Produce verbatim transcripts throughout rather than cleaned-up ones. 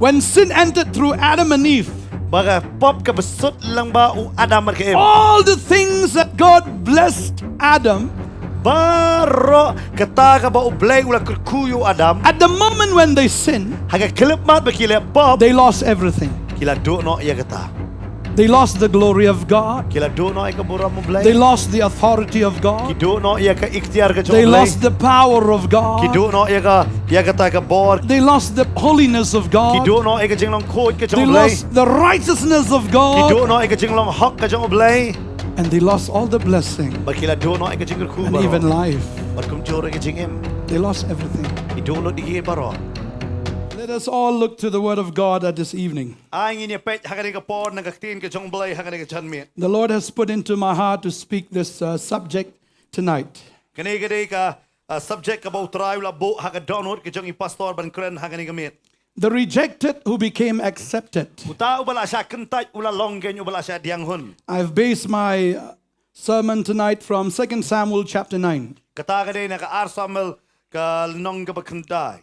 When sin entered through Adam and Eve, Ba ka pop ka ba sut lyngba u Adam bad ka Eve. All the things that God blessed Adam, Baroh kata kaba U Blei u la kyrkhu ïa u Adam. At the moment when they sinned, Ha ka khyllipmat ba ki leh pop. They lost everything. Ki la duh noh ïa kata. They lost the glory of God. Ki la duh noh ïa ka burom U Blei. They lost the authority of God. Ki duh noh ïa ka iktiar ka jong They U Blei. Lost the power of God. Ki duh noh ïa ka, ïa kata ka bor. They lost the holiness of God. Ki duh noh ïa ka jinglong khuid ka jong U Blei. They lost the righteousness of God. Ki duh noh ïa ka jinglong hok ka jong U Blei. And they lost all the blessing. Bad ki la duh noh ïa ka jingkyrkhu baroh. And even life. Bad kumjuh ruh ïa ka jingim. They lost everything. Ki duh lut ïa ki baroh. Let us all look to the word of God at this evening. Ai ngin ïa peit ha kane ka por na ka ktien ka jong U Blei ha kane ka janmiet. The Lord has put into my heart to speak this uh, subject tonight. Kane ka dei ka uh, subject kaba U Trai u la buh ha ka dohnud ka jong i pastor ban kren ha kane ka miet. The rejected who became accepted. Uta uba la shah kyntait u la long kein uba la shah diang hun. I've based my uh, sermon tonight from Second Samuel chapter nine. Kata ka dei na ka ar Samuel ka lynnong kaba khyndai.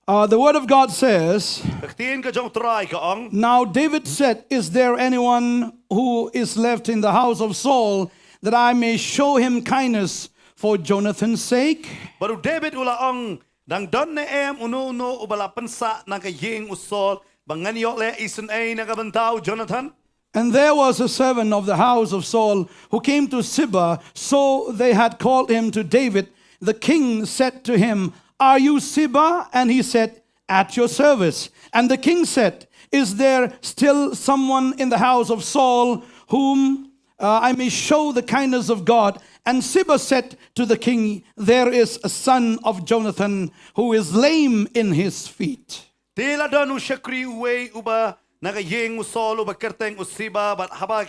Uh, the word of God says, Ka ktien ka jong U Trai ka ong. Now David said, "Is there anyone who is left in the house of Saul that I may show him kindness for Jonathan's sake?" Bad u David u la ong, dang don ne em uno uno uba la pynsah na ka ïing u Saul ba ngan ïoh leh isynei na ka bynta u Jonathan? And there was a servant of the house of Saul who came to Ziba, so they had called him to David. The king said to him, "Are you Ziba?" And he said, "At your service." And the king said, "Is there still someone in the house of Saul whom uh, I may show the kindness of God?" And Ziba said to the king, "There is a son of Jonathan who is lame in his feet." Te la don u shakri uwei uba na ka ïing u Saul uba kyrteng u Ziba, bad haba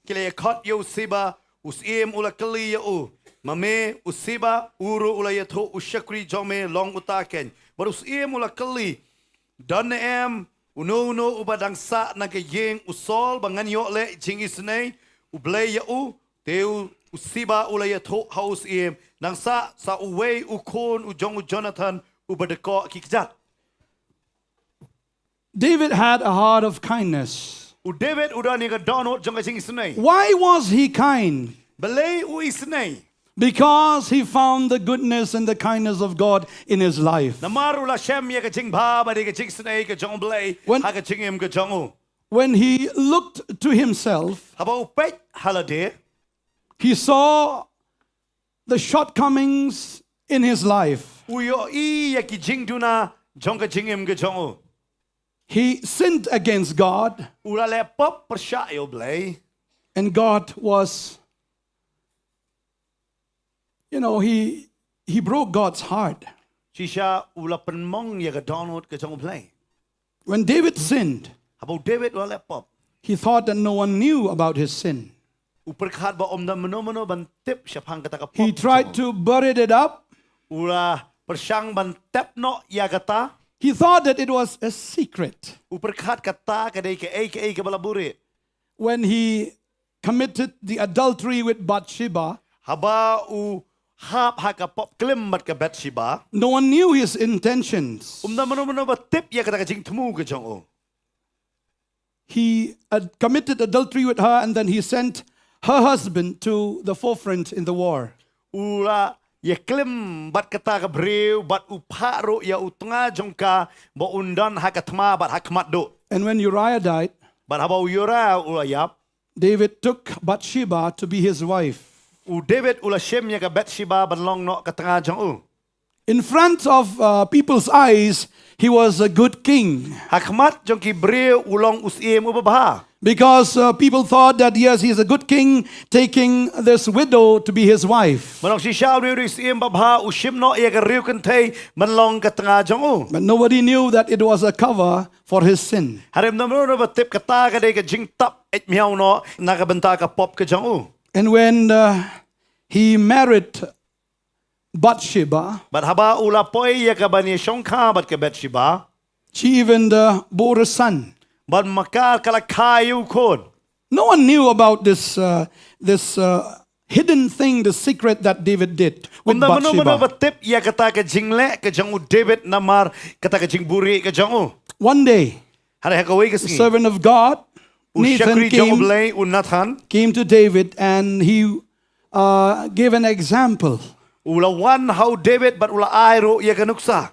ki la ïakhot ïa u Ziba, u syiem u la kylli ïa u, ma me u Ziba? U ruh u la ïathuh, u shakri jong me long uta kein. Bad u syiem u la kylli, don ne em uno uno uba dang sah na ka ïing u Saul ba ngan ïoh leh jingisynei U Blei ïa u? Te u Ziba u la ïathuh ha u syiem, nang sah sa uwei u khun u jong u Jonathan uba dkoh ki kjat. David had a heart of kindness. U David u don ïa ka dohnud jong ka jingisynei. Why was he kind? Balei u isynei? Because he found the goodness and the kindness of God in his life. Namar u la shem ïa ka jingbha bad ïa ka jingisynei ka jong U Blei ha ka jingim ka jong u. When he looked to himself, haba u peit ha lade, he saw the shortcomings in his life. U ïohi ïa ki jingduna jong ka jingim ka jong u. He sinned against God. U la leh pop pyrshah ïa U Blei. And God was, you know, he he broke God's heart. Shisha u la pynmong ïa ka dohnud ka jong U Blei. When David sinned, haba u David u la leh pop, he thought that no one knew about his sin. U pyrkhat ba ym don mano mano ban tip shaphang kata ka pop. He tried to bury it up. U la pyrshang ban tep noh ïa kata. He thought that it was a secret. U pyrkhat kata ka dei kaei kaei kaba la buhrieh. When he committed the adultery with Bathsheba, haba u hap ha ka pop klim bad ka Bathsheba, no one knew his intentions. Ym don mano mano ba tip ïa kata ka jingthmu ka jong u. He had committed adultery with her, and then he sent her husband to the forefront in the war. U la ïa klim bad kata ka briew bad u phah ruh ïa u tnga jong ka ba un don ha ka thma bad ha khmat duh. And when Uriah died, bad haba u Uriah u la ïap, David took Bathsheba to be his wife. U David u la shim ïa ka Bathsheba ban long noh ka tnga jong u. In front of uh, people's eyes, he was a good king. Ha khmat jong ki briew u long u syiem uba bha. Because uh, people thought that yes, he's a good king, taking this widow to be his wife. Ban long shisha u dei u syiem ba bha, u shim noh ïa ka riewkynthei ban long ka tnga jong u. But nobody knew that it was a cover for his sin. Hynrei ym don mano ba tip kata ka dei ka jingtap eit miaw noh na ka bynta ka pop ka jong u. And when uh, he married Bathsheba, bad haba u la poi ïa ka ban ïa shongkha bad ka Bathsheba, she even uh, bore a son. Bad ma ka ka la kha ïa u khun. No one knew about this uh, this uh, hidden thing, the secret that David did with Bathsheba. Ym don mano mano ba tip ïa kata ka jingleh ka jong u David namar kata ka jingbuhrieh ka jong u. One day, Hynrei ha kawei ka the sngi, servant of God, u Nathan, shakri jong U came, Blei, u Nathan, came to David, and he uh, gave an example. U la wan ha u David bad u la ai ruh ïa ka nuksa.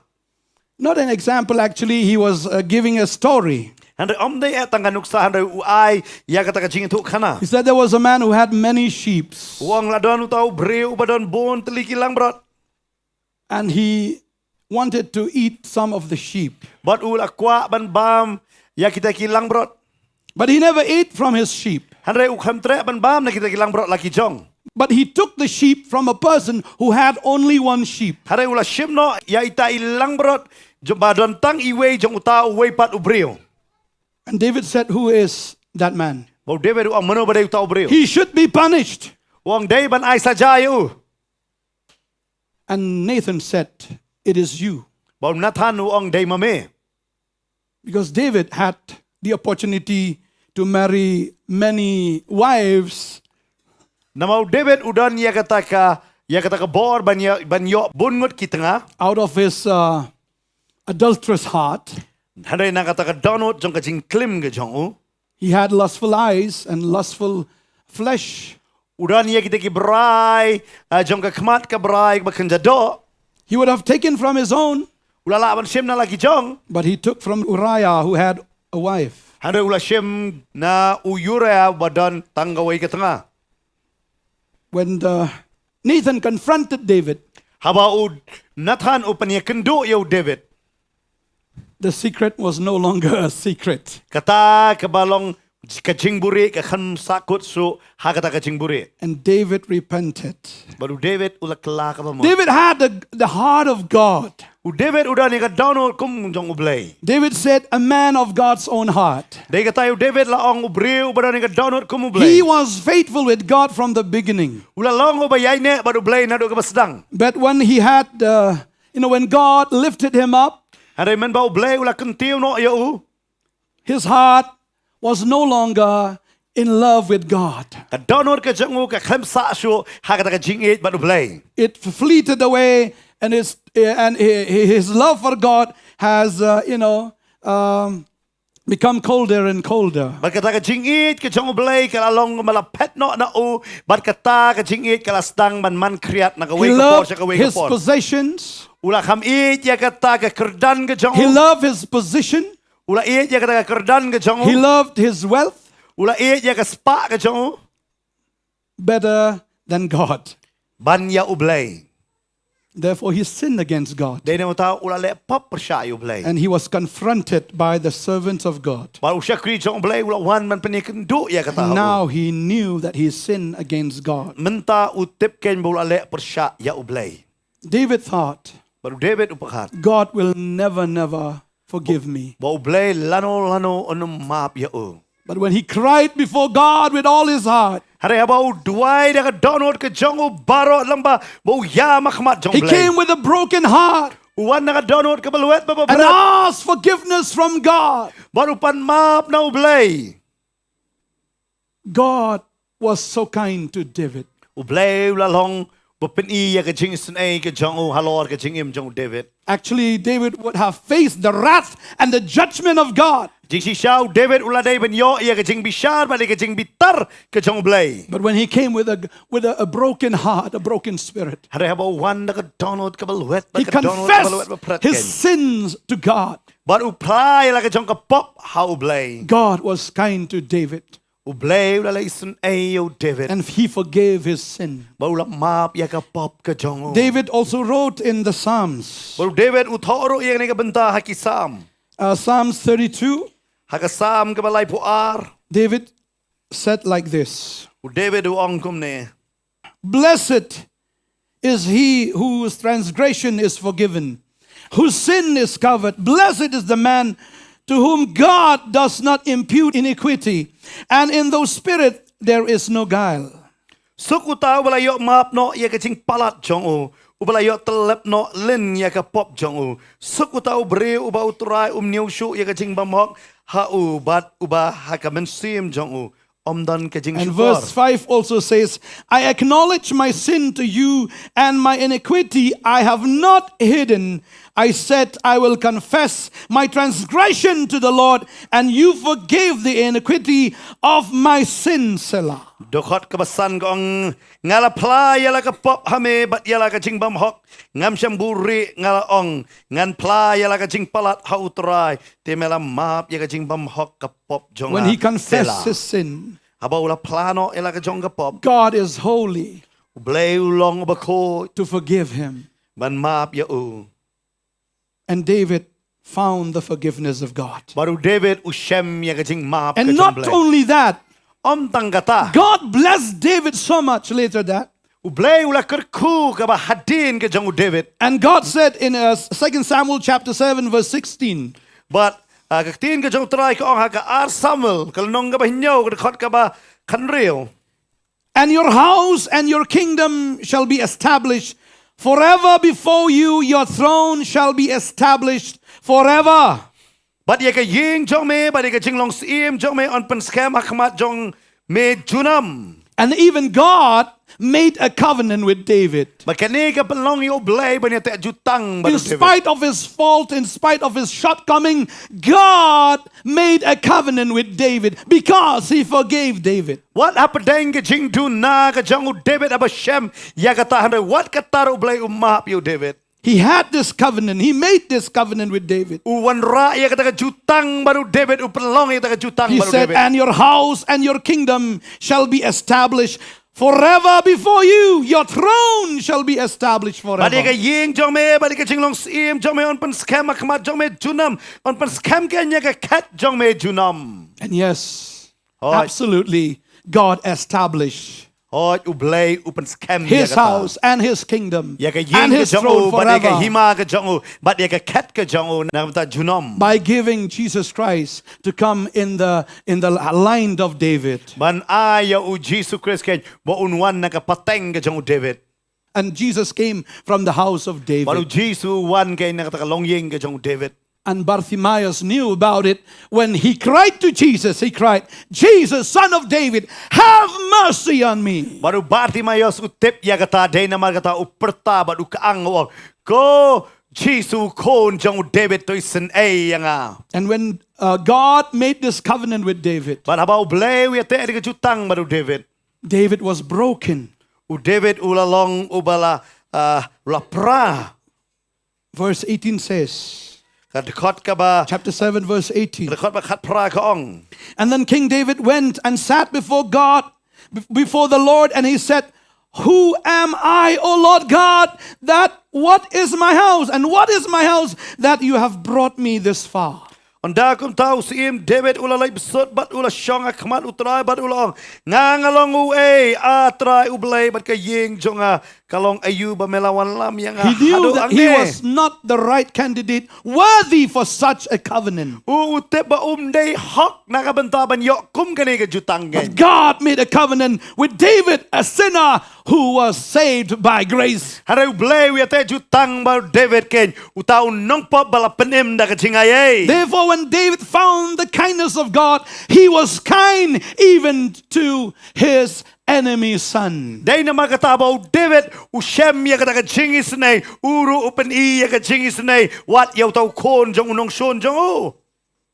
Not an example, actually, he was uh, giving a story. Hynrei ym dei eh tang ka nuksa, hynrei u ai ïa kata ka jingïathuhkhana. He said there was a man who had many sheep, U ong la don uta u briew uba don bun tylli ki langbrot. And he wanted to eat some of the sheep. Bad u la kwah ban bam ïa kita ki langbrot. But he never ate from his sheep. Hynrei u khlem treh ban bam na kita ki langbrot la ki jong. But he took the sheep from a person who had only one sheep. Hynrei u la shim noh ïa ita i langbrot jong ba don tang iwei jong uta uwei pat u briew. And David said, "Who is that man?" Bad u David u ong, mano ba dei uta u briew? He should be punished. U ong, dei ban ai saja ïa u. And Nathan said, "It is you." Bad u Nathan u ong, dei ma me. Because David had the opportunity to marry many wives. Namar u David u don ïa kata ka, ïa kata ka bor ban ïoh, ban ïoh bun ngut ki tnga. Out of his uh, adulterous heart, Hynrei na kata ka dohnud jong ka jingklim ka jong u. He had lustful eyes and lustful flesh. U don ïa kita ki brai, ah, jong ka khmat, ka brai ba kynja doh. He would have taken from his own, U la lah ban shim na la ki jong. But he took from Uriah, who had a wife. Hynrei u la shim na u Uriah ba don tang kawei ka tnga. When the, Nathan confronted David, Haba u Nathan u pynïakynduh ïa u David, the secret was no longer a secret. Kata kaba long ka jingbuhrieh ka khlem sahkut shuh ha kata ka jingbuhrieh. And David repented. Bad u David u la kylla kaba mut. David had the, the heart of God. U David u don ïa ka dohnud kum jong U Blei. David said, "A man of God's own heart." Dei kata u David la ong, u briew uba don ïa ka dohnud kum U Blei. He was faithful with God from the beginning. U la long uba ïaineh bad U Blei naduh kaba sdang. But when he had, uh, you know, when God lifted him up, Hynrei mynba U Blei u la kyntiew noh ïa u, his heart was no longer in love with God. Ka dohnud ka jong u ka khlem sah shuh ha kata ka jingïeit bad U Blei. It fleeted away, and his, and his love for God has, uh, you know, um, become colder and colder. Bad kata ka jingïeit ka jong U Blei ka la long ba la phet noh na u, bad kata ka jingïeit ka la sdang ban man khriat na kawei ka por sha kawei ka por. He loved his possessions. U la kham ïeit ïa kata ka kyrdan ka jong u. He loved his position. U la ïeit ïa kata ka kyrdan ka jong u. He loved his wealth. U la ïeit ïa ka spah ka jong u. Better than God. Ban ïa U Blei. Therefore, he sinned against God. Dei na uta u la leh pop pyrshah ïa U Blei. And he was confronted by the servants of God. Bad u shakri jong U Blei u la wan ban pynïakynduh ïa kata. And now he knew that he sinned against God. Mynta u tip kein ba u la leh pyrshah ïa U Blei. David thought, Bad u David u pyrkhat, "God will never, never forgive me." Ba U Blei lano lano un ym map ïa u. But when he cried before God with all his heart, Hynrei haba u duwai da ka dohnud ka jong u baroh lyngba, ba u ïam ha khmat jong U Blei. He came with a broken heart. U wan da ka dohnud kaba lwet bad ba bret. And asked forgiveness from God. Bad u pan map na U Blei. God was so kind to David. U Blei u la long ba pyni ïa ka jingisynei ka jong u halor ka jingim jong u David. Actually, David would have faced the wrath and the judgment of God. Jingshisha u David u la dei ban ïoh ïa ka jingbishar bad ïa ka jingbitar ka jong U Blei. But when he came with a, with a, a broken heart, a broken spirit, Hynrei haba u wan da ka dohnud kaba lwet, da he ka dohnud kaba lwet confessed ba pret his kein. Sins to God. Bad u phla ïa la ka jong ka pop ha U Blei. God was kind to David. U Blei u la leh isynei ïa u David. And he forgave his sin. Bad u la map ïa ka pop ka jong u. David also wrote in the Psalms. Bad u David u thoh ruh ïa kane ka bynta ha ki Salm. Uh, Psalms thirty-two, Ha ka Salm kaba laiphew ar. David said like this. U David u ong kumne. Blessed is he whose transgression is forgiven, whose sin is covered. Blessed is the man to whom God does not impute iniquity, and in whose spirit there is no guile. Suk uta uba la ïoh map noh ïa ka jingpalat jong u, uba la ïoh tyllep noh lin ïa ka pop jong u. Suk uta u briew uba u Trai um ñiew shuh ïa ka jingbymhok ha u bad uba ha ka mynsiem jong u Ym don ka jingshukor. And verse five also says, "I acknowledge my sin to you, and my iniquity I have not hidden. I said, I will confess my transgression to the Lord, and you forgave the iniquity of my sin." Selah. Dkhot kaba san ka ong, nga la phla ïa la ka pop ha me bad ïa la ka jingbymhok. Ngam shym buhrieh, nga la ong, ngan phla ïa la ka jingpalat ha U Trai, te me la map ïa ka jingbymhok ka pop jong nga. When he confessed his sin, haba u la phla noh ïa la ka jong ka pop, God is holy. U Blei u long uba khuid. To forgive him. Ban map ïa u. And David found the forgiveness of God. Bad u David u shem ïa ka jingmap ka jong U Blei. And not only that, ym tang kata, God blessed David so much later that, U Blei u la kyrkhu kaba hadien ka jong u David. And God said in, uh, Second Samuel chapter seven, verse sixteen. Bad, uh, ka ktien ka jong U Trai ka ong ha ka ar Samuel, ka lynnong kaba hynñiew, ka dkhot kaba khathynriew. "And your house and your kingdom shall be established forever before you, your throne shall be established forever." Bad ïa ka ïing jong me, bad ïa ka jinglong syiem jong me, yn pynskhem ha khmat jong me junom. And even God made a covenant with David. Bad kane ka pynlong ïa U Blei ban ïateh jutang bad u David. In spite of his fault, in spite of his shortcoming, God made a covenant with David because he forgave David. Wat hapdeng ka jingduna ka jong u David haba shem ïa kata, hynrei wat kata ruh U Blei u map ïa u David. He had this covenant. He made this covenant with David. U wanrah ïa kata ka jutang bad u David, u pynlong ïa kata ka jutang bad u David. He said, "And your house and your kingdom shall be established forever before you. Your throne shall be established forever." Bad ïa ka ïing jong me, bad ïa ka jinglong syiem jong me, yn pynskhem ha khmat jong me junom, yn pynskhem keiñ ïa ka khet jong me junom. And yes, Hooid. Absolutely, God established Hooid, U Blei u pynskhem ïa kata. His house and his kingdom and his throne forever. Ïa ka ïing ka jong u, bad ïa ka hima ka jong u, bad ïa ka khet ka jong u, na ka bynta junom. By giving Jesus Christ to come in the, in the line of David. Ban ai ïa u Jisu Khrist keiñ ba un wan na ka pateng ka jong u David. And Jesus came from the house of David. Bad u Jisu u wan keiñ na kata ka longïing ka jong u David. And Bartimaeus knew about it. When he cried to Jesus, he cried, "Jesus, Son of David, have mercy on me." Bad u Bartimaeus u tip ïa kata, dei namar kata u pyrta bad u kyang, u ong, "Ko Jisu, Khun jong u David, to isynei ïa nga." And when, uh, God made this covenant with David, bad haba U Blei u ïateh ïa ka jutang bad u David, David was broken. U David u la long uba la, uh, u la pra. Verse eighteen says, ka dkhot kaba, chapter seven, verse eighteen. Dkhot ba khatphra ka ong. And then King David went and sat before God, b-, before the Lord, and he said, "Who am I, O Lord God, that what is my house, and what is my house that you have brought me this far?" Ynda kumta u syiem David u la leit bsut bad u la shong ha khmat U Trai bad u la ong, "Nga nga long uei, A Trai U Blei, bad ka ïing jong nga ka long aïu ba me la wanlam ïa nga haduh hangne?" He knew that he was not the right candidate, worthy for such a covenant. U, u tip ba um dei hok na ka bynta ban ïoh kum kane ka jutang keiñ. But God made a covenant with David, a sinner who was saved by grace. Hynrei U Blei u ïateh jutang bad u David keiñ, uta u nongpop ba la pynim da ka jingai ei. Therefore, when David found the kindness of God, he was kind even to his enemy's son. Dei namar kata ba u David u shem ïa kata ka jingisynei, u ruh u pyni ïa ka jingisynei wat ïa uta u khun jong u nongshun jong u.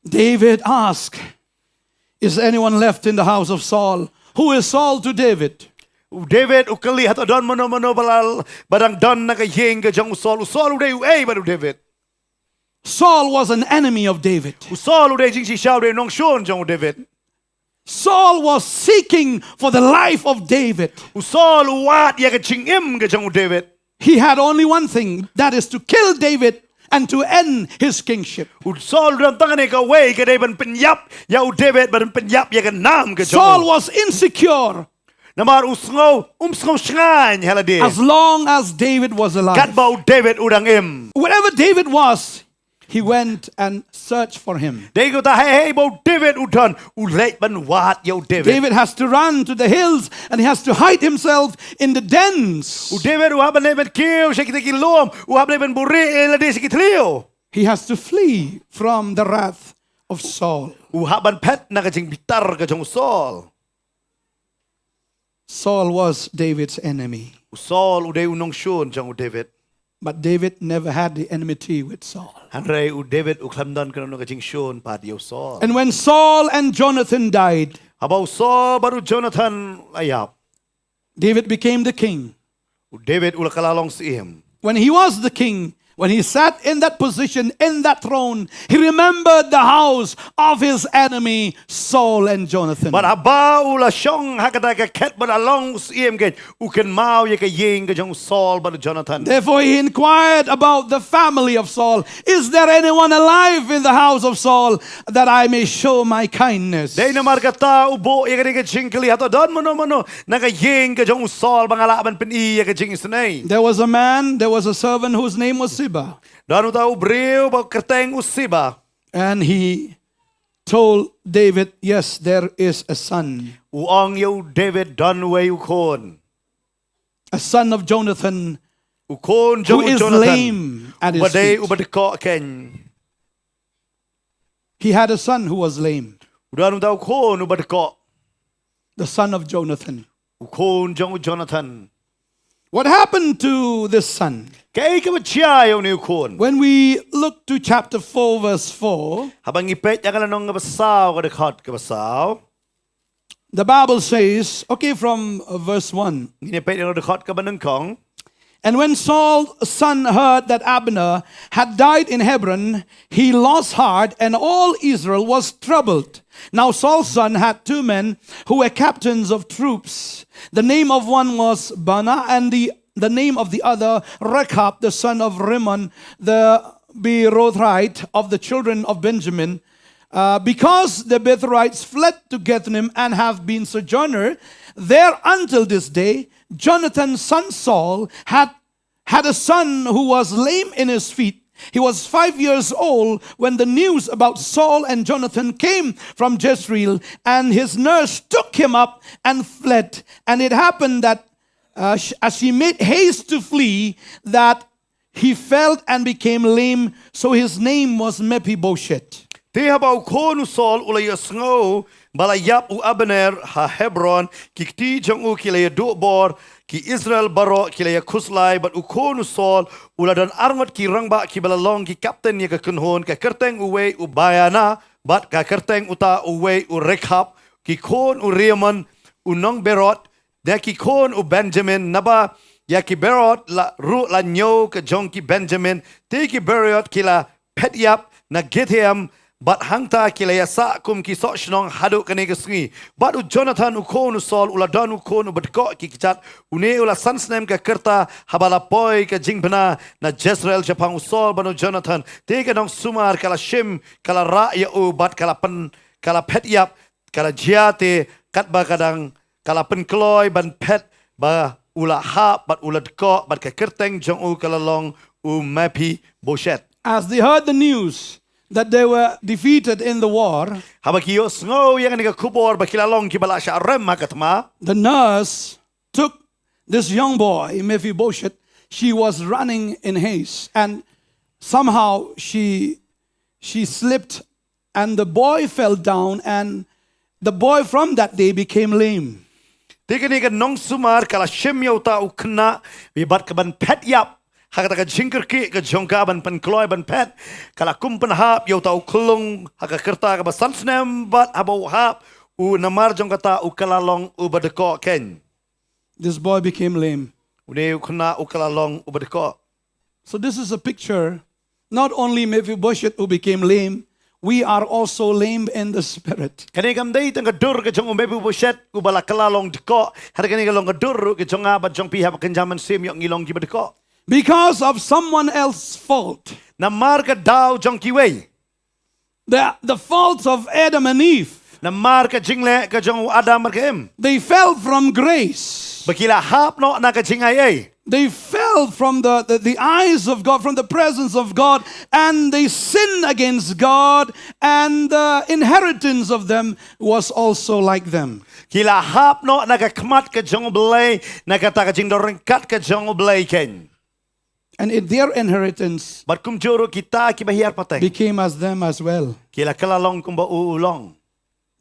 David asked, "Is anyone left in the house of Saul? Who is Saul to David?" U David u kylli, "Hato don mano mano ba la, ba dang don na ka ïing ka jong u Saul? U Saul u dei uei bad u David?" Saul was an enemy of David. U Saul u dei jingshisha, u dei nongshun jong u David. Saul was seeking for the life of David. U Saul u wad ïa ka jingim ka jong u David. He had only one thing, that is to kill David and to end his kingship. U Saul u don tang kane kawei, ka dei ban pynïap ïa u David, ban pynïap ïa ka nam ka jong u. Saul was insecure. Namar u sngew, um sngew shngaiñ ha lade. As long as David was alive. Katba u David u dang im. Wherever David was, he went and searched for him. Dei kata, hei hei ba u David u don, u leit ban wad ïa u David. David has to run to the hills and he has to hide himself in the dens. U David u hap ban leit ban kiew sha kita ki lum, u hap leit ban buhrieh ïa lade sha ki thliew. He has to flee from the wrath of Saul. U hap ban phet na ka jingbitar ka jong u Saul. Saul was David's enemy. U Saul u dei u nongshun jong u David. But David never had the enmity with Saul. Hynrei u David u khlem don kano kano ka jingshun pat ïa u Saul. And when Saul and Jonathan died, Haba u Saul bad u Jonathan la ïap, David became the king. U David u la kylla long syiem. When he was the king, when he sat in that position, in that throne, he remembered the house of his enemy, Saul and Jonathan. Bad haba u la shong ha kata ka khet bad la long syiem, keiñ u kynmaw ïa ka ïing ka jong u Saul bad u Jonathan. Therefore, he inquired about the family of Saul. Is there anyone alive in the house of Saul that I may show my kindness? Dei namar kata u buh ïa kane ka jingkylli, hato don mano mano na ka ïing ka jong u Saul ba nga lah ban pyni ïa ka jingisynei. There was a man, there was a servant whose name was Ziba. Don uta u briew ba kyrteng u Ziba. And he told David, "Yes, there is a son, U ong ïa u David, don uwei u khun, a son of Jonathan, u khun jong u Jonathan, who is lame at his feet." Uba dei uba dkoh, keiñ. He had a son who was lame, U don uta u khun uba dkoh. The son of Jonathan. U khun jong u Jonathan. What happened to this son? Kaei kaba jia ïa une u khun? When we look to chapter four, verse four, Haba ngi peit ïa ka lynnong kaba saw, ka dkhot kaba saw. The Bible says, okay, from uh, verse one. Ngin ïa peit ïa ka dkhot kaba nyngkong. And when Saul's son heard that Abner had died in Hebron, he lost heart, and all Israel was troubled. Now Saul's son had two men who were captains of troops. The name of one was Baanah, and the, the name of the other Rechab, the son of Rimmon, the Beerothite of the children of Benjamin. Uh, because the Beerothite fled to Gath-rimmoth and have been sojourner there until this day, Jonathan's son Saul had had a son who was lame in his feet. He was five years old when the news about Saul and Jonathan came from Jezreel, and his nurse took him up and fled. And it happened that uh, sh- as she made haste to flee, that he fell and became lame. So his name was Mephibosheth. Te haba u khun u Saul u la ïohsngew ba la ïap u Abner ha Hebron, ki kti jong u ki la ïaduh bor, ki Israel baroh ki la ïakhuslai, bad u khun u Saul u la don arngut ki rangbah kiba la long ki kapten ïa ka kynhun, ka kyrteng uwei u Baanah, bad ka kyrteng uta uwei u Rechab, ki khun u Rimmon, u nong Beeroth, da ki khun u Benjamin, naba ïa ki Beeroth la ruh la ñiew ka jong ki Benjamin, te ki Beeroth ki la phet ïap na Gittaim, bad hangta ki la ïasah kum ki soh shnong haduh kane ka sngi. Bad u Jonathan u khun u Saul u la don u khun uba dkoh ki kjat, une u la san snem ka rta haba la poi ka jingbna na Jezreel shaphang u Saul bad u Jonathan. Te ka nongsumar ka la shim, ka la rah ïa u bad ka la pyn, ka la phet ïap, ka la jia te katba ka dang, ka la pynkloi ban phet, ba u la hap bad u la dkoh, bad ka kyrteng jong u ka la long u Mephibosheth. As they heard the news that they were defeated in the war, Haba ki ïohsngew ïa kane ka khubor ba ki la long kiba la shah rem ha ka thma, the nurse took this young boy, Mephibosheth. She was running in haste, and somehow she she slipped, and the boy fell down, and the boy from that day became lame. Te kane ka nongsumar ka la shim ïa uta u khynnah, bad ka ban phet ïap, ha kata ka jingkyrkieh ka jong ka ban pynkloi ban phet, ka la kum pynhap ïa uta u khyllung ha ka rta kaba san snem, bad haba u hap, u namar jong kata u ka la long uba dkoh keiñ. This boy became lame. Une u khynnah u ka la long uba dkoh. So this is a picture. Not only Mephibosheth who became lame, we are also lame in the spirit. Kane kam dei tang ka dur ka jong u Mephibosheth uba la ka la long dkoh. Hynrei kane ka long ka dur ruh ka jong nga bad jong phi, haba kynja mynsiem ïoh ngi long kiba dkoh. Because of someone else's fault. Namar ka daw jong kiwei. The, the faults of Adam and Eve. Namar ka jingleh ka jong u Adam bad ka Im. They fell from grace. Ba ki la hap noh na ka jingai ei. They fell from the, the, the eyes of God, from the presence of God, and they sinned against God, and the inheritance of them was also like them. Ki la hap noh na ka khmat ka jong U Blei, na kata ka jingdon ryngkat ka jong U Blei keiñ. And it, their inheritance Bad kumjuh ruh kita kiba hiar pateng became as them as well. Ki la kylla long kumba u u long.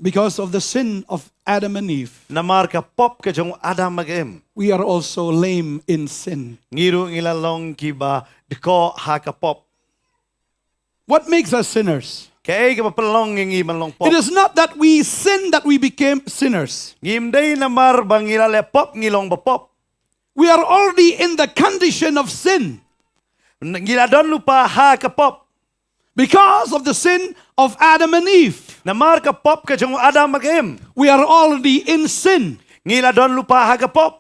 Because of the sin of Adam and Eve, namar ka pop ka jong u Adam bad ka Im, we are also lame in sin. Ngi ruh ngi la long kiba dkoh ha ka pop. What makes us sinners? Kaei kaba pynlong ïa ngi ban long pop? It is not that we sin that we became sinners. Ngim dei namar ba ngi la leh pop ngi long ba pop. We are already in the condition of sin. Ngi la don lypa ha ka pop. Because of the sin of Adam and Eve, namar ka pop ka jong u Adam bad ka Im, we are already in sin. Ngi la don lypa ha ka pop.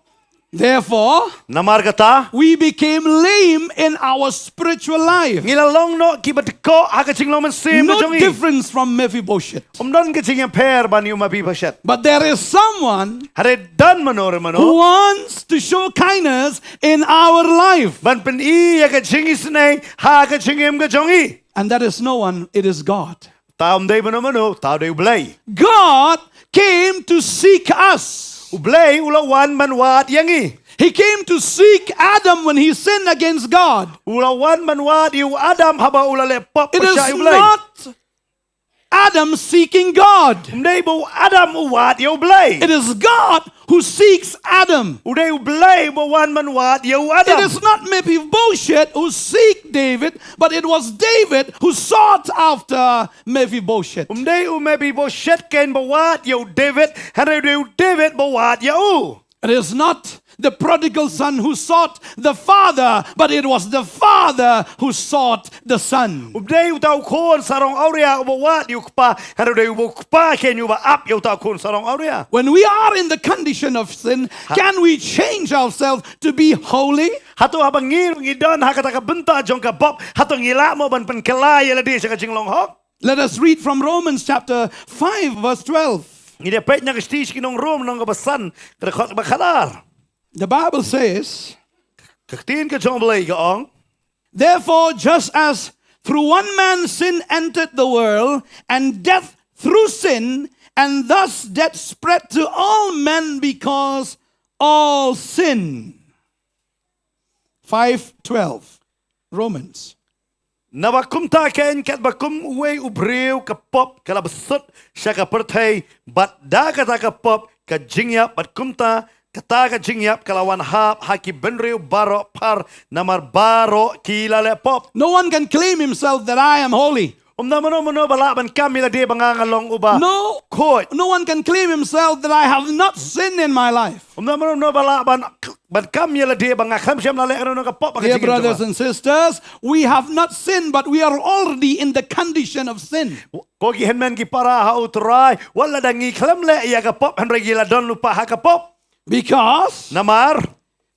Therefore, namar kata, we became lame in our spiritual life. Ngi la long noh kiba dkoh ha ka jinglong mynsiem ka jong ngi. No difference from Mephibosheth. Ym don ka jingïapher ban ïa u Mephibosheth. But there is someone, hynrei don mano re mano, who wants to show kindness in our life. Ban pyni ïa ka jingisynei ha ka jingim ka jong ngi. And that is no one, it is God. Tau ym dei mano mano, tau dei u Blei. God came to seek us. U Blei u la wan ban wad ïa ngi. He came to seek Adam when he sinned against God. U la wan ban wad ïa u Adam haba u la leh pop. It is pyrshah ïa u Blei. Not Adam seeking God. Ym dei ba u Adam u wad ïa u Blei. It is God who seeks Adam. U dei u Blei ba wan ban wad ïa u Adam. It is not Mephibosheth who seek David, but it was David who sought after Mephibosheth. Ym dei u Mephibosheth kein ba wad ïa u David, hynrei u dei u David ba wad ïa u. It is not the prodigal son who sought the father, but it was the father who sought the son. Ym dei uta u khun sarong awria uba wad ïa u kpa, hynrei u dei u kpa kein uba ap ïa uta u khun sarong awria. When we are in the condition of sin, can we change ourselves to be holy? Hato haba ngi, ngi don ha kata ka bynta jong ka pop, hato ngi lah mo ban pynkylla ïa lade sha ka jinglong hok? Let us read from Romans chapter five, verse twelve. Ngi dei peit na ka shithi sha ki nong Rom, lynnong kaba san, ka dkhot ba khatar. The Bible says, ka ktien ka jong u Blei ka ong, "Therefore, just as through one man sin entered the world, and death through sin, and thus death spread to all men because all sin." Five twelve, Romans. Naba kumta kein katba kum uwei u briew ka pop ka la bsut sha ka pyrthei, bad da kata ka pop ka jingïap, bad kumta kata ka jingïap ka la wan hap ha ki bynriew baroh phar, namar baroh ki la leh pop. No one can claim himself that I am holy. Ym don mano mano ba lah ban kam ïa lade ba nga nga long uba khuid. No one can claim himself that I have not sinned in my life. Ym don mano mano ba lah ban, ban kam ïa lade ba nga khlem shym la leh kano kano ka pop ha ka jingim jong nga. Dear brothers and sisters, we have not sinned, but we are already in the condition of sin. Ko ki hynmen ki para ha U Trai, wat la da ngi khlem leh ïa ka pop, hynrei ngi la don lypa ha ka pop. Because, namar,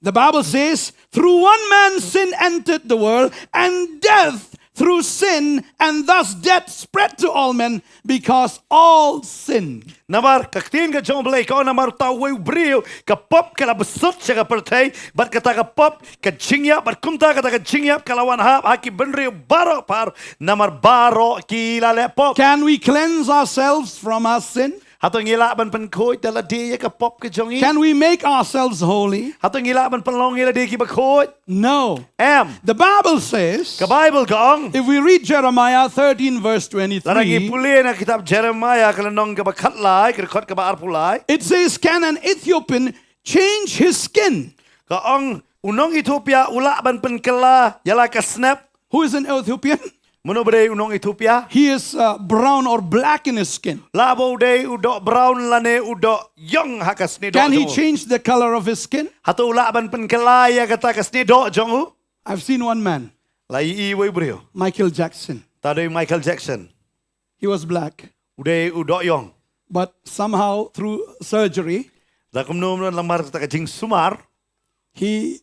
the Bible says, "Through one man sin entered the world, and death through sin, and thus death spread to all men, because all sin." Namar ka ktien ka jong U Blei ka ong, namar uta uwei u briew ka pop ka la bsut sha ka pyrthei, bad kata ka pop ka jingïap, bad kumta kata ka jingïap ka la wan hap ha ki bynriew baroh phar, namar baroh ki la leh pop. Can we cleanse ourselves from our sin? Hato ngi lah ban pynkhuid ïa lade ïa ka pop ka jong ngi? Can we make ourselves holy? Hato ngi lah ban pynlong ïa lade kiba khuid? No. Em. The Bible says, ka Baibl ka ong, if we read Jeremiah thirteen verse twenty-three, lada ngi pule na kitab Jeremiah ka lynnong kaba khatlai, ka dkhot kaba arphew lai, it says, "Can an Ethiopian change his skin?" Ka ong, u nong Ethiopia u lah ban pynkylla ïa la ka snep? Who is an Ethiopian? Mano ba dei u nong Ethiopia? He is, uh, brown or black in his skin. Lah ba u dei u doh brown lane u doh ïong ha ka snieh doh jong u. Can he change the color of his skin? Hato u lah ban pynkylla ïa kata ka snieh doh jong u? I've seen one man. La ïohi uwei u briew. Michael Jackson. Uta u dei Michael Jackson. He was black. U dei u doh ïong. But somehow through surgery, da kumno kumno namar kata ka jingsumar, he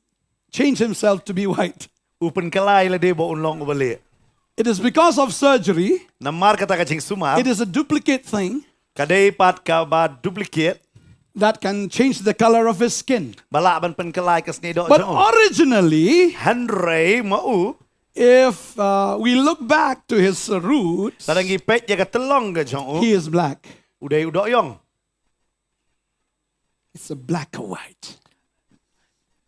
changed himself to be white. U pynkylla ïa lade ba un long uba lieh. It is because of surgery. Namar kata ka jingsumar. It is a duplicate thing. Ka dei pat kaba duplicate. That can change the color of his skin. Ba lah ban pynkylla ïa ka snieh doh jong u. But originally, hynrei ma u, if, uh, we look back to his roots, lada ngi peit ïa ka tyllong ka jong u, he is black. U dei u doh ïong. It's a black or white.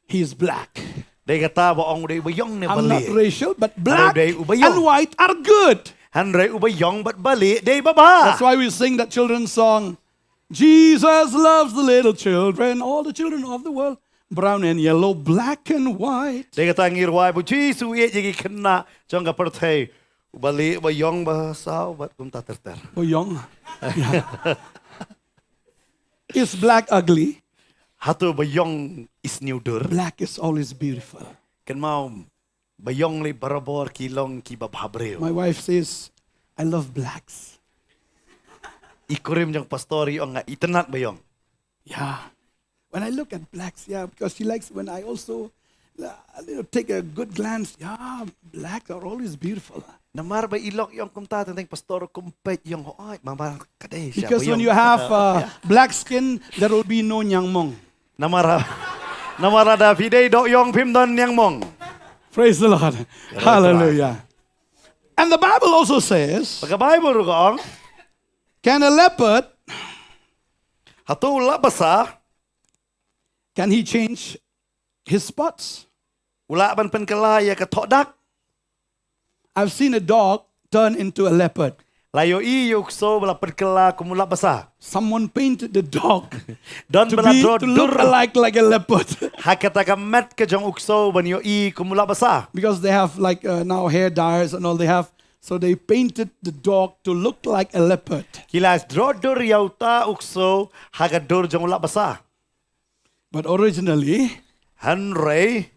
He is black. Dei kata ba ong u dei uba ïong ne uba lieh. I'm not racial, but black and white are good. Hynrei uba ïong bad ba lieh dei babha. That's why we sing that children's song. Jesus loves the little children, all the children of the world, brown and yellow, black and white. Dei kata ngi rwai ba U Jisu u ïeit ïa ki khynnah jong ka pyrthei, uba lieh, uba ïong, ba saw bad kumta ter ter. Ba ïong. Yeah. Is black ugly? Hato ba ïong i sniew dur? Black is always beautiful. Kynmaw, ba ïong lei barabor ki long kiba bha briew. My wife says, "I love blacks." I kurim jong pastor i ong nga itynnad ba ïong. Yeah. When I look at blacks, yeah, because she likes, when I also, uh, you know, take a good glance, yeah, blacks are always beautiful. Namar ba i lok ïong kumta, teng teng pastor kum peit ïong, hooid, namar ka dei sha ba ïong. Because when you have, uh, black skin, there will be no niangmong. Namar, namar lada phi dei dohïong phim don niangmong. Praise the Lord. Hallelujah. And the Bible also says, ka Bible ruh ka ong, can a leopard, hato u lahbasa, can he change his spots? U lah ban pynkylla ïa ka thoh dak? I've seen a dog turn into a leopard. La ïohi ïa u ksew ba la pynkylla kum u lahbasa. Someone painted the dog to be, to look alike like a leopard. Don ba la droh dur ha kata ka met ka jong u ksew ban ïohi kum u lahbasa. Because they have, like, uh, now hair dryers and all they have. So they painted the dog to look like a leopard. Ki la droh dur ïa uta u ksew ha ka dur jong u lahbasa. But originally, hynrei,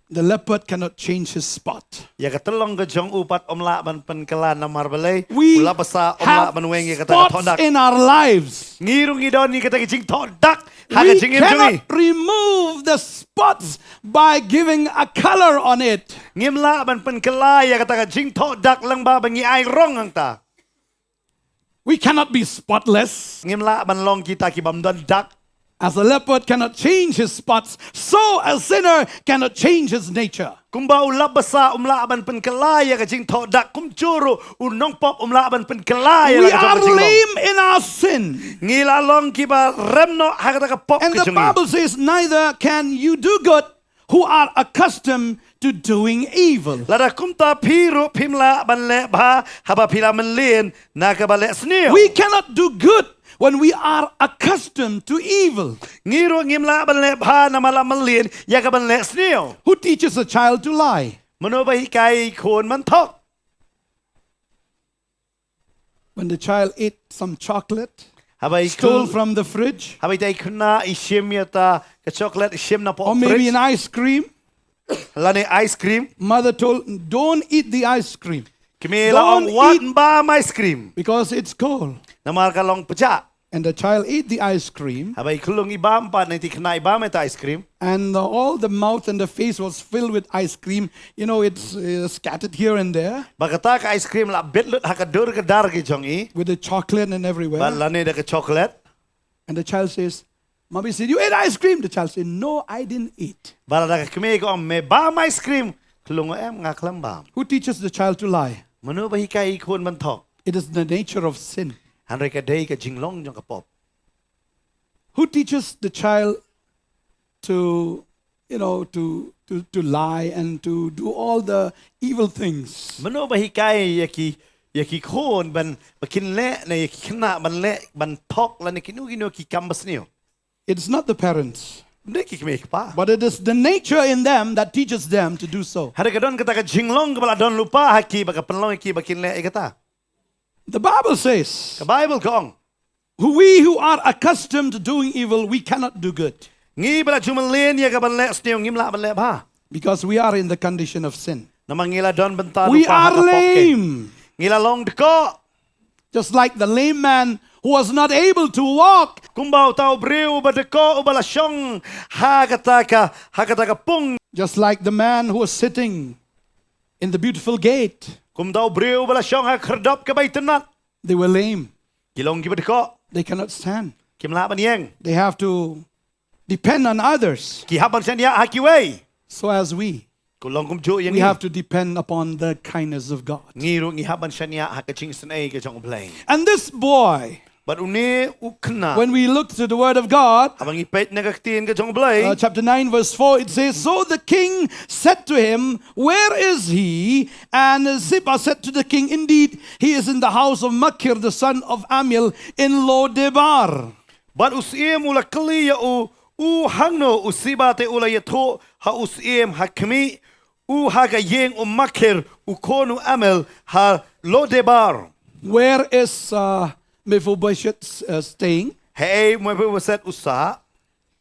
the leopard cannot change his spot. Ïa ka tyllong ka jong u pat um lah ban pynkylla namar balei, u lahbasa um lah ban weng ïa kata ka thoh dak. We have spots in our lives. Ngi ruh ngi don ïa kata ka jingthoh dak ha ka jingim jong ngi. We cannot remove the spots by giving a color on it. Ngim lah ban pynkylla ïa kata ka jingthoh dak lyngba ba ngi ai rong hangta. We cannot be spotless. Ngim lah ban long kita ki bym don dak. As a leopard cannot change his spots, so a sinner cannot change his nature. Kumba u lahbasa um lah ban pynkylla ïa ka jingthoh dak, kumjuh ruh u nongpop um lah ban pynkylla ïa la ka jong ka jinglong. We are lame in our sin. Ngi la long kiba rem noh ha kata ka pop ka jong ngi. And the Bible says, "Neither can you do good who are accustomed to doing evil." Lada kumta phi ruh phim lah ban leh bha haba phi la mlien na kaba leh sniew. We cannot do good when we are accustomed to evil. Ngi ruh ngim lah ban leh bha namar la mlien ïa kaban leh sniew. Who teaches a child to lie? Mano ba hikai khun ban thok? When the child ate some chocolate, haba i stole khun, from the fridge, haba ita i khynnah i shim ïa ta ka chocolate, i shim na poh fridge, or maybe an ice cream, lane ice cream, mother told, "Don't eat the ice cream. Kmie la ong wat ym bam ice cream, because it's cold." Namar ka long pjah. And the child ate the ice cream. Haba i khyllung i bam pat, ne ita i khynnah i bam ïa ta ice cream. And the, all the mouth and the face was filled with ice cream. You know, it's, uh, scattered here and there. Ba kata ka ice cream la bit lut ha ka dur ka dar ki jong i. With the chocolate and everywhere. Ba lane da ka chocolate. And the child says, "Mommy said, you ate ice cream." The child said, "No, I didn't eat." Ba lada ka kmie ka ong, me bam ice cream. Khyllung, em, nga khlem bam. Who teaches the child to lie? Mano ba hikai i khun ban thok? It is the nature of sin. Hynrei ka dei ka jinglong jong ka pop. Who teaches the child to, you know, to, to, to lie and to do all the evil things? Mano ba hikai ïa ki, ïa ki khun ban, ba kin leh, ne ïa ki khynnah ban leh, ban thok lane kino kino ki kam basniew? It's not the parents. Ym dei ki kmie ki kpa. But it is the nature in them that teaches them to do so. Hynrei ka don kata ka jinglong kaba la don lypa ha ki ba ka pynlong ïa ki ba kin leh ïa kata. The Bible says, ka Bible ka ong, "Who, we who are accustomed to doing evil, we cannot do good." Ngi ba la ju mlien ïa kaban leh sniew ngim lah ban leh bha. Because we are in the condition of sin. Namar ngi la don bynta lypa ha ka pop kein. We are lame. Ngi la long dkoh. Just like the lame man who was not able to walk. Kumba uta u briew uba dkoh uba la shong ha kata ka, ha kata ka pung. Just like the man who was sitting in the beautiful gate. Kumta u briew uba la shong ha khyrdop kaba itynnad. They were lame. Ki long kiba dkoh. They cannot stand. Kim lah ban ïeng. They have to depend on others. Ki hap ban shaniah ha kiwei. So as we, ka long kumjuh ïa ngi. We have to depend upon the kindness of God. Ngi ruh ngi hap ban shaniah ha ka jingisynei ka jong U Blei. And this boy, Bad une u khynnah. When we look to the word of God, Haba ngi peit na ka ktien ka jong U Blei. uh, chapter nine, verse four, it says, "So the king said to him, 'Where is he?' And Ziba said to the king, 'Indeed, he is in the house of Makir, the son of Amiel, in Lodebar.'" Bad u syiem u la kylli ïa u, u hangno, u Ziba te u la ïathuh ha u syiem ha khmih, u ha ka ïing u Makir, u khun u Amiel, ha Lodebar. Where is uh, Mephibosheth uh, staying? Haei Mephibosheth u sah?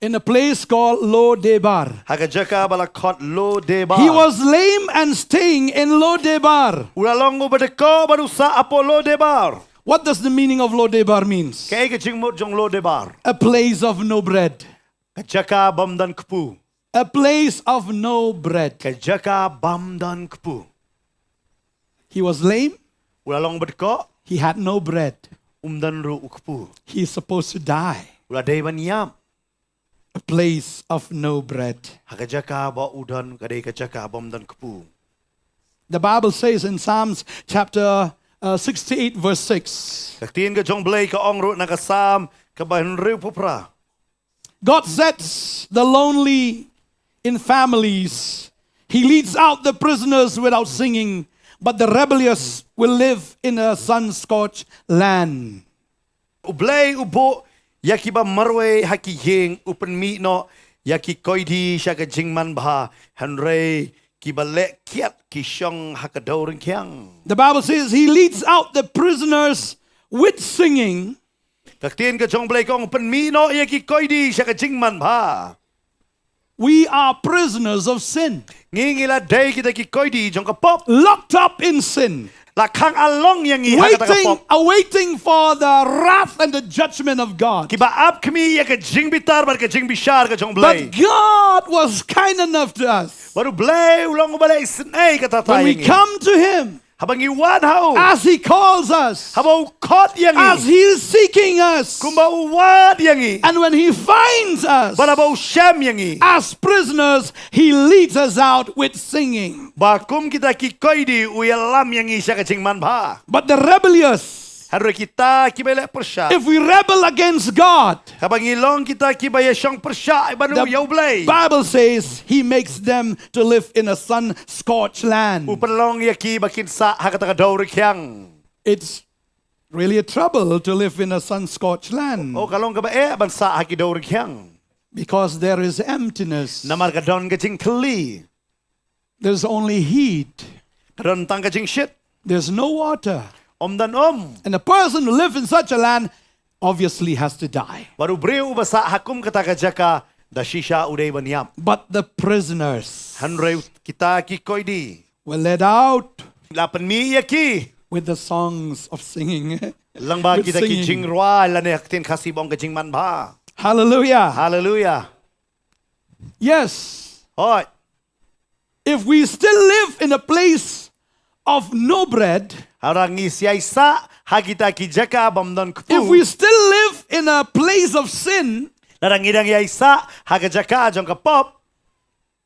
In a place called Lodebar. Ha ka jaka ba la khot Lodebar. He was lame and staying in Lodebar. U la long uba dkoh bad u sah hapoh Lodebar. What does the meaning of Lodebar means? Kaei ka jingmut jong Lodebar? A place of no bread. Ka jaka bym don kpu. A place of no bread. Ka jaka bym don kpu. He was lame. U la long uba dkoh. He had no bread. Um don ruh u kpu. He is supposed to die. U la dei ban ïap. A place of no bread. Ha ka jaka ba u don ka dei ka jaka bym don kpu. The Bible says in Psalms chapter uh, sixty-eight, verse six, Ka ktien ka jong U Blei ka ong ruh na ka Salm kaba hynriewphew phra. "God sets the lonely in families. He leads out the prisoners without singing, but the rebellious will live in a sun-scorched land." U Blei u buh ïa kiba marwei ha ki ïing, u pynmih noh ïa ki koidi sha ka jingmanbha, hynrei kiba leh kiad ki shong ha ka dewryngkhiang. The Bible says he leads out the prisoners with singing. Ka ktien ka jong U Blei ka ong u pynmih noh ïa ki koidi sha ka jingmanbha. We are prisoners of sin, Ngi ngi la dei kita ki koidi jong ka pop. Locked up in sin, La khang along ïa ngi ha kata ka waiting, pop. Awaiting for the wrath and the judgment of God. Kiba ap khmih ïa ka jingbitar bad ka jingbishar ka jong U Blei. But God was kind enough to us. Bad U Blei u long uba leh isynei kata kata When ïa we ngi. Come to Him, Haba ngi wad ha u. As He calls us, Haba u khot ïa ngi. As He is seeking us, Kumba u wad ïa ngi. And when He finds us, Bad haba u shem ïa ngi. As prisoners, He leads us out with singing. Ba kum kita ki koidi u ïalam ïa ngi sha ka jingmanbha. But the rebellious, Hynrei kita kiba leh pyrshah. If we rebel against God, Haba ngi long kita kiba ïashong pyrshah bad u, ïa U Blei. Bible says He makes them to live in a sun-scorched land. U pynlong ïa ki ba kin sah ha kata ka dewryngkhiang. It's really a trouble to live in a sun-scorched land. Oh, ka long kaba eh ban sah ha ki dewryngkhiang. Because there is emptiness. Namar ka don ka jingthylli. There's only heat. Ka don tang ka jingshit. There's no water. Ym don um. And a person who lives in such a land obviously has to die. Bad u briew uba sah ha kum kata ka jaka da shisha u dei ban ïap. But the prisoners, Hynrei kita ki koidi, were led out, la pynmih ïa ki, with the songs of singing. lyngba With kita ki singing. Jingrwai, lane ha ka ktien Khasi ba ong ka jingmanbha. Hallelujah. Haleluya. Yes. Hooid. If we still live in a place of no bread, Haba ngi ïai sah ha kita ki jaka bym don kpu. If we still live in a place of sin, Lada ngi dang ïai sah ha ka jaka jong ka pop.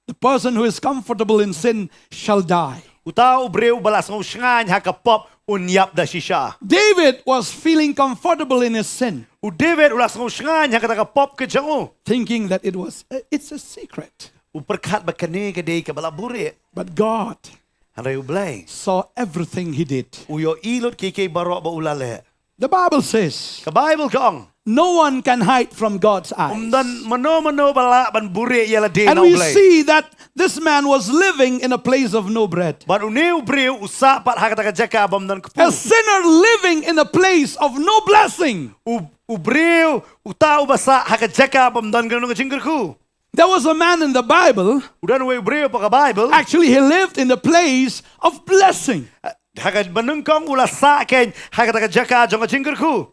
The person who is comfortable in sin shall die. Uta u briew uba la sngew shngaiñ ha ka pop un ïap da shisha. David was feeling comfortable in his sin, U David u la sngew shngaiñ ha kata ka pop ka jong u, thinking that it was, it's a secret. U pyrkhat ba kane ka dei kaba la buhrieh. But God Hynrei U Blei saw everything he did. u ïohi lut kiei kiei baroh ba u la leh. The Bible says, Ka Baibl ka ong, "No one can hide from God's eyes." ym don mano mano ba lah ban buhrieh ïa lade And na U we Blei. See that this man was living in a place of no bread. Bad une u briew u sah pat ha kata ka jaka bym don kpu. A sinner living in a place of no blessing. U, u briew uta uba sah ha ka jaka bym don ka jingkyrkhu. There was a man in the Bible. U don uwei u briew hapoh ka Baibl. Actually, he lived in the place of blessing. Ha kaba nyngkong u la sah kein ha kata ka jaka jong ka jingkyrkhu.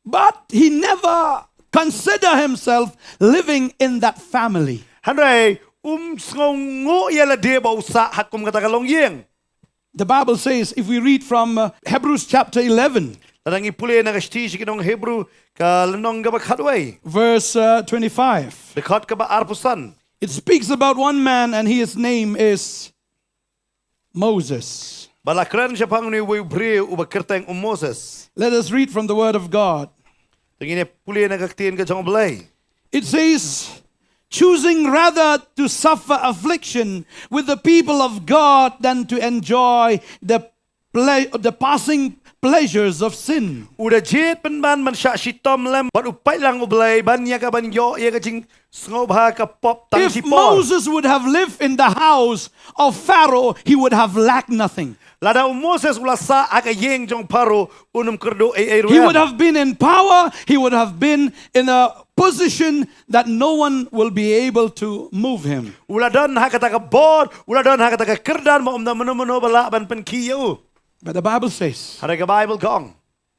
But he never considered himself living in that family. Hynrei um sngewnguh ïa lade ba u sah ha kum kata ka longïing. The Bible says, if we read from uh, Hebrews chapter eleven, Lada ngi pule na ka shithi sha ki nong Hebru ka lynnong kaba khatwei, verse uh, twenty-five, dkhot kaba arphew san. It speaks about one man, and his name is Moses. Ba la kren shaphang une uwei u briew uba kyrteng u Moses. Let us read from the Word of God. Ngin ïa pule na ka ktien ka jong U Blei. It says, "Choosing rather to suffer affliction with the people of God than to enjoy the ple-, the passing pleasures of sin." U da jied pynban ban shah shitom lem bad u paidlang U Blei ban ïa ka ban ïoh ïa ka jingsngewbha ka pop tang shipor. If Moses would have lived in the house of Pharaoh, he would have lacked nothing. Lada u Moses u la sah ha ka ïing jong Pharaoh, un ym kyrduh ei ei ruh. He would have been in power, he would have been in a position that no one will be able to move him. U la don ha kata ka bor, u la don ha kata ka kyrdan, ba ym don mano mano ba lah ban pynkhih ïa u. But the Bible says, hynrei ka Bible ka ong,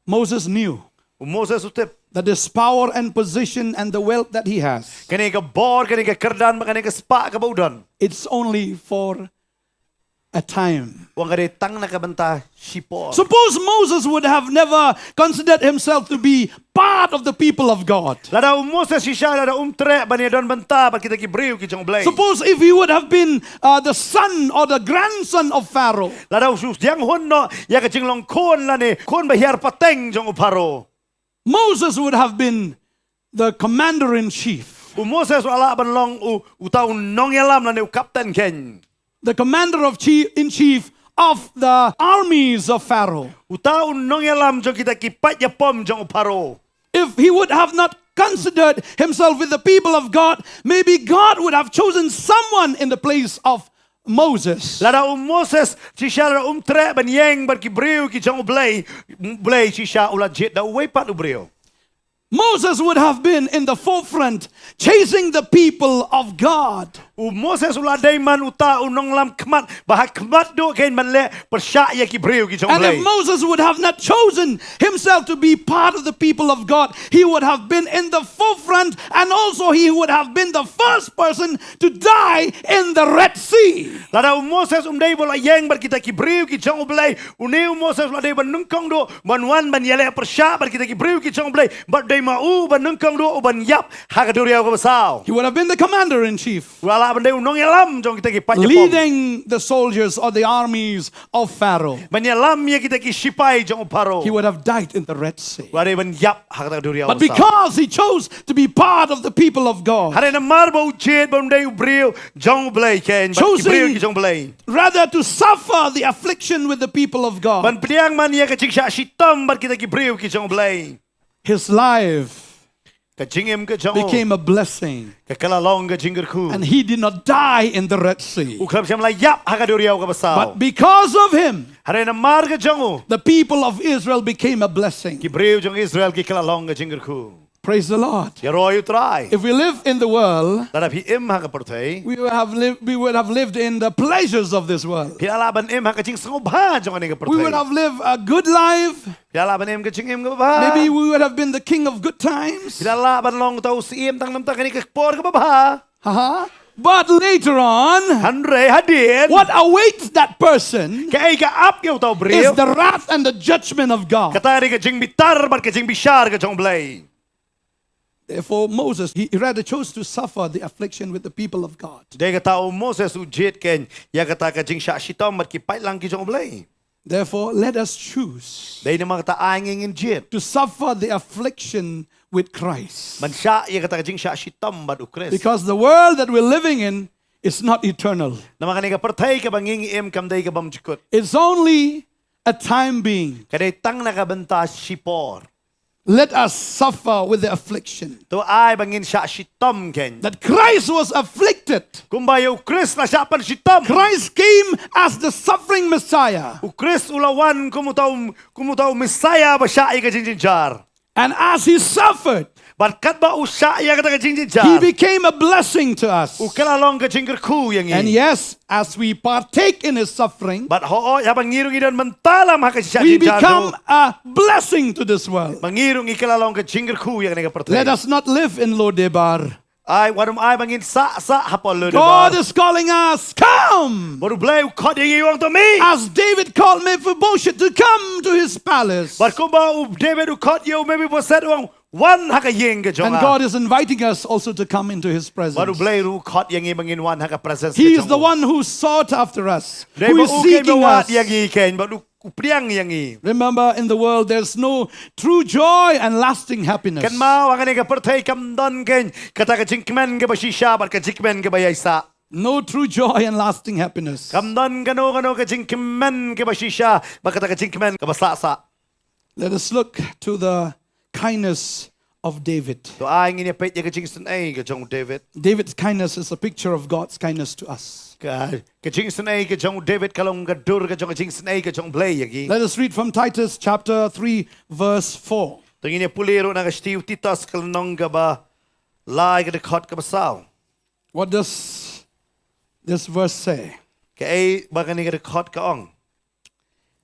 Moses knew, u Moses u tip, that this power and position and the wealth that he has, kane ka bor, kane ka kyrdan, kane ka spah kaba u don, it's only for a time. Wan ka dei tang na ka bynta shipor. Suppose Moses would have never considered himself to be part of the people of God. Lada u Moses shisha lada um treh ban ïa don bynta bad kita ki briew ki jong U Blei. Suppose if he would have been, uh, the son or the grandson of Pharaoh. Lada u shu jngai hun noh ïa ka jinglong khun lane khun ba hiar pateng jong u Pharaoh. Moses would have been the commander in chief. U Moses u la lah ban long u, uta u nongïalam lane u captain khein. The commander of chief, in chief of the armies of Pharaoh. Uta u nongïalam jong kita ki paid ïapom jong u Pharaoh. If he would have not considered himself with the people of God, maybe God would have chosen someone in the place of Moses. Lada u Moses shisha lada um treh ban ïeng bad ki briew ki jong U Blei, Blei shisha u la jied da uwei pat u briew. Moses would have been in the forefront chasing the people of God. U Moses u la dei man uta u nonglam khmat ba ha khmat duh khein ban leh pyrshah ïa ki briew ki jong U Blei. And if Moses would have not chosen himself to be part of the people of God, he would have been in the forefront and also he would have been the first person to die in the Red Sea. Lada u Moses um dei ba u la ïeng bad kita ki briew ki jong U Blei, une u Moses u la dei ba nyngkong duh ban wan ban ïaleh pyrshah bad kita ki briew ki jong U Blei, bad dei ma u ba nyngkong duh u ban ïap ha ka duriaw kaba saw. He would have been the commander in chief, u la lah ban dei u nongïalam jong kita ki paid ïapom, leading the soldiers or the armies of Pharaoh. Ban ïalam ïa kita ki sipai jong u Pharaoh. He would have died in the Red Sea. U la dei ban ïap ha kata ka duriaw kaba saw. But because he chose to be part of the people of God, hynrei namar ba u jied ban dei u briew jong U Blei khein, bad ki briew ki jong U Blei, choosing rather to suffer the affliction with the people of God, ban pdiang man ïa ka jingshah shitom bad kita ki briew ki jong U Blei, his life, ka jingim ka jong u, became a blessing, ka kylla long ka jingkyrkhu. And he did not die in the Red Sea. U khlem shym la ïap ha ka duriaw kaba saw. But because of him, hynrei namar ka jong u, the people of Israel became a blessing. Ki briew jong Israel ki kylla long ka jingkyrkhu. Praise the Lord. Ïaroh ïa U Trai. If we live in the world, lada phi im ha ka pyrthei, we would have lived, we would have lived in the pleasures of this world. Phi la lah ban im ha ka jingsngewbha jong kane ka pyrthei. We would have lived a good life. Phi la lah ban im ka jingim kaba bha. Maybe we would have been the king of good times. Phi la lah ban long uta u siem tang namar kane ka por kaba bha. Haha. But later on, hynrei hadien, what awaits that person, kaei ka ap ïa uta u briew, is the wrath and the judgment of God. Kata ka dei ka jingbitar bad ka jingbishar ka jong U Blei. Therefore, Moses, he rather chose to suffer the affliction with the people of God. Dei kata u Moses u jied khein ïa kata ka jingshah shitom bad ki paidlang ki jong U Blei. Therefore, let us choose, dei namar kata ai ngi ngin jied, to suffer the affliction with Christ. Ban shah ïa kata ka jingshah shitom bad u Khrist. Because the world that we're living in is not eternal. Namar kane ka pyrthei kaba ngi ngi im kam dei ka bymjukut. It's only a time being. Ka dei tang na ka bynta shipor. Let us suffer with the affliction. To ai ba ngin shah shitom khein. That Christ was afflicted. Kumba ïa u Khrist la shah pynshitom. Christ came as the suffering Messiah. U Khrist u la wan kum uta u, kum uta u Messiah ba shah ïa ka jingjynjar. And as he suffered, bad katba u shah ïa kata ka jingjynjar, he became a blessing to us. U kylla long ka jingkyrkhu ïa ngi. And yes, as we partake in his suffering, bad hooid, haba ngi ruh ngi don bynta lem ha ka jingshah jynjar jong u, we become a blessing to this world. Ba ngi ruh ngi kylla long ka jingkyrkhu ïa kane ka pyrthei. Let us not live in Lo Debar. Ai, wat ym ai ba ngin sah sah hapoh Lo Debar. God is calling us, "Come!" Bad U Blei u khot ïa ngi, u ong, "To mih." As David called Mephibosheth to come to his palace. Bad kumba u David u khot ïa u Mephibosheth, u ong, Wan ha ka ïing ka jong nga. And God is inviting us also to come into his presence. Bad U Blei ruh u khot ïa ngi ba ngin wan ha ka presence ka jong u. He is the one who sought after us, who is seeking us. Dei ba u keiñ ba wad ïa ngi keiñ, bad u pdiang ïa ngi. Remember, in the world there's no true joy and lasting happiness. Kynmaw, ha kane ka pyrthei kam don keiñ kata ka jingkmen kaba shisha bad ka jingkmen kaba ïaisah. No true joy and lasting happiness. Kam don kano kano ka jingkmen kaba shisha bad kata ka jingkmen kaba sah sah. Let us look to the kindness of David. To ai ngin ïa peit ïa ka jingsngewsih ka jong u David. David's kindness is a picture of God's kindness to us. Ka, ka jingsngewsih ka jong u David ka long ka dur ka jong ka jingsngewsih ka jong u Blei ïa ngi. Let us read from Titus chapter three, verse four. To ngin ïa pule ruh na ka shithi u Titus ka lynnong kaba lai ka dkhot kaba saw. What does this verse say? Kaei ba kane ka dkhot ka ong?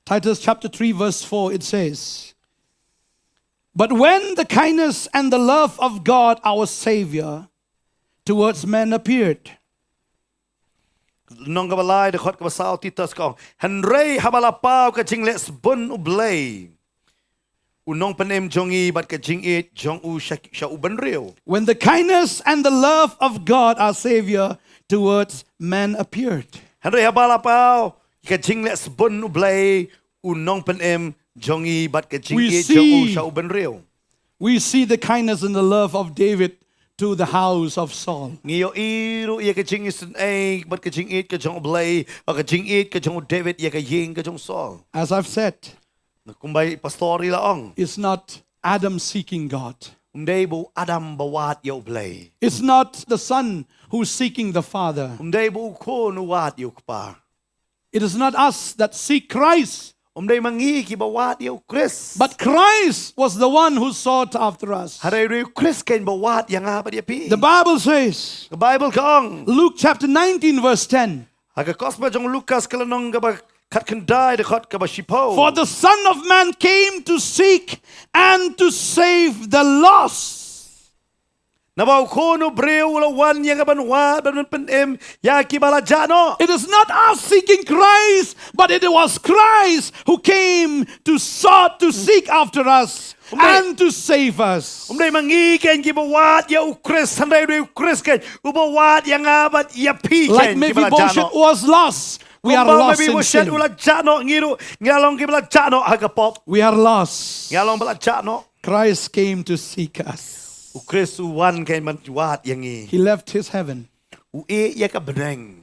Titus chapter three, verse four, it says, "But when the kindness and the love of God our Savior towards men appeared." Lynnong kaba lai, dkhot kaba saw, Titus ka ong, "Hynrei haba la paw ka jingleh sbun u Blei u nongpynim jong ngi bad ka jingïeit jong u sha, sha u bynriew." When the kindness and the love of God our Savior towards man appeared. Hynrei haba la paw ka jingleh sbun u Blei u nongpynim jong ngi bad ka jingïeit jong u sha u bynriew. We see the kindness and the love of David to the house of Saul. Ngi ïohi ruh ïa ka jingsngewsih bad ka jingïeit ka jong u Blei, ka jingïeit ka jong u David ïa ka ïing ka jong Saul. As I've said, Na kumba i pastor i la ong. It's not Adam seeking God. Um dei ba u Adam ba wad ïa u Blei. It's not the son who's seeking the Father. Um dei ba u khun u wad ïa u kpa. It is not us that seek Christ. Um dei ma ngi kiba wad ïa u Khrist. But Christ was the one who sought after us. Hynrei u Khrist keiñ ba wad ïa nga bad ïa phi. The Bible says, ka Baibl ka ong. Luke chapter nineteen, verse ten. Ha ka Gospel jong u Lukas ka lynnong kaba khatkhyndai dkhot kaba shiphew. For the Son of Man came to seek and to save the lost. Naba u Khun u Briew u la wan ïa ka ban wad, ban pynim ïa kiba la jah noh. It is not us seeking Christ, but it was Christ who came to sought, to seek after us. Um dei, and to save us. Um dei ma ngi keiñ kiba wad ïa u Khrist, hynrei u dei u Khrist keiñ uba wad ïa nga bad ïa phi keiñ kiba la jah noh. Like Mephibosheth was lost, we are lost in sin. Kumba u Mephibosheth u la jah noh, ngi ruh ngi la long kiba la jah noh ha ka pop. We are lost. Ngi la long ba la jah noh. Christ came to seek us. U Khrist u wan keiñ ban wad ïa ngi. He left his heaven. U ïeh ïa ka bneng.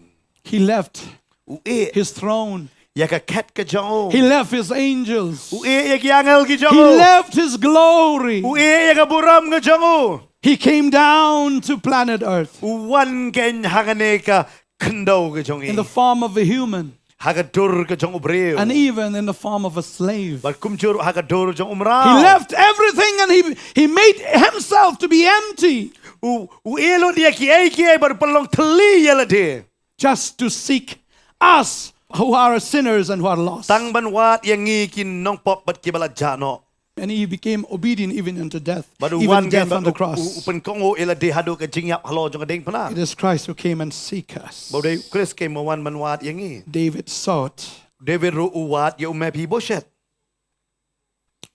He left, u ïeh, his throne. Ïa ka khet ka jong u. He left his angels. U ïeh ïa ki angel ki jong u. He left his glory. U ïeh ïa ka burom ka jong u. He came down to planet Earth. U wan keiñ ha kane ka khyndew ka jong ngi. In the form of a human. Ha ka dur ka jong u briew. And even in the form of a slave. Bad kumjuh ha ka dur jong u mraw. He left everything and he, he made himself to be empty. U, u ïeh lut ïa kiei kiei bad u pynlong thylli ïa lade. Just to seek us who are sinners and who are lost. Tang ban wad ïa ngi ki nongpop bad kiba la jah noh. And he became obedient even unto death, even death on the cross. Bad u wan keiñ bad u, u, u pynkohnguh ïa lade haduh ka jingïap halor jong ka diengphna. It is Christ who came and seek us. Bad u dei u Khrist keiñ uba wan ban wad ïa ngi. David sought. David ruh u wad ïa u Mephibosheth.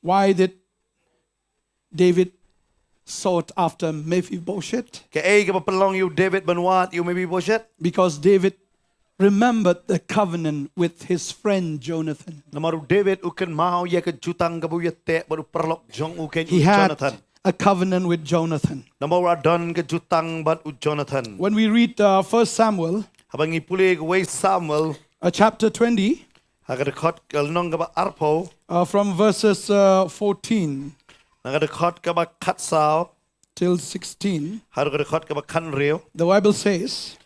Why did David sought after Mephibosheth? Kaei kaba pynlong ïa u David ban wad ïa u Mephibosheth? Because David remembered the covenant with his friend Jonathan. Namar u David u kynmaw ïa ka jutang kaba u ïateh bad u paralok jong u keiñ u Jonathan. He had a covenant with Jonathan. Namar u la don ka jutang bad u Jonathan. When we read, uh, First Samuel, haba ngi pule ka wei Samuel, uh, chapter twenty, ha ka dkhot ka lynnong kaba arphew, uh, from verses, uh, fourteen, na ka dkhot kaba khatsaw till sixteen. Haduh ka dkhot kaba khathynriew. The Bible says,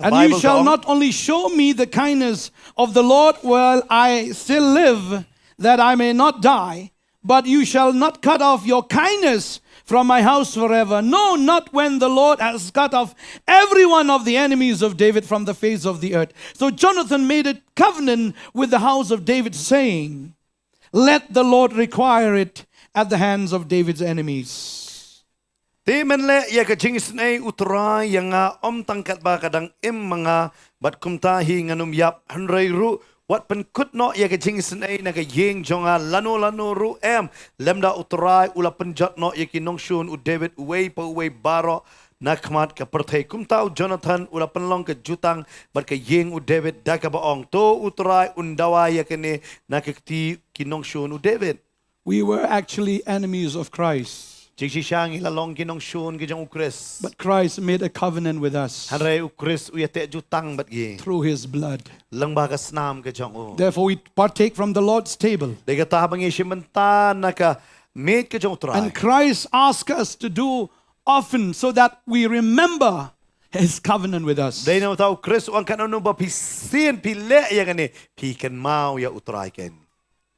"And you shall not only show me the kindness of the Lord while I still live, that I may not die, but you shall not cut off your kindness from my house forever, no, not when the Lord has cut off every one of the enemies of David from the face of the earth." So Jonathan made a covenant with the house of David, saying, "Let the Lord require it at the hands of David's enemies." Te men leh ïa ka jingisynei U Trai ïa nga, ym tang katba ka dang im ma nga, bad kumta hi ngan ym ïap, hynrei ruh wat pynkut noh ïa ka jingisynei na ka ïing jong nga lano lano ruh em, lymda U Trai u la pynjot noh ïa ki nongshun u David uwei pa uwei baroh na khmat ka pyrthei. Kumta u Jonathan u la pynlong ka jutang bad ka ïing u David da kaba ong, to U Trai un dawa ïa kane na ka kti ki nongshun u David. We were actually enemies of Christ. Jingshisha ngi la long ki nongshun ki jong U Khrist. But Christ made a covenant with us. Hynrei U Khrist u ïateh jutang bad ngi. Through his blood. Lyngba ka snam ka jong u. Therefore, we partake from the Lord's table. Dei kata ba ngi shim bynta na ka miej ka jong U Trai. And Christ asked us to do often so that we remember his covenant with us. Dei namar kata U Khrist u ong, katno ba phi sien phi leh ïa kane, phi kynmaw ïa U Trai kein.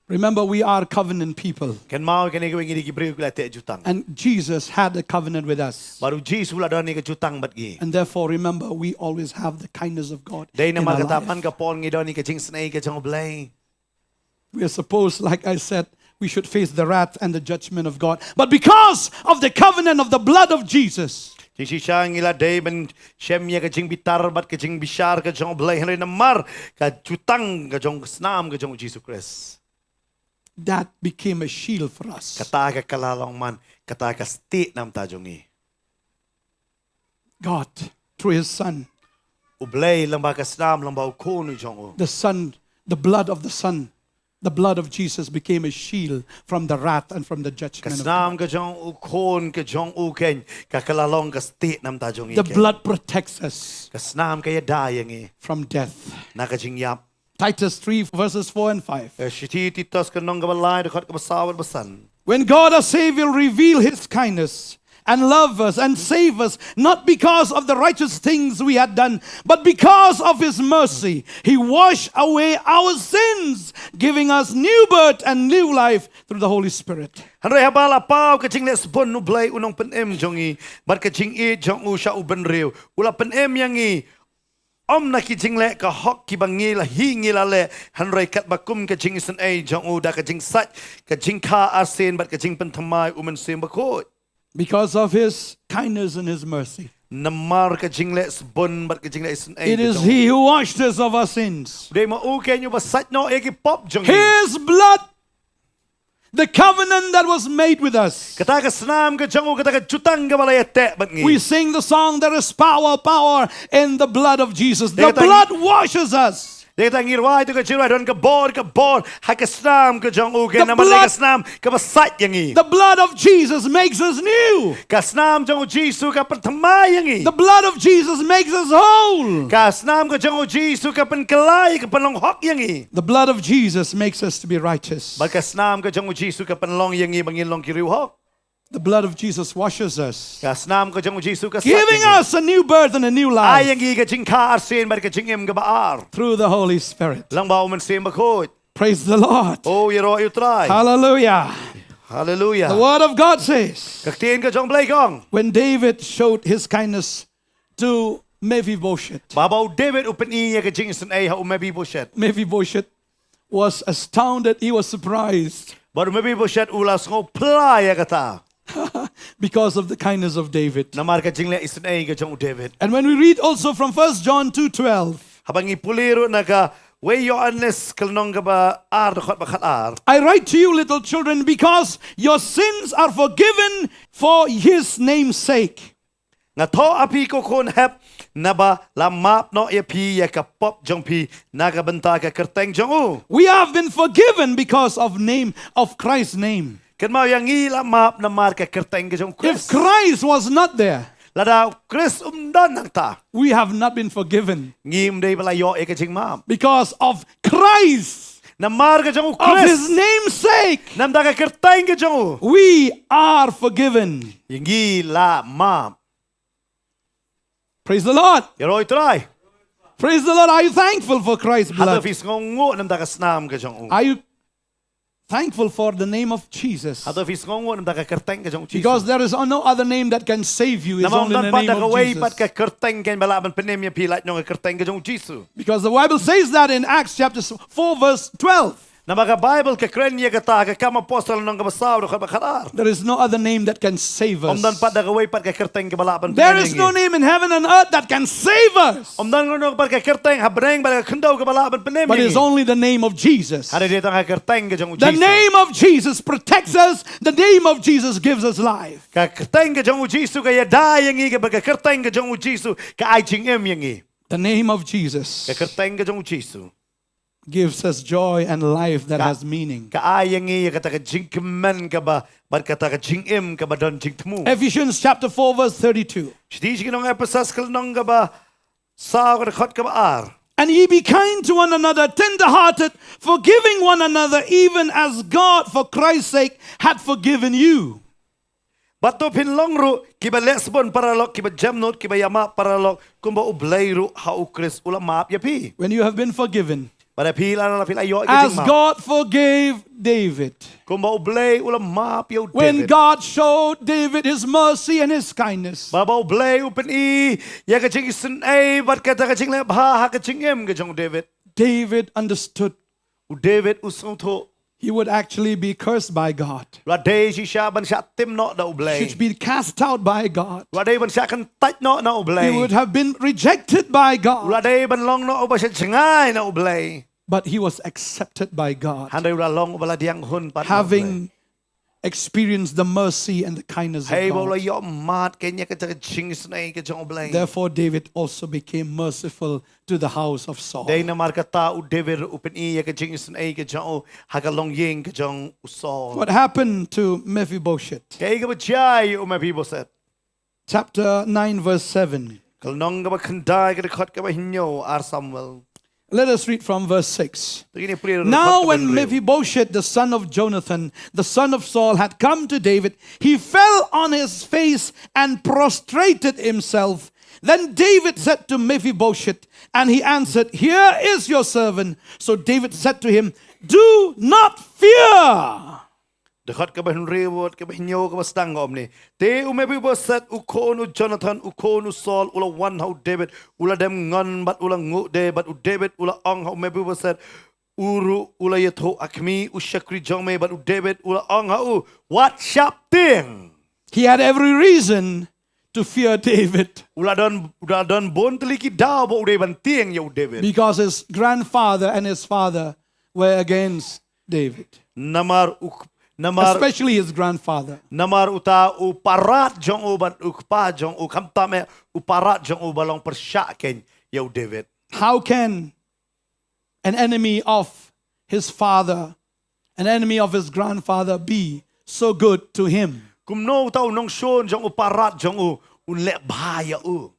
Remember, we are covenant people. Kynmaw kane, kawei ngi dei ki briew ki la teh jutang. And Jesus had a covenant with us. Bad U Jisu u la don ïa ka jutang bad ngi. And therefore, remember, we always have the kindness of God in our life. Dei namar kata man ka por ngi don ïa ka jingisynei ka jong U Blei. We are supposed, like I said, we should face the wrath and the judgment of God. But because of the covenant of the blood of Jesus, jingshisha ngi la dei ban shem ïa ka jingbitar bad ka jingbishar ka jong U Blei, hynrei namar ka jutang ka jong ka snam ka jong U Jisu Khrist, that became a shield for us. Kata ka la long man, kata ka stieh na bynta jong ngi. God, through his Son. U Blei lyngba ka snam, lyngba U Khun u jong u. The Son, the blood of the Son, the blood of Jesus became a shield from the wrath and from the judgment of God. Ka snam ka jong U Khun ka jong u kein, ka la long ka stieh na bynta jong ngi kein. The blood protects us. Ka snam ka ïada ïa ngi. From death. Na ka jingïap. Titus three verses four and five. Eh, shithi Titus ka lynnong kaba lai, dkhot kaba saw bad ba san. When God our Savior revealed his kindness and love us and save us, not because of the righteous things we had done, but because of his mercy, he washed away our sins, giving us new birth and new life through the Holy Spirit. Hynrei haba la paw ka jingleh sbun U Blei U Nongpynim jong ngi bad ka jingïeit jong u sha u bynriew, u la pynim ïa ngi, ym na ki jingleh ka hok kiba ngi la hi ngi la leh, hynrei katba kum ka jingisynei jong u da ka jingsait, ka jingkha arsien bad ka jingpynthymmai U Mynsiem Bakhuid. Because of his kindness and his mercy. Namar ka jingleh sbun bad ka jingleh isynei ka jong u. It is he who washed us of our sins. Dei ma u kein uba sait noh ïa ki pop jong ngi. His blood, the covenant that was made with us. Kata ka snam ka jong u, kata ka jutang kaba la ïateh bad ngi. We sing the song, "There is power, power in the blood of Jesus." The blood washes us. Dei kata ngi rwai tu ka jingrwai, don ka bor, ka bor ha ka snam ka jong u kein, namar ka snam kaba sait ïa ngi. The blood of Jesus makes us new. Ka snam jong U Jisu ka pynthymmai ïa ngi. The blood of Jesus makes us whole. Ka snam ka jong U Jisu ka pynkylla, ka pynlong hok ïa ngi. The blood of Jesus makes us to be righteous. Bad ka snam ka jong U Jisu ka pynlong ïa ngi ba ngin long ki riewhok. The blood of Jesus washes us. Ka snam ka jong U Jisu ka sait ïa ngi. Giving us a new birth and a new life. Ai ïa ngi ka jingkha arsien bad ka jingim kaba ar. Through the Holy Spirit. Lyngba U Mynsiem Bakhuid. Praise the Lord. Oh, ïaroh ïa U Trai. Hallelujah. Hallelujah. The word of God says, ka ktien ka jong U Blei ka ong, when David showed his kindness to Mephibosheth. Ba haba u David u pyni ïa ka jingisynei ha u Mephibosheth. Mephibosheth was astounded, he was surprised. Bad u Mephibosheth u la sngewphylla ïa kata. Because of the kindness of David. Namar ka jingleh isynei ka jong u David. And when we read also from First John two twelve, haba ngi pule ruh na kawei Ïoannis ka lynnong kaba ar, dkhot ba khatar. I write to you, little children, because your sins are forgiven for his name's sake. Nga thoh ha phi ko khun hep, naba la map noh ïa phi ïa ka pop jong phi na ka bynta ka kyrteng jong u. We have been forgiven because of name, of Christ's name. Kynmaw ïa ngi la map namar ka kyrteng ka jong u Khrist. If Christ was not there, lada u Khrist um don nangta, we have not been forgiven. Ngim dei ba la ïoh ïa ka jingmap. Because of Christ. Namar ka jong u Khrist. Of his name's sake. Namar ka kyrteng ka jong u. We are forgiven. Ïa ngi la map. Praise the Lord. Ïaroh ïa u Trai. Praise the Lord. Are you thankful for Christ's blood? Hato phi sngewnguh namar ka snam ka jong u? Are you thankful for the name of Jesus? Hato phi sngewnguh namar ka kyrteng ka jong u Jisu? Because there is no other name that can save you. It's only the name of Jesus. Namar ym don pat da kawei pat ka kyrteng kaba lah ban pynim ïa phi, lait noh ka kyrteng ka jong u Jisu. Because the Bible says that in Acts chapter four verse twelve. Namar ka Baibl ka kren ïa kata ha ka Kam Apostol lynnong kaba saw dkhot ba khatar. There is no other name that can save us. Ym don pat da kawei pat ka kyrteng kaba lah ban pynïaid ïa ngi. There is no name in heaven and earth that can save us. Ym don kano kano pat ka kyrteng ha bneng bad ha ka khyndew kaba lah ban pynïaid ïa ngi. But it's only the name of Jesus. Hynrei dei tang ha ka kyrteng ka jong u Jisu. The name of Jesus protects us. The name of Jesus gives us life. Ka kyrteng ka jong u Jisu ka ïada ïa ngi, ka, ka kyrteng ka jong u Jisu ka ai jingim ïa ngi. The name of Jesus. Ka kyrteng ka jong u Jisu gives us joy and life that has meaning. Ka ai ïa ngi ïa kata ka jingkmen kaba, bad kata ka jingim kaba don jingthmu. Ephesians chapter four verse thirty-two. Shithi sha ki nong Ephesus ka lynnong kaba saw ka dkhot kaba ar. And ye be kind to one another, tender-hearted, forgiving one another, even as God for Christ's sake hath forgiven you. Bad to phin long ruh kiba leh sbun paralok, kiba jemnud, kiba ïamap paralok, kumba U Blei ruh ha U Khrist u la map ïa phi. When you have been forgiven, bad phi la, la phi la ïoh ïa ka jingmap. As God forgave David. Kumba U Blei u la map ïa u David. When God showed David his mercy and his kindness. Ba, ba U Blei u pyni ïa ka jingisynei bad kata ka jingleh bha ha ka jingim ka jong u David. David understood. U David u sngewthuh. He would actually be cursed by God. U la dei shisha ban shah tim noh da U Blei. Should be cast out by God. U la dei ban shah kyntait noh na U Blei. He would have been rejected by God. U la dei ban long noh uba shah jngai na U Blei. But he was accepted by God. Hynrei u la long uba la diang hun pat na U Blei. Having experienced the mercy and the kindness of God. Hei ba u la ïoh mad kein ïa kata ka jingisynei ka jong U Blei. Therefore, David also became merciful to the house of Saul. Dei namar kata u David u pyni ïa ka jingisynei ka jong u ha ka longïing ka jong u Saul. What happened to Mephibosheth? Kaei kaba jia ïa u Mephibosheth? Chapter nine, verse seven. Ka lynnong kaba khyndai, ka dkhot kaba hynñiew, Ar Samuel. Let us read from verse six. To ngin ïa pule ruh dkhot kaba hynriew. Now when Mephibosheth, the son of Jonathan, the son of Saul, had come to David, he fell on his face and prostrated himself. Then David said to Mephibosheth, and he answered, "Here is your servant." So David said to him, "Do not fear." Dkhot kaba hynriew, kaba hynñiew, kaba sdang kumne. Te u Mephibosheth, u khun u Jonathan, u khun u Saul, u la wan ha u David, u la dem ngon bad u la nguh de, bad u David u la ong ha u Mephibosheth, u ruh u la ïathuh, "A kmie, u shakri jong me," bad u David u la ong ha u, "Wat shah tieng." He had every reason to fear David. U la don, u la don bun tylli ki daw ba u dei ban tieng ïa u David. Because his grandfather and his father were against David. Namar u, namar, especially his grandfather. Namar uta u parad jong u bad u kpa jong u, khamtam eh u parad jong u ba long pyrshah kein ïa u David. How can an enemy of his father, an enemy of his grandfather be so good to him? Kumno uta u nongshun jong u parad jong u un leh bha ïa u?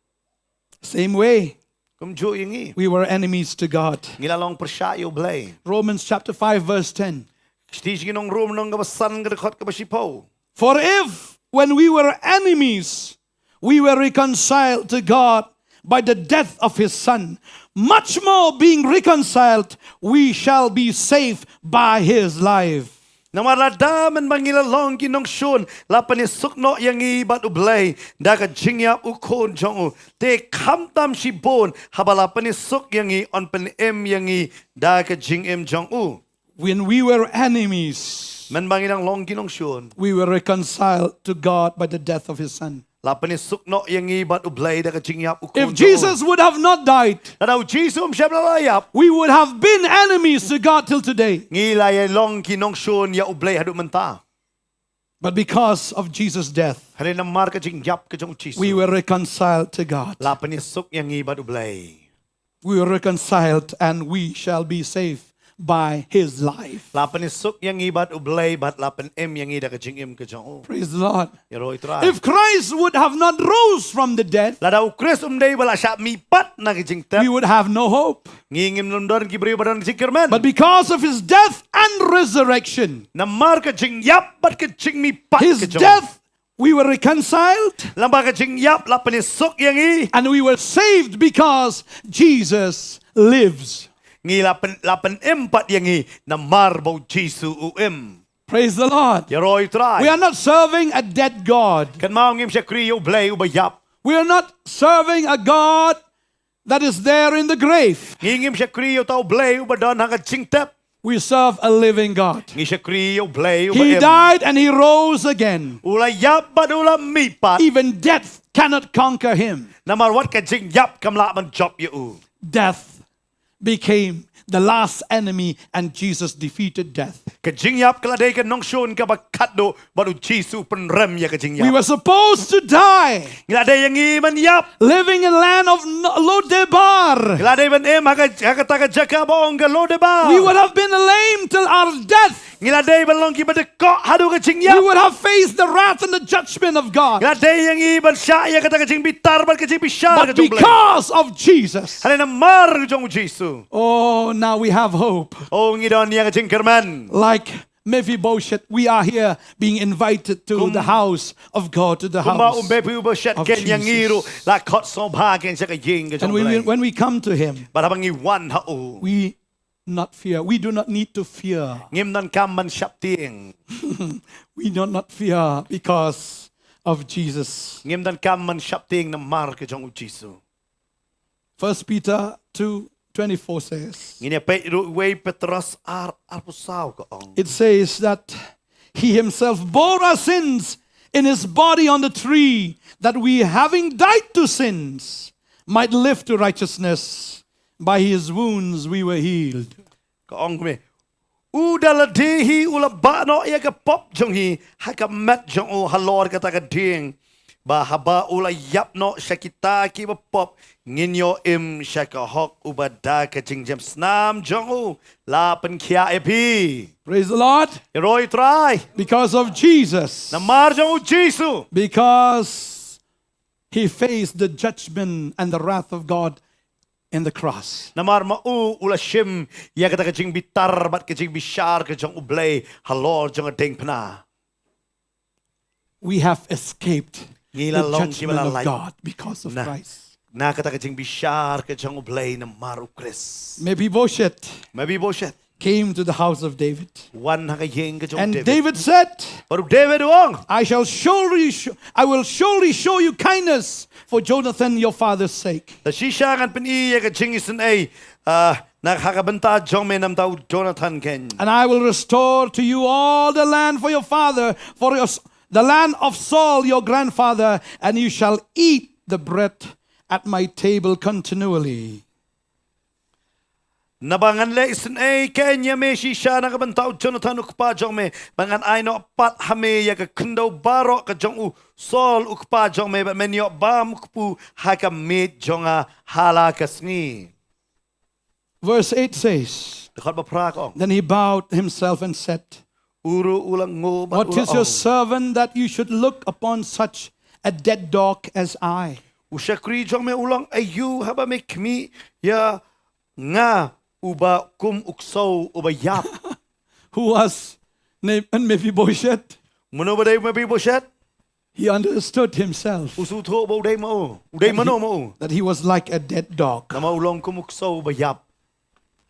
Same way. Kumjuh ïa ngi. We were enemies to God. Ngi la long pyrshah ïa u Blei. Romans chapter five verse ten. Shithi sha ki nong Rom lynnong kaba san, ka dkhot kaba shiphew. For if, when we were enemies, we were reconciled to God by the death of his son, much more being reconciled, we shall be saved by his life. Namar lada mynba ngi la long ki nongshun, la pynïasuk noh ïa ngi bad u Blei da ka jingïap u khun jong u, te khamtam shibun haba la pynïasuk ïa ngi, yn pynim ïa ngi da ka jingim jong u. When we were enemies, mynba ngi dang long ki nongshun, we were reconciled to God by the death of his son. La pynïasuk noh ïa ngi bad u Blei da ka jingïap u khun jong u. If Jesus would have not died, lada u Jisu um shym la ïap, we would have been enemies to God till today. Ngi la ïa long ki nongshun ïa u Blei haduh mynta. But because of Jesus' death, hynrei namar ka jingïap ka jong u Jisu, we were reconciled to God. La pynïasuk ïa ngi bad u Blei. We were reconciled and we shall be saved by his life. La pynïasuk ïa ngi bad u Blei bad la pynim ïa ngi da ka jingim ka jong u. Praise the Lord. Ïaroh ïa u Trai. If Christ would have not rose from the dead, lada u Khrist um dei ba la shah mih pat na ka jingtep, we would have no hope. Ngi ngim don ki briew ba don jingkyrmen. But because of his death and resurrection, namar ka jingïap bad ka jingmih pat ka jong u. His death, we were reconciled. Namar ka jingïap la pynïasuk ïa ngi. And we were saved because Jesus lives. Ngi la pyn-, la pynim pat ïa ngi namar ba u Jisu u im. Praise the Lord. Ïaroh ïa u Trai. We are not serving a dead God. Kynmaw, ngim shakri ïa u Blei uba ïap. We are not serving a God that is there in the grave. Ngi ngim shakri ïa uta u Blei uba don ha ka jingtep. We serve a living God. Ngi shakri ïa u Blei u ba He im. Died and he rose again. U la ïap bad u la mih pat. Even death cannot conquer him. Namar wat ka jingïap kam lah ban jop ïa u. Death became the last enemy and Jesus defeated death. Ka jingïap ka la dei ka nongshun kaba khatduh bad u Jisu u pynrem ïa ka jingïap. We were supposed to die, Ngi la dei ïa ngi ban ïap. Living in land of N- Lodebar. Ngi la dei ban im ha ka ha kata ka jaka ba ong ka Lodebar. We would have been lame till our death. Ngi la dei ban long kiba dkoh haduh ka We jingïap. would have faced the wrath and the judgment of God. Ngi la dei ïa ngi ban shah ïa kata ka jingbitar bad ka jingbishar ka But jong u Blei. Because of Jesus, Hynrei namar ka jong u Jisu. Oh, now we have hope. Oh, ngi don ïa ka jingkyrmen. Like Mephibosheth, we are here being invited to Kum- the house of God, to the Kumba u house. Mephibosheth of ken ïa ngi ruh Jesus. La khot sngewbha ken sha ka ïing ka jong And we, u Blei. When we come to him, Bad haba ngi wan ha u. We not fear. We do not need to fear. Ngim donkam ban shaptieng. We do not fear because of Jesus. Ngim donkam ban shaptieng namar ka jong u Jisu. First Peter two twenty-four says, Ngin ïa peit ruh wei Petros ar arphew saw ka ong. It says that he himself bore our sins in his body on the tree, that we, having died to sins, might live to righteousness. By his wounds we were healed. Ka ong kumne. U da lade hi u la bah noh ïa ka pop jong ngi ha ka met jong u halor kata ka dieng. Ba haba u la ïap noh sha kita kiba pop ngin ïoh im sha ka hok, uba da ka jingjemsnam jong u la pynkhiah ïa phi. Praise the Lord. Ïaroh ïa u Trai. Because of Jesus. Namar jong u Jisu. Because he faced the judgment and the wrath of God in the cross. Namar ma u u la shim ïa kata ka jingbitar bad ka jingbishar ka jong u Blei halor jong ka diengphna. We have escaped Ngi the la long kiba judgment la of lait. God because of Na, Christ. Na kata ka jingbishar ka jong u Blei namar u Khrist. Mephibosheth Mephibosheth came to the house of David. Wan ha ka ïing ka jong And David. David said, Bad u David u ong. I shall surely, sh- I will surely show you kindness for Jonathan your father's sake. Ta shisha ngan pyni ïa ka jingisynei, ah, na ha ka bynta jong me namar u Jonathan ken. And I will restore to you all the land for your father, for your, s- the land of Saul your grandfather, and you shall eat the bread at my table continually. Naba ngan leh isynei ken ïa me shisha na ka bynta u Jonathan u kpa jong me, ba ngan ai noh pat ha me ïa ka khyndew baroh ka jong u Saul u kpa jong me, ba men ïoh bam kpu ha ka miej jong nga ha la ka sngi. Verse eight says, Dkhot ba phra ka ong. Then he bowed himself and said, U ruh u la nguh bad What u la is your ong. Servant that you should look upon such a dead dog as I? U shakri jong me u long aïu haba me khmih ïa nga uba kum u ksew uba ïap. Who was named Mephibosheth? Mano ba dei Mephibosheth? He understood himself U sngewthuh ba u dei ma u. U dei mano ma u. That he was like a dead dog. Namar u long kum u ksew uba ïap.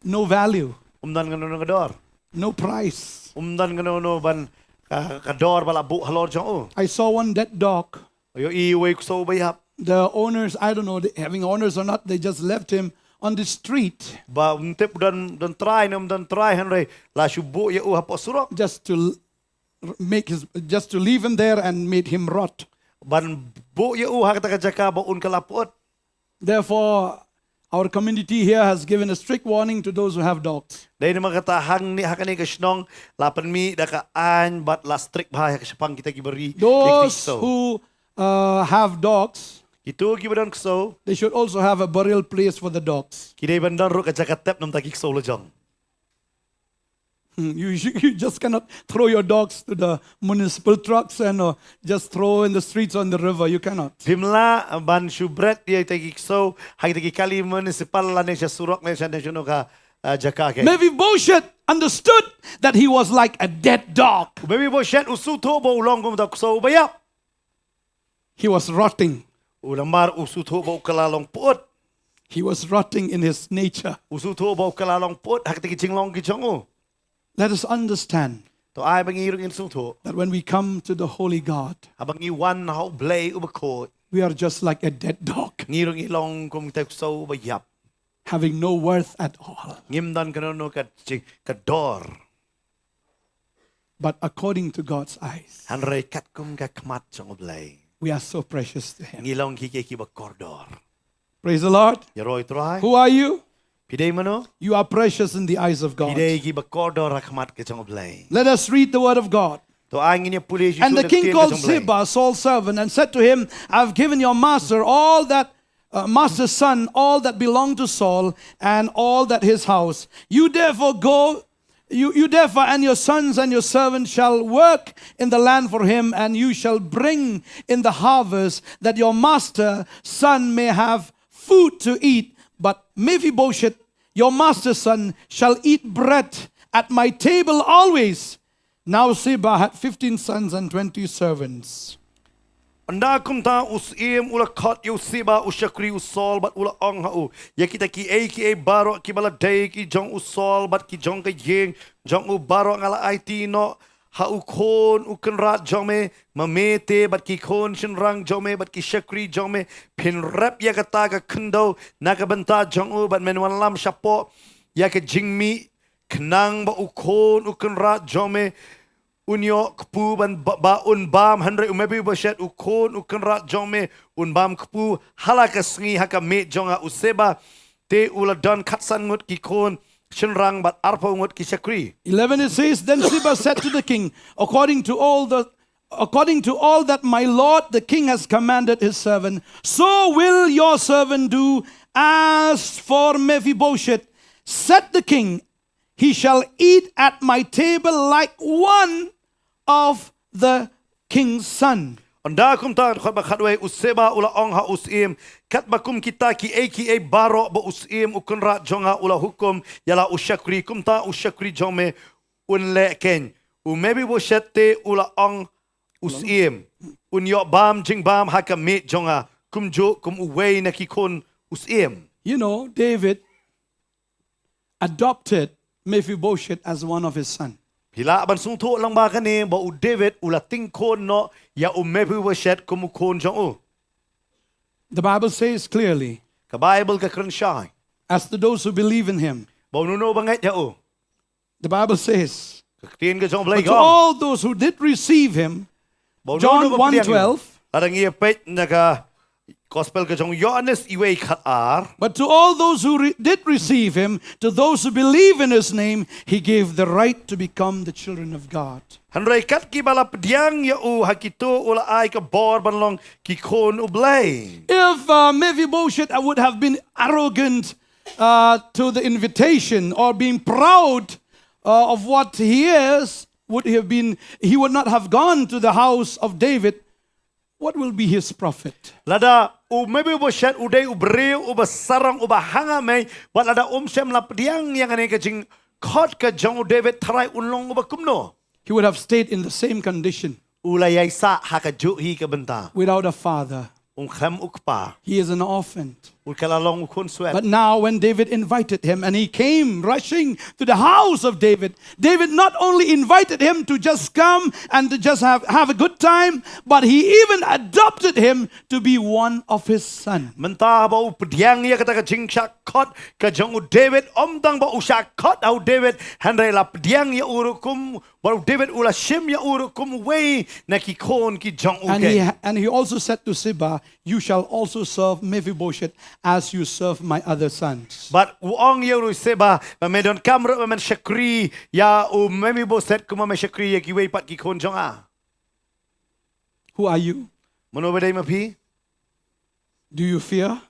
No value, Um don kano kano ka dor. No price. Um don kano kano ban ka, ka dor ba la buh halor jong u. I saw one dead dog. Ïohi wei u ksew uba ïap. The owners, I don't know, they, having owners or not, they just left him on the street Ba um tip don don trai ne um don trai hynrei la shu buh ïa u hapoh surok. just to l- make his, just to leave him there and made him rot. Ban buh ïa u ha kata ka jaka ba un kylla pyut. Therefore, our community here has given a strict warning to those who have dogs. Dei namar kata hangne ha kane ka shnong la pynmih da ka aiñ bad la strict bha ïa ka shaphang kita kiba ri. Those who uh, have dogs, Kito kiba don ksew. They should also have a burial place for the dogs. Ki dei ban don ruh ka jaka tep namar ki ksew lajong. Hmm, You, you, you just cannot throw your dogs to the municipal trucks and uh, just throw in the streets or in the river. You cannot. Phim lah ban shu bret ïa kita ki ksew ha kita ki kali municipal lane sha surok lane sha national ka uh, jaka ke. Mephibosheth understood that he was like a dead dog. Mephibosheth u sngewthuh ba u long kum uta u ksew uba ïap. He was rotting. U namar u sngewthuh ba u kylla long pyut. He was rotting in his nature. U sngewthuh ba u kylla long pyut ha kita ki jinglong ki jong u. Let us understand To ai ba ngi ruh ngin sngewthuh. That when we come to the holy God, Haba ngi wan ha u Blei uba khuid. We are just like a dead dog. Ngi ruh ngi long kum uta u ksew uba ïap. having no worth at all. Ngim don kano kano ka, ka dor. But according to God's eyes, Hynrei katkum ka khmat jong U Blei, we are so precious to Him. Ngi long ki, ki, kiba kordor. Praise the Lord. Ïaroh Trai. Who are you? Phi dei mano? You are precious in the eyes of Phi God. Dei kiba kordor ha khmat ka jong U Blei. Let us read the word of God. To ai ngin ïa pule shuh And the na king ktien ka called jong U Blei. Ziba, Saul's servant, and said to him, "I have given your master all that, uh, master's son, all that belonged to Saul, and all that his house. You therefore go, you, you therefore and your sons and your servants shall work in the land for him, and you shall bring in the harvest, that your master's son may have food to eat. But Mephibosheth, your master's son, shall eat bread at my table always." Now Ziba had fifteen sons and twenty servants. Ynda kumta u syiem u la khot ïa u Ziba u shakri u Saul bad u la ong ha u, ïa kita kiei kiei baroh kiba la dei ki jong u Saul bad ki jong ka ïing jong u baroh nga la aiti noh ha u khun u kynrad jong me, ma me te bad ki khun shynrang jong me bad ki shakri jong me. Phin rep ïa kata ka khyndew na ka bynta jong u bad men wanlam shapoh ïa ka jingmih, khnang ba u khun u kynrad jong me un ïoh kpu ban ba, ba un bam. Hynrei u Mephibosheth u khun u kynrad jong me un bam kpu ha la ka sngi ha ka miej jong nga. U Ziba te u la don khatsan ngut ki khun shynrang bad arphew ngut ki shakri. Eleven, it says, "Then Ziba said to the king, 'According to all the, according to all that my lord the king has commanded his servant, so will your servant do. As for Mephibosheth,' said the king, 'he shall eat at my table like one of the king's son.'" Ynda kumta, khat ba khatwei, u Ziba u la ong ha u syiem, katba kum kita kiei kiei baroh ba u syiem u kynrad jong nga u la hukum ïa la u shakri, kumta u shakri jong me un leh kein. U Mephibosheth te u la ong u syiem, un ïoh bam jingbam ha ka miej jong nga kumjuh kum uwei na ki khun u syiem. You know, David adopted Mephibosheth as one of his son. Phi lah ban sngewthuh lang ba kane ba u David u la tyngkhun noh ïa u Mephibosheth kum u khun jong u. The Bible says clearly, ka Baibl ka kren shai, as to those who believe in him, ba uno uno ba ngeit ïa u. The Bible says, ka ktien ka jong U Blei ka ong, all those who did receive him, John one twelve, lada ngi peit na ka Gospel ka jong Ïoannis uwei khat ar. But to all those who re- did receive him, to those who believe in his name, he gave the right to become the children of God. Hynrei kat kiba la pdiang ïa u, ha kito u la ai ka bor ban long ki khun U Blei. If uh, Mephibosheth would have been arrogant uh, to the invitation or being proud uh, of what he is, would have been, he would not have gone to the house of David. What will be his profit? Lada u Mephibosheth u dei u briew uba sarong, uba hanga mei, bad lada um shym la pdiang ïa kane ka jingkhot ka jong u David, tharai un long uba kumno? He would have stayed in the same condition. U la ïai sah ha kajuh hi ka bynta. Without a father. Um khlem u kpa. He is an orphan. U ka la long u khun swet. But now, when David invited him and he came rushing to the house of David, David not only invited him to just come and to just have, have a good time, but he even adopted him to be one of his son. Mynta ba u pdiang ïa kata ka jingshah khot ka jong u David, ym tang ba u shah khot ha u David, hynrei la pdiang ïa u ruh kum, ba u David u la shim ïa u ruh kum uwei na ki khun ki jong u. And he, and he also said to Ziba, "You shall also serve Mephibosheth as you serve my other sons." Bad u ong ïa u Ziba, ba me donkam ruh ba men shakri ïa u Mephibosheth kumba me shakri ïa kiwei pat ki khun jong nga. Who are you? Mano ba dei ma phi? Do you fear?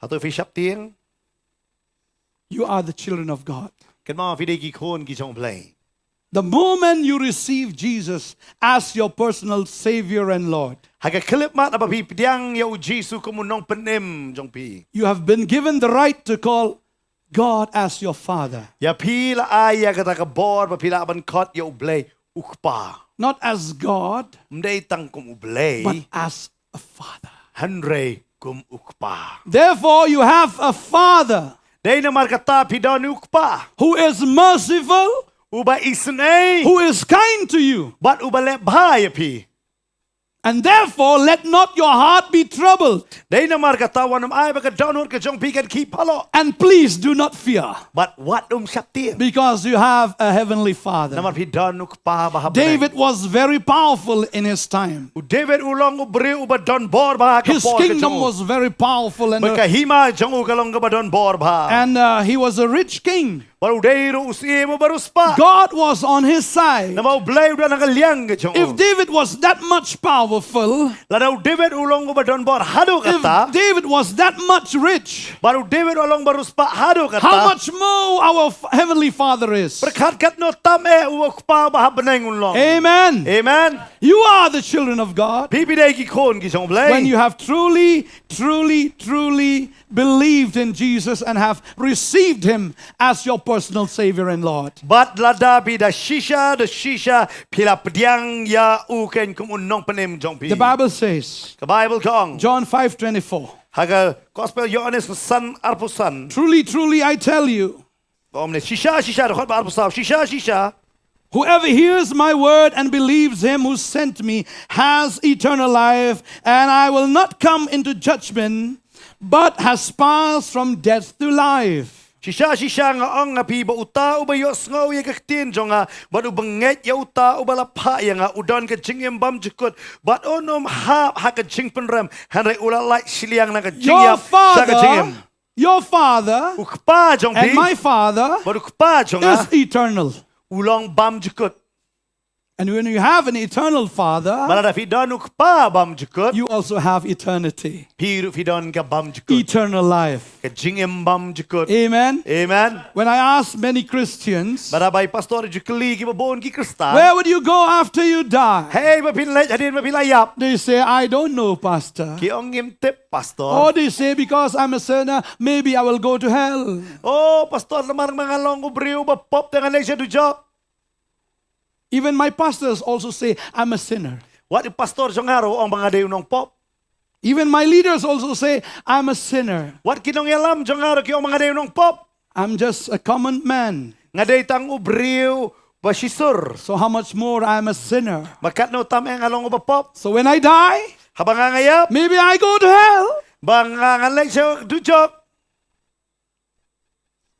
Hato phi sheptieng? You are the children of God. Kynmaw, phi dei ki khun ki jong U Blei. The moment you receive Jesus as your personal Savior and Lord, ha ka khyllipmat ba phi pdiang ïa u Jisu kum u nongpynim jong phi, you have been given the right to call God as your Father. Ïa phi la ai ïa kata ka bor ba phi lah ban khot ïa U Blei u Kpa. Not as God, ym dei tang kum U Blei, but as a Father. Hynrei kum u Kpa. Therefore, you have a Father. Dei namar kata phi don u Kpa. Who is merciful, uba isynei, who is kind to you, bad uba leh bha ïa phi. And therefore, let not your heart be troubled. Dei namar kata wat nym ai ba ka dohnud ka jong phi kan khih palat. And please do not fear. Bad wat nym sheptieng. Because you have a heavenly Father. Namar phi don u kpa ba ha bneng. David was very powerful in his time. U David u long u briew uba don bor bha ha ka por ka jong u. His kingdom was very powerful and, Bad ka uh, hima jong u ka long kaba don bor bha. And, uh, he was a rich king. Bad u dei ruh u syiem uba riewspah. God was on his side. Namar U Blei u don ha ka liang ka jong u. If David was that much powerful, Lada u David u long uba don bor haduh kata. If David was that much rich, Bad u David u long uba riewspah haduh kata. How much more our f- Heavenly Father is? Pyrkhat katno tam eh u kpa ba ha bneng un long. Amen. Amen. You are the children of God. Phi phi dei ki khun ki jong U Blei. When you have truly, truly, truly believed in Jesus and have received him as your personal Savior and Lord. Bad lada phi da shisha, da shisha, phi la pdiang ïa u kein kum u nongpynim jong phi. The Bible says, Ka Bible ka ong. John five twenty-four. Ha ka Gospel Ïoannis san arphew san. Truly, truly, I tell you, Ka ong ne shisha, shisha, dkhot ba arphew saw. Shisha, shisha. Whoever hears my word and believes him who sent me has eternal life, and I will not come into judgment, but has passed from death to life. Shisha, shisha, nga ong ha phi ba uta uba ïohsngew ïa ka ktien jong nga, bad uba ngeit ïa uta uba la phah ïa nga, u don ka jingim bymjukut, bad un ym hap ha ka jingpynrem, hynrei u la lait shiliang na ka jingïap sha ka jingim. Your Father U kpa jong phi and my Father bad u kpa jong nga is eternal. U long bymjukut. And when you have an eternal Father, Bad lada phi don u kpa bymjukut, you also have eternity. Phi ruh phi don ka bymjukut. Eternal life. Ka jingim bymjukut. Amen. Amen. When I ask many Christians, Bad haba i pastor i ju kylli kiba bun ki Khristan. Where would you go after you die? Hei, ba phin leit hadien ba phi la ïap? They say, I don't know, Pastor. Ki ong ngim tip, Pastor. Or they say, because I'm a sinner, maybe I will go to hell. Oh, Pastor, namar ba nga long u briew ba pop te ngan leit sha dujok. Even my pastors also say, I'm a sinner. Wat i pastor jong nga ruh ong ba nga dei u nongpop. Even my leaders also say, I'm a sinner. Wat ki nongïalam jong nga ruh ki ong ba nga dei u nongpop. I'm just a common man. Nga dei tang u briew ba shisur. So how much more I'm a sinner? Ba katno tam eh nga long uba pop. So when I die, Haba nga nga ïap. Maybe I go to hell. Ba nga ngan leit sha dujok.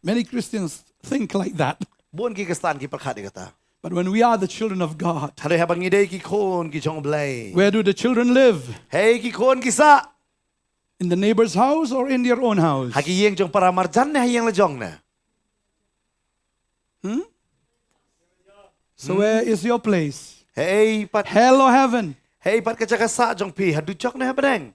Many Christians think like that. Bun ki Khristan ki pyrkhat ïa kata. But when we are the children of God, Hynrei haba ngi dei ki khun ki jong U Blei. Where do the children live? Hei, ki khun ki sah. In the neighbor's house or in their own house? Ha ki ïing jong para marjan ne ha ïing la jong ne? Hmm? So where is your place? Hei pat. Hell or heaven? Hei pat ka jaka sah jong phi, ha dujok ne ha bneng?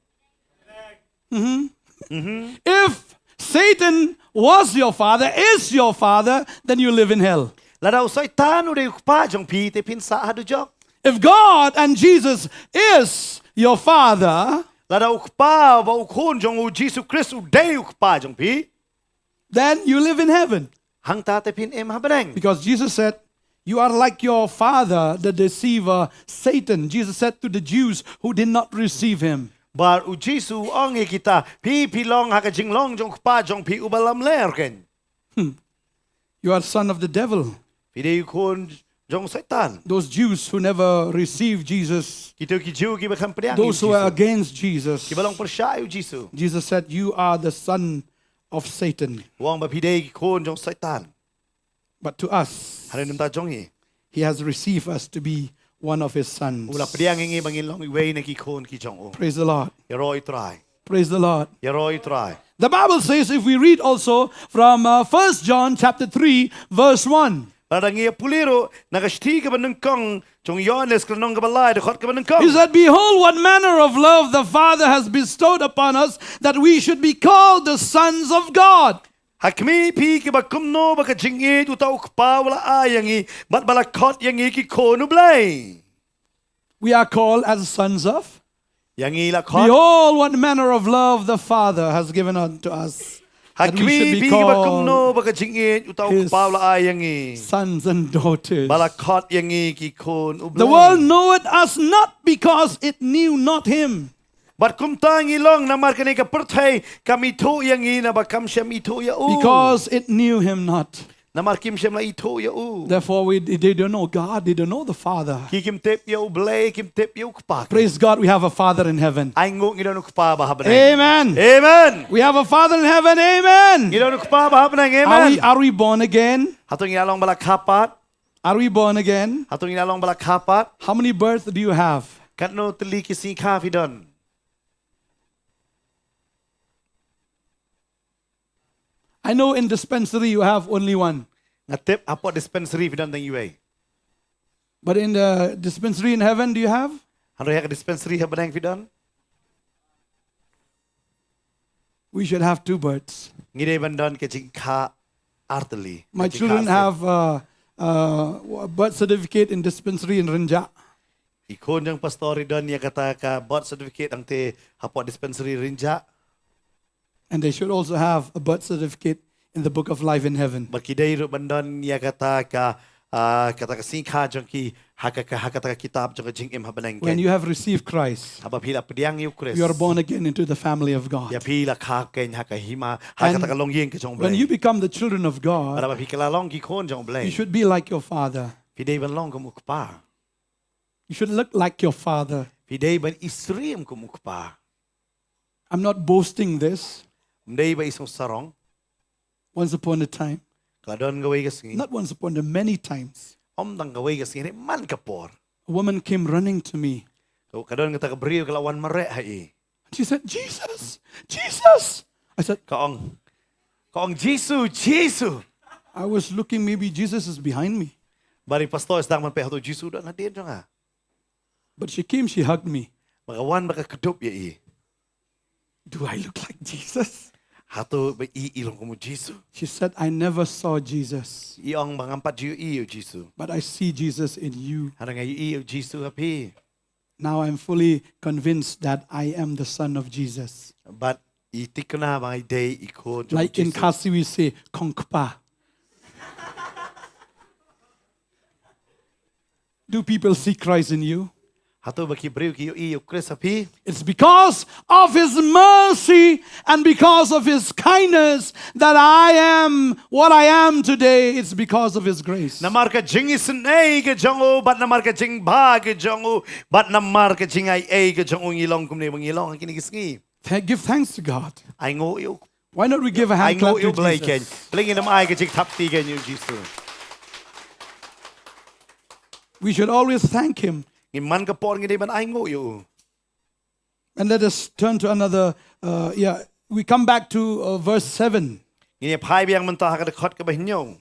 Mm-hmm. If Satan was your father, is your father, then you live in hell. Lada u Soitan u dei u kpa jong phi, te phin sah ha dujok. If God and Jesus is your father, Lada u kpa bad u khun jong u Jisu Khrist u dei u kpa jong phi, then you live in heaven. Hangta te phin im ha bneng. Because Jesus said, you are like your father, the deceiver, Satan. Jesus said to the Jews who did not receive him. Bad u Jisu u ong ïa kita, phi phi long ha ka jinglong jong u kpa jong phi uba lamler kein. You are son of the devil. Phi dei u khun jong u Soitan. Those Jews who never received Jesus, kito ki Jiw kiba khlem pdiang ïa u Jisu, those who were against Jesus, kiba long pyrshah ïa u Jisu. Jesus said, you are the son of Satan. U ong ba phi dei ki khun jong u Soitan. But to us, hynrei na ka bynta jong ngi, he has received us to be one of his sons. U la pdiang ïa ngi ba ngin long iwei na ki khun ki jong u. Praise the Lord. Ïaroh ïa u Trai. Praise the Lord. Ïaroh ïa u Trai. The Bible says, if we read also from, uh, First John chapter three, verse one. Lada ngi ïa pule ruh na ka shithi kaba nyngkong jong u Ïoannis ka lynnong kaba lai, dkhot kaba nyngkong. He said, behold, what manner of love the Father has bestowed upon us, that we should be called the sons of God. Ha khmih phi kiba kumno ba ka jingïeit uta u Kpa u la ai ïa ngi, bad ba la khot ïa ngi ki khun u Blei. We are called as sons of. Ïa ngi la khot. Behold, what manner of love the Father has given unto us, that we should be called his sons and daughters. Ha khmih phi kiba kumno ba ka jingïeit uta u Kpa u la ai ïa ngi, ba la khot ïa ngi ki khun u Blei. The world knoweth us not because it knew not him. Bad kumta ngi long namar kane ka pyrthei kam ithuh ïa ngi naba kam shym ithuh ïa u. Because it knew him not. Namar kim shym la ithuh ïa u. Therefore, we, they don't know God, they don't know the Father. Ki kim tip ïa u Blei, kim tip ïa u Kpa. Praise God, we have a Father in heaven. Ai nguh ngi don u Kpa ba ha bneng. Amen. Amen. We have a Father in heaven. Amen. Ngi don u Kpa ba ha bneng. Amen. Are we, are we born again? Hato ngi la long ba la kha pat? Are we born again? Hato ngi la long ba la kha pat? How many births do you have? Katno tylli ki sngi kha phi don? I know in dispensary you have only one. Nga tip hapoh dispensary phi don tang iwei. But in the dispensary in heaven, do you have? Hynrei ha ka dispensary ha bneng phi don? We should have two births. Ngi dei ban don ka jingkha ar tylli. My children have, uh, uh, a birth certificate in dispensary in Rynjah. Ki khun jong pastor ki don ïa kata ka birth certificate hangtei hapoh dispensary Rynjah. And they should also have a birth certificate in the book of life in heaven. Bad ki dei ruh ban don ïa kata ka, ah, kata ka sngi kha jong ki ha ka, ka, ha kata ka kitab jong ka jingim ha bneng. When you have received Christ, haba phi la pdiang ïa u Khrist, you are born again into the family of God. Ïa phi la kha keiñ ha ka hima, ha kata ka longïing ka jong u Blei. And when you become the children of God, bad haba phi la long ki khun jong u Blei, you should be like your Father. Phi dei ban long kum u Kpa. You should look like your Father. Phi dei ban isyriem kum u Kpa. I'm not boasting this. Ym dei ba i song sarong. Once upon a time. Ka la don kawei ka sngi. Not once upon, the many times. Ym tang kawei ka sngi, man ka por. A woman came running to me. Ka, ka don kata ka briew ka la wan mareh ha i. She said, "Jesus, Jesus." I said, ka ong, ka ong, "Jisu, Jisu." I was looking, maybe Jesus is behind me. Bad i pastor i sdang ban peit hato u Jisu u don hadien jong nga. But she came, she hugged me. Bad ka wan bad ka kdup ïa i. "Do I look like Jesus?" Hato ba i, i long kum u Jisu? She said, "I never saw Jesus. I ong ba ngam pat ju ïohi ïa u Jisu. But I see Jesus in you." Hynrei nga ïohi ïa u Jisu ha phi. Now I'm fully convinced that I am the son of Jesus. Bad i thikna ba nga dei i khun jong u Jisu. Like in Khasi we say, "Kong Kpa." Do people see Christ in you? Hato ba ki briew ki ïohi ïa u Khrist ha phi? It's because of his mercy and because of his kindness that I am what I am today. It's because of his grace. Namar ka jingisynei ka jong u, bad namar ka jingbha ka jong u, bad namar ka jingai ei ka jong u ngi long kumne ba ngi long ha kine ki sngi. Thank, give thanks to God. Ai nguh ïa u. Why not we give a hand clap to Jesus? Ai nguh ïa u Blei keiñ. Balei ngin ym ai ka jingthap kti keiñ ïa u Jisu? We should always thank him. Ngim man ka por ngi dei ban ai nguh ïa u. And let us turn to another, uh, yeah, we come back to, uh, verse seven. Ngin ïa phai biang mynta ha ka dkhot kaba hynñiew.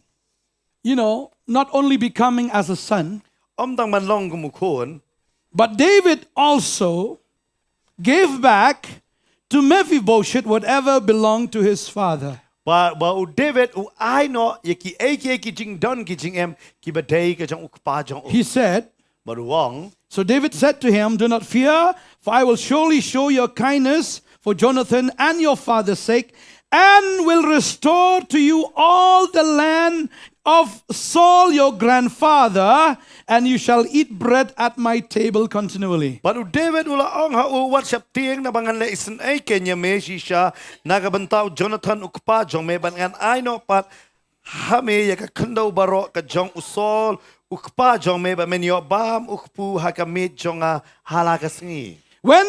You know, not only becoming as a son, ym tang ban long kum u khun, but David also gave back to Mephibosheth whatever belonged to his father. Ba, ba u David u ai noh ïa kiei kiei ki jingdon ki jingem kiba dei ka jong u kpa jong u. He said, Bad u ong. So David said to him, "Do not fear, for I will surely show your kindness for Jonathan and your father's sake, and will restore to you all the land of Saul your grandfather, and you shall eat bread at my table continually." Bad u David u la ong ha u, "Wat sheptieng, naba ngan leh isynei keiñ ïa me shisha na ka bynta u Jonathan u kpa jong me, bad ngan ai noh pat ha me ïa ka khyndew baroh ka jong u Saul u kpa jong me, bad men ïoh bam u kpu ha ka miej jong nga ha la ka sngi." When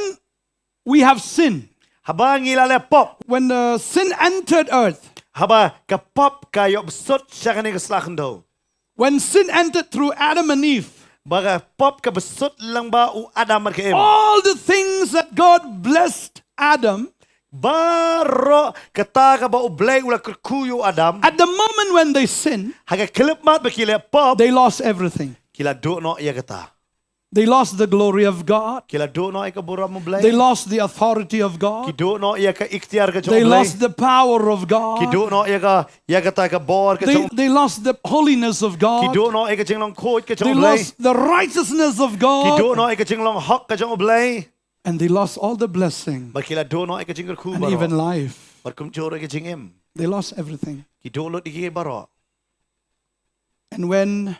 we have sinned, haba ngi la leh pop, when the sin entered earth, haba ka pop ka ïoh bsut sha kane ka sla khyndew, when sin entered through Adam and Eve, ba ka pop ka bsut lyngba u Adam bad ka Eve, all the things that God blessed Adam, baroh kata kaba u Blei u la kyrkhu ïa u Adam, at the moment when they sinned, ha ka khyllipmat ba ki leh pop, they lost everything. Ki la duh noh ïa kata. They lost the glory of God. Ki la duh noh ïa ka burom u Blei. They lost the authority of God. Ki duh noh ïa ka iktiar ka jong u Blei. They lost the power of God. Ki duh noh ïa ka, ïa kata ka bor ka jong u Blei. They, they lost the holiness of God. Ki duh noh ïa ka jinglong khuid ka jong u Blei. They lost the righteousness of God. Ki duh noh ïa ka jinglong hok ka jong u Blei. And they lost all the blessing. Bad ki la duh noh ïa ka jingkyrkhu baroh. And even life. Bad kumjuh ruh ïa ka jingim. They lost everything. Ki duh lut ïa ki baroh. And when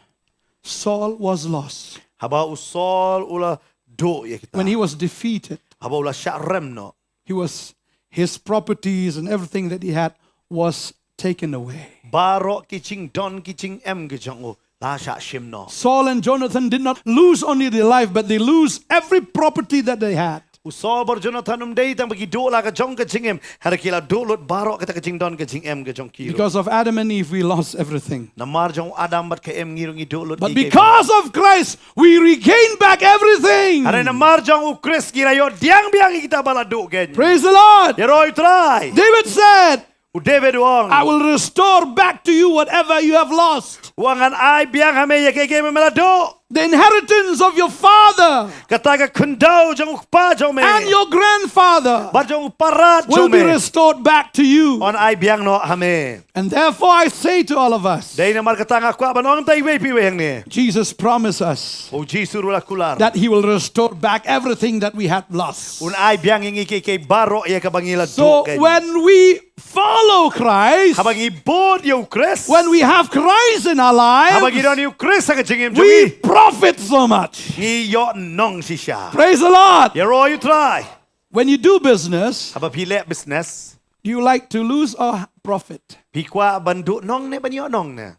Saul was lost, haba u Saul u la duh ïa kita, when he was defeated, haba u la shah rem noh, he was, his properties and everything that he had was taken away. Baroh ki jingdon ki jingem ki jong u la shah shim noh. Saul and Jonathan did not lose only their life, but they lose every property that they had. U Saul bad u Jonathan um dei tang ba ki duh la ka jong ka jingim, hynrei ki la duh lut baroh kata ka jingdon ka jingem ka jong ki ruh. Because of Adam and Eve, we lost everything. Namar jong u Adam bad ka Em ngi ruh ngi duh lut. But because of Christ, we regain back everything. Hynrei namar jong u Khrist ngi la ïoh pdiang biang ïa kita ba la duh kein. Praise the Lord. Ïaroh ïa u Trai. David said, U David u ong, I will restore back to you whatever you have lost. U ong, ngan ai biang ha me ïa kaei kaei ba me la duh. The inheritance of your father Kata ka khyndew jong u kpa jong me and your grandfather bad jong u parat will jong be me, restored back to you. yn ai biang noh ha me. And therefore I say to all of us, Dei namar kata nga kwah ban ong ïa iwei pa iwei hangne, Jesus promised us u Jisu ruh u la kular, that he will restore back everything that we had lost. Un ai biang ïa ngi kiei kiei baroh ïa kaba ngi la duh So kein. When we follow Christ, Haba ngi bud ïa u Khrist, when we have Christ in our lives, haba ngi don ïa u Khrist ha ka jingim jong we ngi, profit so much. Ngi ïohnong shisha. Praise the Lord. Ïaroh ïa u Trai. When you do business, Haba phi leh business, do you like to lose or profit? Phi kwah ban duhnong ne ban ïohnong ne?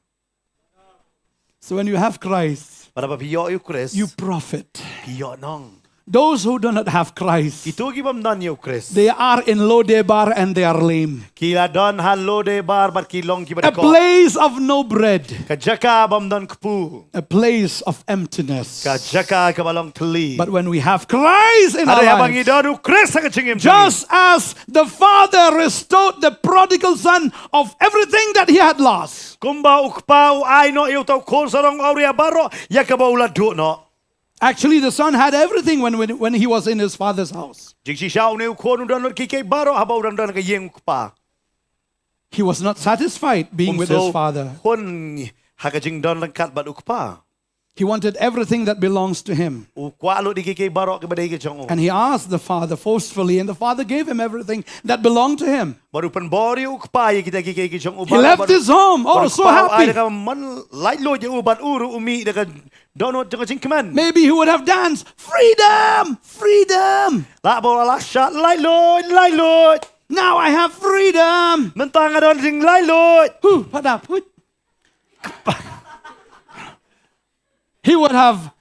So when you have Christ, Bad haba phi ïoh ïa u Khrist, you profit. Phi ïohnong. Those who do not have Christ, Kito ki bym don ïa u Khrist, they are in Lodebar and they are lame. Ki la don ha Lodebar bad ki long kiba dkoh. A place of no bread, Ka jaka bym don kpu. A place of emptiness. Ka jaka kaba long thylli. But when we have Christ in our lives, Haba ngi don u Khrist ha ka jingim jong ngi, just as the father restored the prodigal son of everything that he had lost, Kumba u kpa u ai noh ïa uta u khun sarong awria baroh ïa kaba u la duh noh. Actually, the son had everything when, when, when he was in his father's house. Jingshisha une u khun u don lut kiei kiei baroh haba u dang don ha ka ïing u kpa. He was not satisfied being with his father. Um shym hun ha ka jingdon ryngkat bad u kpa. He wanted everything that belongs to him. U kwah lut ïa kiei kiei baroh kiba dei ki jong u. And he asked the father forcefully, and the father gave him everything that belonged to him. Bad u pynbor ïa u kpa ïa kita kiei kiei ki jong u. He left his home, oh, so happy. Bad u kpa u ai da ka mon laitluid ïa u bad u ruh u mih da ka dohnud jong ka jingkmen. Maybe he would have danced, "Freedom! Freedom!" Lah ba u la shad, "Laitluid! Laitluid!" Now I have freedom. Mynta nga don jinglaitluid. Huh, pat dap, huh. He would have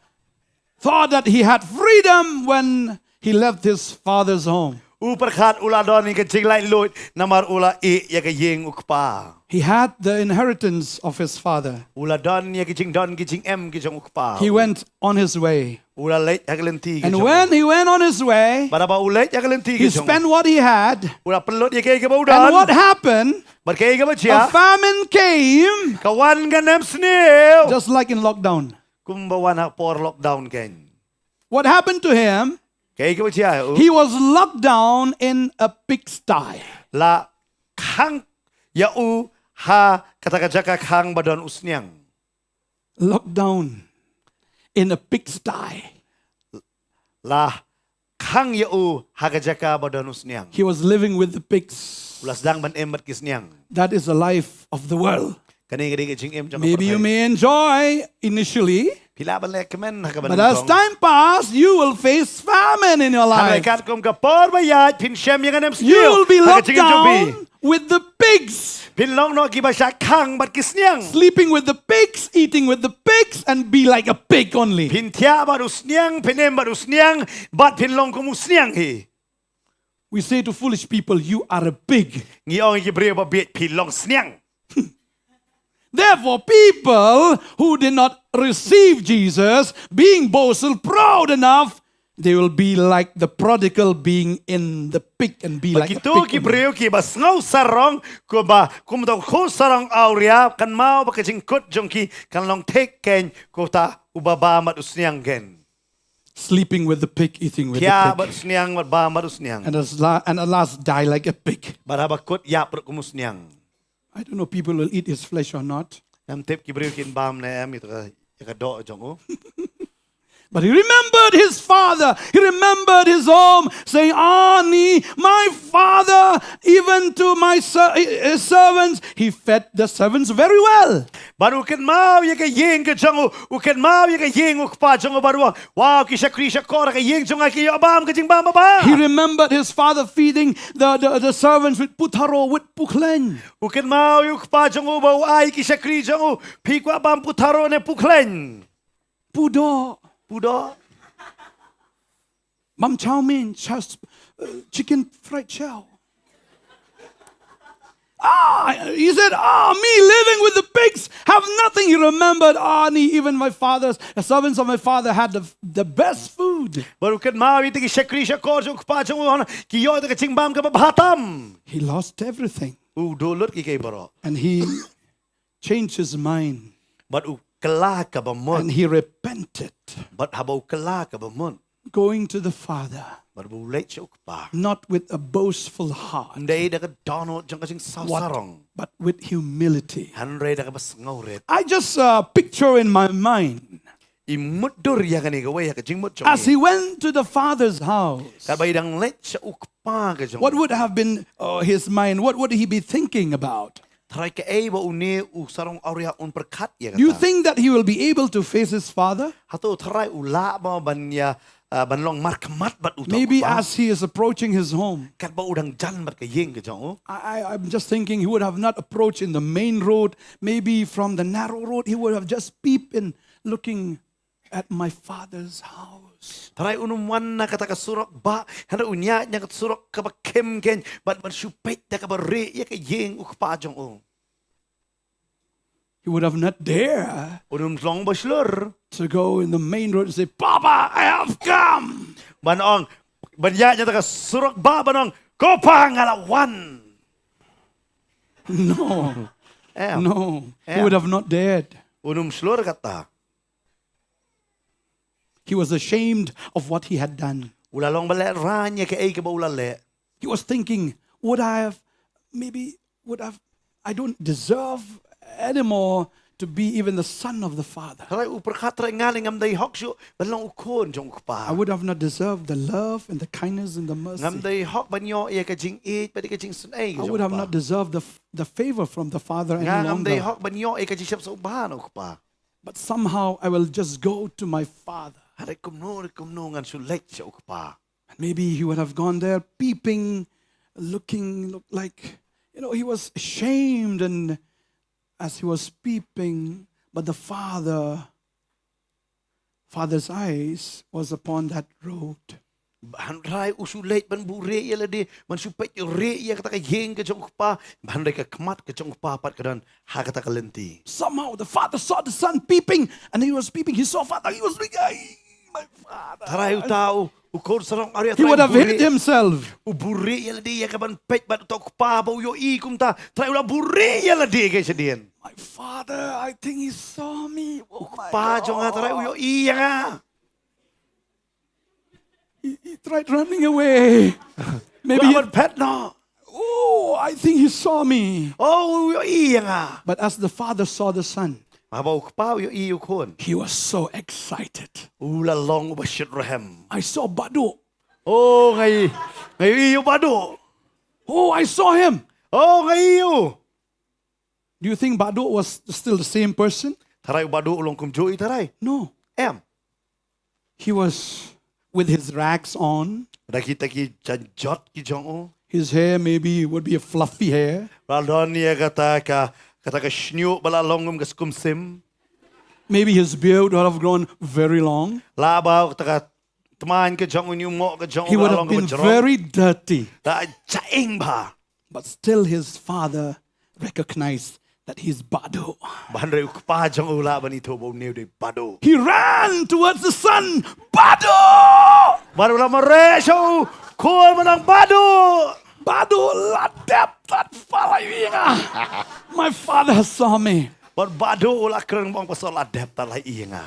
thought that he had freedom when he left his father's home. U pyrkhat u la don ïa ka jinglaitluid namar u la ïeh ïa ka ïing u kpa. He had the inheritance of his father. U la don ïa ka jingdon ka jingem ka jong u kpa. He went on his way. U la leit ha ka lynti ka jong u. And when he went on his way, bad haba u leit ha ka lynti ka jong u, he spent what he had. U la pynlut ïa kaei kaba u don. And what happened? Bad kaei kaba jia? A famine came. Ka wan ka nemsniew. Just like in lockdown. Kumba wan ha por lockdown kein. What happened to him? Kaei kaba jia ïa u? He was locked down in a pigsty. La khang ïa u ha kata ka jaka khang ba don u sniang. Locked down in a pigsty. La khang ïa u ha ka jaka ba don u sniang. He was living with the pigs. U la sdang ban im bad ki sniang. That is the life of the world. Kane ka dei ka jingim jong ka pyrthei. Maybe you may enjoy initially, phi lah ban leh kmen ha kaba nyngkong. But as time pass, you will face famine in your life. Hynrei katkum ka por ba ïaid phin shem ïa ka nemsniew. You will be locked down with the pigs. Phin long noh kiba shah khang bad ki sniang. Sleeping with the pigs, eating with the pigs, and be like a pig only. Phin thiah bad u sniang, phin im bad u sniang, bad phin long kum u sniang hi. We say to foolish people, "You are a pig." Ngi ong ïa ki briew babieit, "Phi long sniang." Therefore, people who did not receive Jesus, being boastful, proud enough, they will be like the prodigal being in the pig and be like a pig. Bad kito ki briew kiba sngew sarong, kumba, kum uta u khun sarong awria, kynmaw ba ka jingkut jong ki kan long thik kein kum uta uba bam bad u sniang kein. Sleeping with the pig, eating with the pig. Thiah bad u sniang, bad bam bad u sniang. And at la-, and at last die like a pig. Bad haba kut ïap ruh kum u sniang. I don't know people will eat his flesh or not. Ngam tip ki briew kin bam ne em ïa ka, ïa ka doh jong u. But he remembered his father. He remembered his home, saying, "Ani, my father, even to my ser- his servants, he fed the servants very well." Bad u kynmaw ïa ka ïing ka jong u, u kynmaw ïa ka ïing u kpa jong u bad u ong, "Wow, ki shakri shakor ha ka ïing jong nga ki ïoh bam ka jingbam babha." He remembered his father feeding the, the, the servants with putharo, with pukhleng. U kynmaw ïa u kpa jong u ba u ai ki shakri jong u, phi kwah bam putharo ne pukhleng? Pudoh. Pudoh. Bam chow mein, chow, uh, chicken fried chow. Ah, he said, "Ah, me living with the pigs, have nothing." He remembered, "Ah, ni, even my father's, the servants of my father had the, the best food." Bad u kynmaw ïa ki shakri shakor jong u kpa jong u, hana, ki ïoh da ka jingbam kaba bha tam. He lost everything. U duh lut ki kei baroh. And he changed his mind. Bad u kylla kaba mut. And he repented. Bad haba u kylla kaba mut. Going to the Father. Bad u leit sha u kpa. Not with a boastful heart. Ym dei da ka dohnud jong ka jingsaw sarong. But with humility. Hynrei da kaba sngewrit. I just uh, picture in my mind. I mutdur ïa kane kawei ha ka jingmut jong i. As he went to the Father's house. Katba i dang leit sha u kpa ka jong i. What would have been uh, his mind? What would he be thinking about? Tharai kaei ba une u sarong awria un pyrkhat ïa kata. Do you think that he will be able to face his father? Hato tharai u lah ba ban ïa, uh, ban long markhmat bad uta u kpa? Maybe as he is approaching his home. Katba u dang jan bad ka ïing ka jong u. I, I, I'm just thinking he would have not approached in the main road. Maybe from the narrow road, he would have just peeped in looking at my father's house. Tharai un ym wan na kata ka surok bah, hynrei un ïaid na ka surok kaba khim keiñ, bad ban shu peit da kaba rieh ïa ka ïing u kpa jong u. He would have not dared. Un ym long ba shlur. To go in the main road and say, "Papa, I have come." Ban ong, ban ïaid na kata ka surok bah ban ong, "Ko pa nga la wan." No. Eh. No. Eh. He would have not dared. Un ym shlur kata. He was ashamed of what he had done. U la long ba lehraiñ ïa kaei kaba u la leh. He was thinking, "Would I have, maybe, would have, I don't deserve anymore to be even the son of the Father." Tharai u pyrkhat tharai nga lei ngam dei hok shuh ban long u khun jong u kpa. I would have not deserved the love and the kindness and the mercy. Ngam dei hok ban ïoh ïa ka jingïeit bad ka jingsngewbha jong u kpa. I would have not deserved the, the favor from the Father any longer. Nga ngam dei hok ban ïoh ïa ka jingsheptieng sngewbha na u kpa. But somehow I will just go to my father. Hynrei kumno re kumno ngan shu leit sha u kpa. And maybe he would have gone there peeping, looking, look like, you know, he was ashamed, and as he was peeping, but the father, father's eyes was upon that road. Hynrei u shu leit ban buhrieh ïa lade, ban shu peit rieh ïa kata ka ïing ka jong u kpa, hynrei ka khmat ka jong u kpa pat ka don ha kata ka lynti. Somehow the father saw the son peeping, and he was peeping. He saw father, he was like, "Ay, my father." Tharai uta u, u khun sarong awria, he would have hid himself. U buhrieh ïa lade ïa kaban peit bad uta u kpa ba u ïohi kumta. Tharai u la buhrieh ïa lade keiñ shadien. "My father, I think he saw me. Oh my God." U kpa jong nga tharai u ïohi ïa nga. He, he tried running away. Maybe he, phet noh. "Oh, I think he saw me." Oh, u ïohi ïa nga. But as the father saw the son, haba u kpa u ïohi u khun, he was so excited. U la long uba shit rhem. "I saw Baduh." Oh, nga i, nga ïohi ïa u Baduh. "Oh, I saw him." Oh, nga ïohi ïa u. Do you think Baduh was still the same person? Tharai u Baduh u long kumjuh i tharai? No. Em. He was with his rags on. Da kita ki janjot ki jong u. His hair maybe would be a fluffy hair. Ba la don ïa kata ka, kata ka shñiuh ba la long kum ka skum sim. Maybe his beard would have grown very long. Lah ba kata ka tmaiñ ka jong u, ñiumoh ka jong u, he would have been very dirty. Da jaiñ bha. But still his father recognized that he's Baduh. Hynrei u kpa jong u lah ban ithuh ba une u dei Baduh. He ran towards the son. "Baduh!" Bad u la mareh sha u khun, "Baduh!" "Baduh, la dep, la dep, la ïohi ïa nga. My father saw me." Bad Baduh u la kren bong paso, "La dep, la ïohi ïa nga."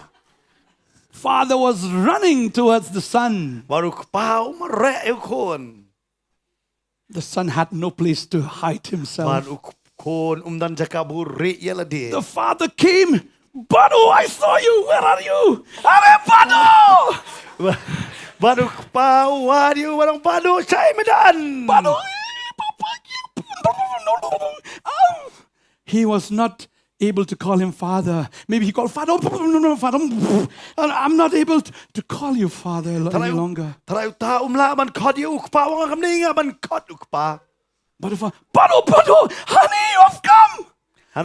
Father was running towards the son. Bad u kpa u mareh ïa u khun. The son had no place to hide himself. Bad u khun um don jaka buhrieh ïa lade. The father came Bado, I saw you. Where are you? Are Bado! Bad u kpa u wad ïa u, u ong, Bado, shaei me don? Bado, eh, papa, oh. He was not able to call him father. Maybe he called, Father, no, no, Father, I'm not able to call you father any longer. Trai uta um lah ban khot ïa u kpa, u ong, kam dei nga ban khot u kpa. But if I, Bado, Bado, honey, you have come.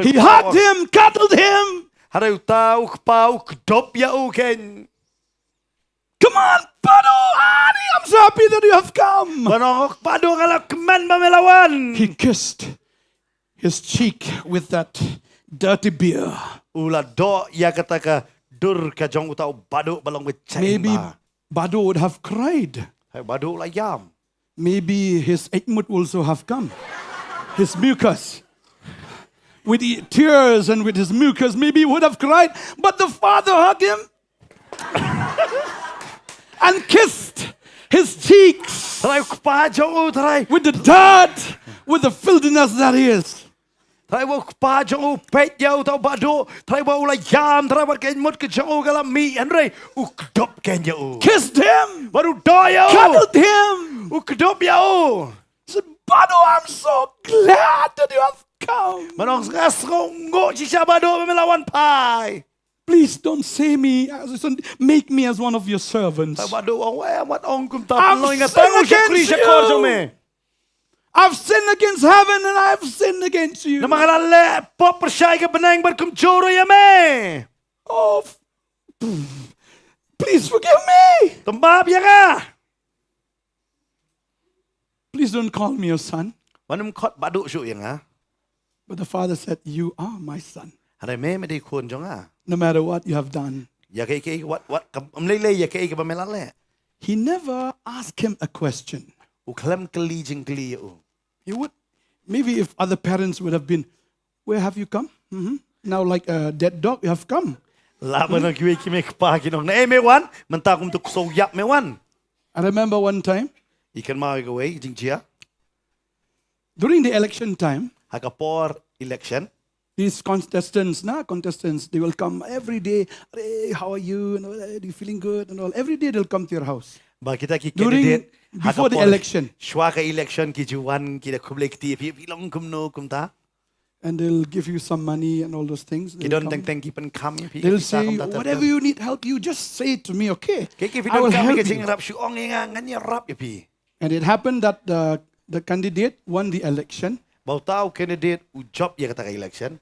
He hugged him, cuddled him. Hynrei uta u kpa u kdup ïa u kein. Come on, Bado, honey, I'm so happy that you have come. Ban ong, Bado, nga la kmen ba me la wan. He kissed his cheek with that dirty beer. U la doh ïa kata ka dur ka jong uta u Bado ba long beit. Maybe Bado would have cried. Hai Bado la ïam. Maybe his eit mut also have come. His mucus. With the tears and with his mucus, maybe he would have cried. But the father hugged him and kissed his cheeks. Trai u kpa jong u, trai. With the dirt, with the filthiness that he is. Trai ba u kpa jong u peit ïa uta u Bado, trai ba u la ïam, trai ba ka eit mut ka jong u ka la mih, hynrei u kdup kein ïa u. Kissed him. Bad u doh ïa u. Cuddled him. U kdup ïa u. Said, Bado, I'm so glad that you have come. Ban ong, nga sngew nguh shisha Bado ba me la wan phai. Please don't say me, as, make me as one of your servants. Trai Bado u ong, wat ong kumta, pynlong nga tang u shakri shakor jong me. I've sinned against heaven and I've sinned against you. Namar nga la leh pop pyrshah ïa ka bneng bad kumjuh ruh ïa me. Oh, please forgive me. To map ïa nga. Please don't call me your son. Wat nym khot Bado shuh ïa nga. But the father said, you are my son. Hynrei me, me dei khun jong nga. No matter what you have done. Ïa kaei kaei, wat, wat, kam, ym lei lei ïa kaei kaei ba me la leh. He never asked him a question. U khlem kylli jingkylli ïa u. He would, maybe if other parents would have been, where have you come? Mhm. Now like a dead dog, you have come. Lah ban ong kiwei ki mei kpa kin ong, naei me wan? Mynta kum tu ksew ïap me wan. I remember one time. I kynmaw ïa kawei jingjia. During the election time, ha ka por election, these contestants, na, contestants, they will come every day. Hey, how are you? And all, "Are you feeling good?" And all. Every day they'll come to your house. Ba kita ki candidate, before the election. Shuwa ka election ki ju wan, ki da khublei kti ïa phi, phi long kumno kumta. And they'll give you some money and all those things. Ki don teng teng ki pynkham ïa phi. They'll say, whatever you need help, you just say to me, okay? Kaei kaei phi donkam ka jingrap, shu ong ïa nga, ngan ïarap ïa phi. And it happened that the, the candidate won the election. Ba uta u candidate u jop ïa kata ka election.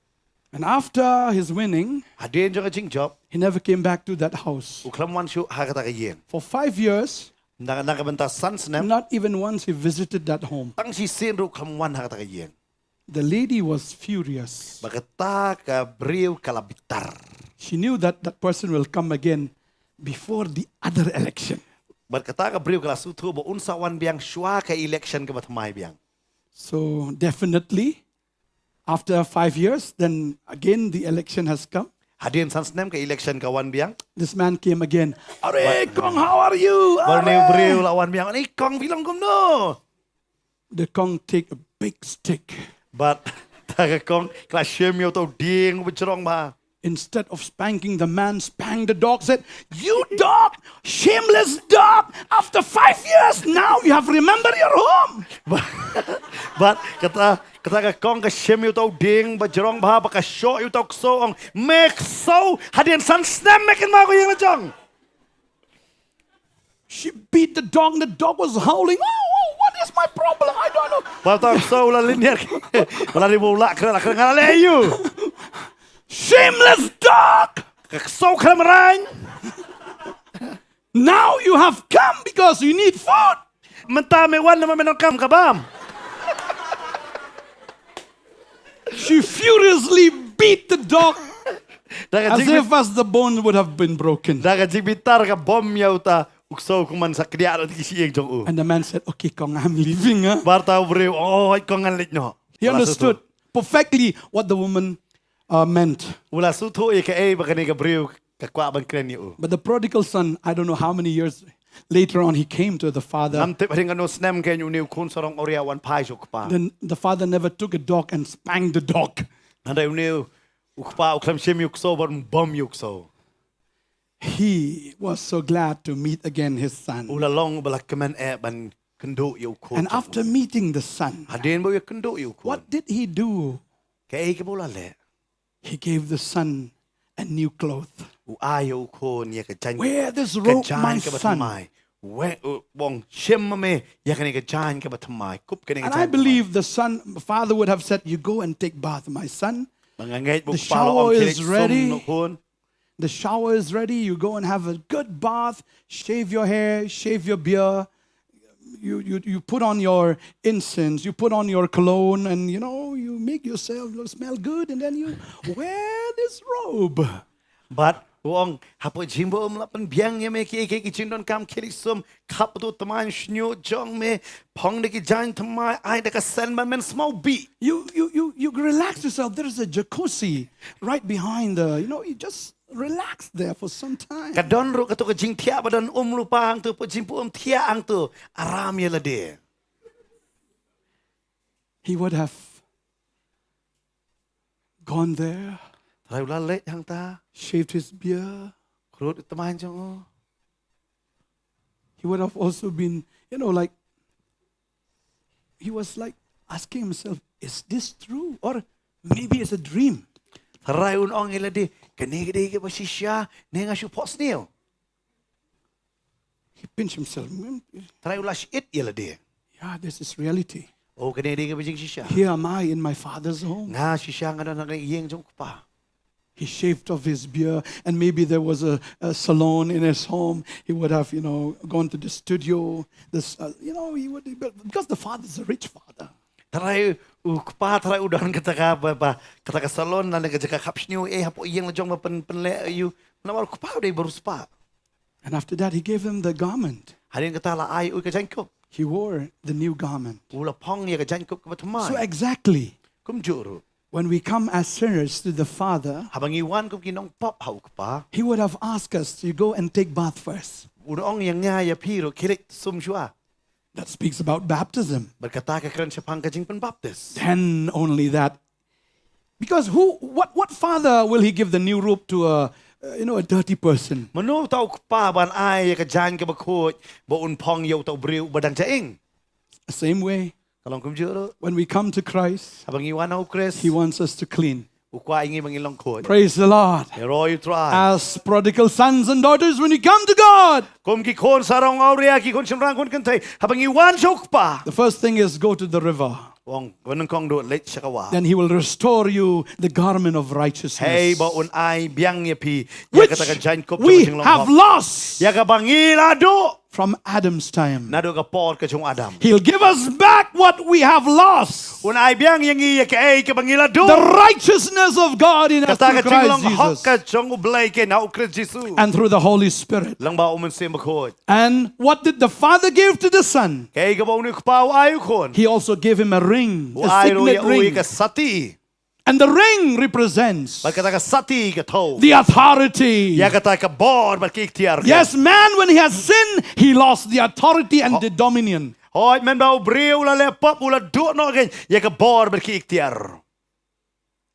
And after his winning, hadien jong ka jingjop, he never came back to that house. U khlem wan shuh ha kata ka ïing. For five years, na, na ka bynta san snem, not even once he visited that home. Tang shisien ruh u khlem wan ha kata ka ïing. The lady was furious. Ba kata ka briew ka la bitar. She knew that that person will come again before the other election. Bad kata ka briew ka la sngewthuh ba un sa wan biang shuwa ka election kaba thymmai biang. So definitely, after five years, then again the election has come. Hadien san snem ka election ka wan biang. This man came again. Are kong, how are you? Ba une u briew u la wan biang. Are kong, phi long kumno? The kong take a big stick. Bad kata ka kong ka la shim ïa uta u dieng uba jrong bha. Instead of spanking the man, spanked the dog, said, you dog, shameless dog, after five years, now you have remembered your home. Bad kata, kata ka kong ka shim ïa uta u dieng ba jrong bha, bad ka shoh ïa uta u ksew, ong, me ksew, hadien san snem me kynmaw ka ïing la jong. She beat the dog and the dog was howling. Oh, oh, what is my problem? I don't know. Ba uta u ksew u la lynñiar. Ba la ri ba u lah kren, lah kren, nga la leh ïa u. Shameless dog! Ka ksew khlem rain. Now you have come because you need food. Mynta me wan namar me donkam ka bam. She furiously beat the dog as if as the bone would have been broken. Da ka jingbitar ka bom ïa uta u ksew, kumne sa kdiah ruh ki shyieng jong u. And the man said, okay, kong, I'm leaving, huh? Bad uta u briew, oh, kong, ngan leit noh. He understood perfectly what the woman, uh, meant. U la sngewthuh ïa kaei ba kane ka briew ka kwah ban kren ïa u. But the prodigal son, I don't know how many years later on, he came to the father. Ngam tip hadien katno snem kein une u khun sarong awria u wan phai sha u kpa. Then the father never took a dog and spanked the dog. Hynrei une u U kpa u khlem shim ïa u ksew bad um bam ïa u ksew. He was so glad to meet again his son. U la long ba la kmen eh ban kynduh ïa u khun. And after meeting the son, hadien ba u ïa kynduh ïa u khun, what did he do? Kaei kaba u la leh? He gave the son a new cloth. U ai ïa u khun ïa ka jaiñ. Wear this robe, my son. Ka jaiñ kaba thymmai. We, u ong, shim ma me ïa kane ka jaiñ kaba thymmai. Kup kane ka jaiñ thymmai. And I believe the son, father would have said, "You go and take bath, my son." Ba nga ngeit ba u kpa u la ong, khie leit sum noh khun. The shower is ready. You go and have a good bath, shave your hair, shave your beard. You, you, you put on your incense, you put on your cologne, and, you know, you make yourself look, smell good, and then you wear this robe. Bad u ong, hapoh jingbaum la pynbiang ïa me kiei kiei ki jingdonkam, khie leit sum, khap ïa utu u tymmen shñiuh jong me, phong da ki jaiñ thymmai, ai da ka scent ban men sngewbha. You, you, you, you relax yourself. There is a jacuzzi right behind the, you know, you just relax there for some time. Ka don ruh katu ka jingthiah ba don um lypa hangtu, hapoh jingbaum thiah hangtu, aram ïa lade. He would have gone there, trai u la leit hangta, shaved his beard, khrud u tymmen jong u. He would have also been, you know, like, he was, like, asking himself, "Is this true? Or maybe it's a dream." Trai un ong ïa lade, kane ka dei kaba shisha ne nga shu phohsniew? He pinched himself. Trai u la shit ïa lade. Yeah, this is reality. Oh, kane dei kaba jingshisha. Here am I in my father's home. Nga shisha nga don ha ka ïing jong u kpa. He shaved off his beard, and maybe there was a, a salon in his home. He would have, you know, gone to the studio. This, uh, you know, he would, because the father is a rich father. Trai u kpa, trai u don kata ka ba, ba, kata ka salon, lane ka jaka khap shñiuh eh hapoh ïing la jong ba pyn, pynleh ïa u. Namar u kpa u dei ba riewspah. And after that, he gave him the garment. Hadien kata la ai u ka jaiñkup. He wore the new garment. U la phong ïa ka jaiñkup kaba thymmai. So exactly, kumjuh ruh, when we come as sinners to the Father, haba ngi wan kum ki nongpop ha u kpa, he would have asked us to go and take bath first. Un ong ïa nga ïa phi ruh, khie leit sum shuwa. That speaks about baptism. Bad kata ka kren shaphang ka jingpynbaptis. Then only that. Because who, what, what father will he give the new robe to a, uh, you know, a dirty person? Mano uta u kpa ban ai ïa ka jaiñ kaba khuid ba un phong ïa uta u briew uba dang jaing? Same way. Ka long kumjuh ruh. When we come to Christ, haba ngi wan ha u Khrist, he wants us to clean. U kwah ïa ngi ba ngin long khuid. Praise the Lord. Ïaroh ïa u Trai. As prodigal sons and daughters, when you come to God, kum ki khun sarong awria, ki khun shynrang khun kynthei, haba ngi wan sha u kpa, the first thing is go to the river. Ong, ba nyngkong duh leit sha ka wah. Then he will restore you the garment of righteousness. Hei ba un ai biang ïa phi ïa kata ka jaiñkup jong ka jinglong hok. Which we have lost. Ïa kaba ngi la duh. From Adam's time. Naduh ka por ka jong u Adam. He'll give us back what we have lost. Un ai biang ïa ngi ïa kaei kaba ngi la duh. The righteousness of God in us through Christ Jesus. Kata ka jinglong hok ka jong U Blei keiñ ha u Khrist Jisu. And through the Holy Spirit. Lyngba u Mynsiem Bakhuid. And what did the father give to the son? Kaei kaba une u kpa u ai u khun? He also gave him a ring, a signet ring. U ai ruh ïa u ïa ka sati. And the ring represents, bad kata ka sati ka thew, the authority. Ïa kata ka bor bad ka iktiar. Yes, man, when he has sinned, he lost the authority and the dominion. Hooid, mynba u briew u la leh pop u la duh noh keiñ ïa ka bor bad ka iktiar.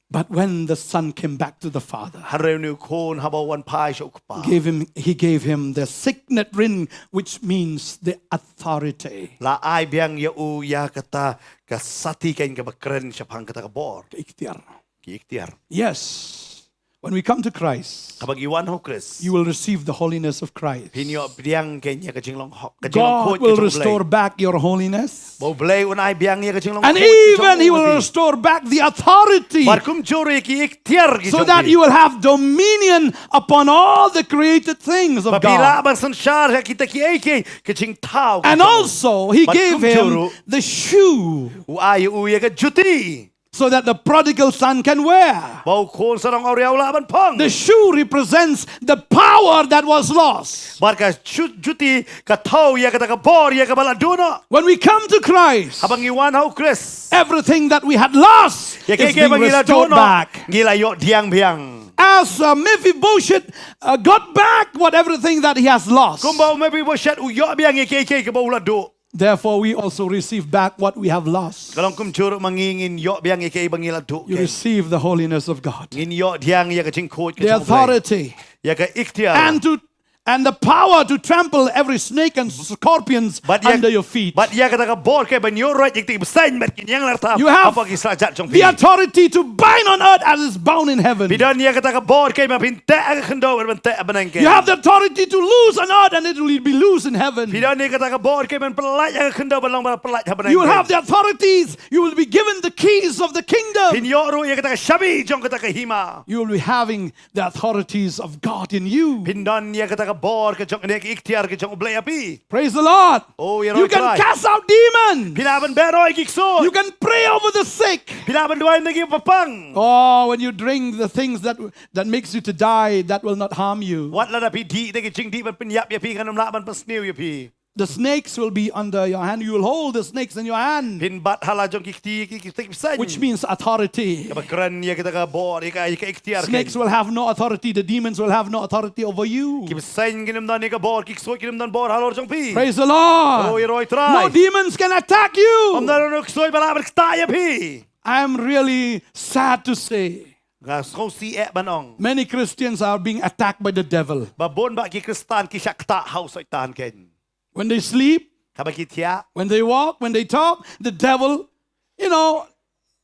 But when the son came back to the father, hynrei une u khun haba u wan phai sha u kpa, gave him, he gave him the signet ring, which means the authority. La ai biang ïa u ïa kata ka sati keiñ kaba kren shaphang kata ka bor. Ka iktiar. Ka iktiar. Yes. When we come to Christ, haba ngi wan ha u Khrist, you will receive the holiness of Christ. Phin ïoh pdiang keiñ ïa ka jinglong hok, ka jinglong khuid ka jong U Blei. God will restore back your holiness. Ba U Blei un ai biang ïa ka jinglong khuid ka jong u. And even he will restore back the authority. Bad kumjuh ruh ïa ki iktiar ki jong phi. So that you will have dominion upon all the created things of God. Ba phi lah ban synshar ha kita kiei kiei ki jingthaw ki jong u. And also, he gave him the shoe. Bad kumjuh ruh, u ai ïa u ïa ka juti. So that the prodigal son can wear. Ba u khun sarong awria u lah ban phong. The shoe represents the power that was lost. Bad ka ju-, juti ka thew ïa kata ka bor ïa kaba la duh noh. When we come to Christ, haba ngi wan ha u Khrist, everything that we had lost is being restored back. Ïa kiei kiei ba ngi la duh noh, ngi la ïoh pdiang biang. As, uh, Mephibosheth, uh, got back what everything that he has lost. Kumba u Mephibosheth u ïoh biang ïa kiei kiei kaba u la duh. Therefore, we also receive back what we have lost. Ka long kumjuh ruh ma ngi ngin ïoh biang ïa kaei ba ngi la duh. You kein. Receive the holiness of God. Ngin ïoh biang ïa ka jingkhuid ka jong U Blei. The authority. Ïa ka iktiar. And to and the power to trample every snake and scorpions under your feet. Bad ïa kata ka bor kein ban ïuh ruid ïa kita ki bseiñ bad ki ïinglar tam. You have hapoh ki slajat jong phi. The authority to bind on earth as is bound in heaven. Phi don ïa kata ka bor kein ban pynteh ha ka khyndew bad ban teh ha bneng kein. You have the authority to loose on earth and it will be loose in heaven. Phi don ïa kata ka bor kein ban pyllait ha ka khyndew bad long ban pyllait ha bneng kein. You will have the authorities. You will be given the keys of the kingdom. Phin ïoh ruh ïa kata ka shabi jong kata ka hima. You will be having the authorities of God in you. Phin don ïa kata ka bor ka jong, ne ka iktiar ka jong U Blei ha phi. Praise the Lord. Oh, ïa Trai. You can cast out demons. Phi lah ban beh roi ki ksuid. You can pray over the sick. Phi lah ban duwai na ki bapang. Oh, when you drink the things that that makes you to die, that will not harm you. Wat lada phi dih da ki jingdih ban pynïap ïa phi, kan ym lah ban pynsniew ïa phi. The snakes will be under your hand. You will hold the snakes in your hand. Phin bat ha la jong ki kti ki, ki kti ki bseiñ. Which means authority. Kaba kren ïa kata ka bor, ïa ka, ïa ka iktiar. Snakes will have no authority. The demons will have no authority over you. Ki bseiñ kin ym don ïa ka bor, ki ksuid kin ym don bor halor jong phi. Praise the Lord. Oh, ïa Trai. No demons can attack you. Ym don u ksuid ba lah ban ktah ïa phi. I am really sad to say. Nga sngewsih eh ban ong. Many Christians are being attacked by the devil. Ba bun ba ki Khristan ki shah ktah ha u Soitan kein. When they sleep, haba ki thiah, when they walk, when they talk, the devil, you know,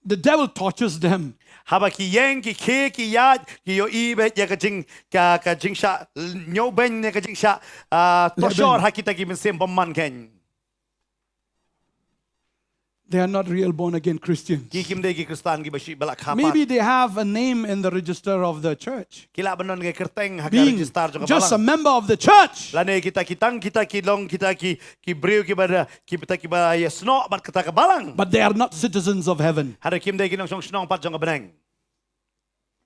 the devil tortures them. Haba ki ïeng, ki khie, ki ïaid, ki ïohi beit ïa ka jing, ka, ka jingshah, ñiewbeiñ ne ka jingshah, ah, leben, tohshor ha kita ki mynsiem bymman kein. They are not real born again Christians. Ki kim dei ki Khristan kiba shah ba la kha pat. Maybe they have a name in the register of the church. Ki lah ban don ka kyrteng ha ka register jong ka balang. Being just a member of the church. Lane kita ki tang kita ki long kita ki, ki briew kiba da, kita kiba ïasnoh bad kata ka balang. But they are not citizens of heaven. Hynrei kim dei ki nongshong shnong pat jong ka bneng.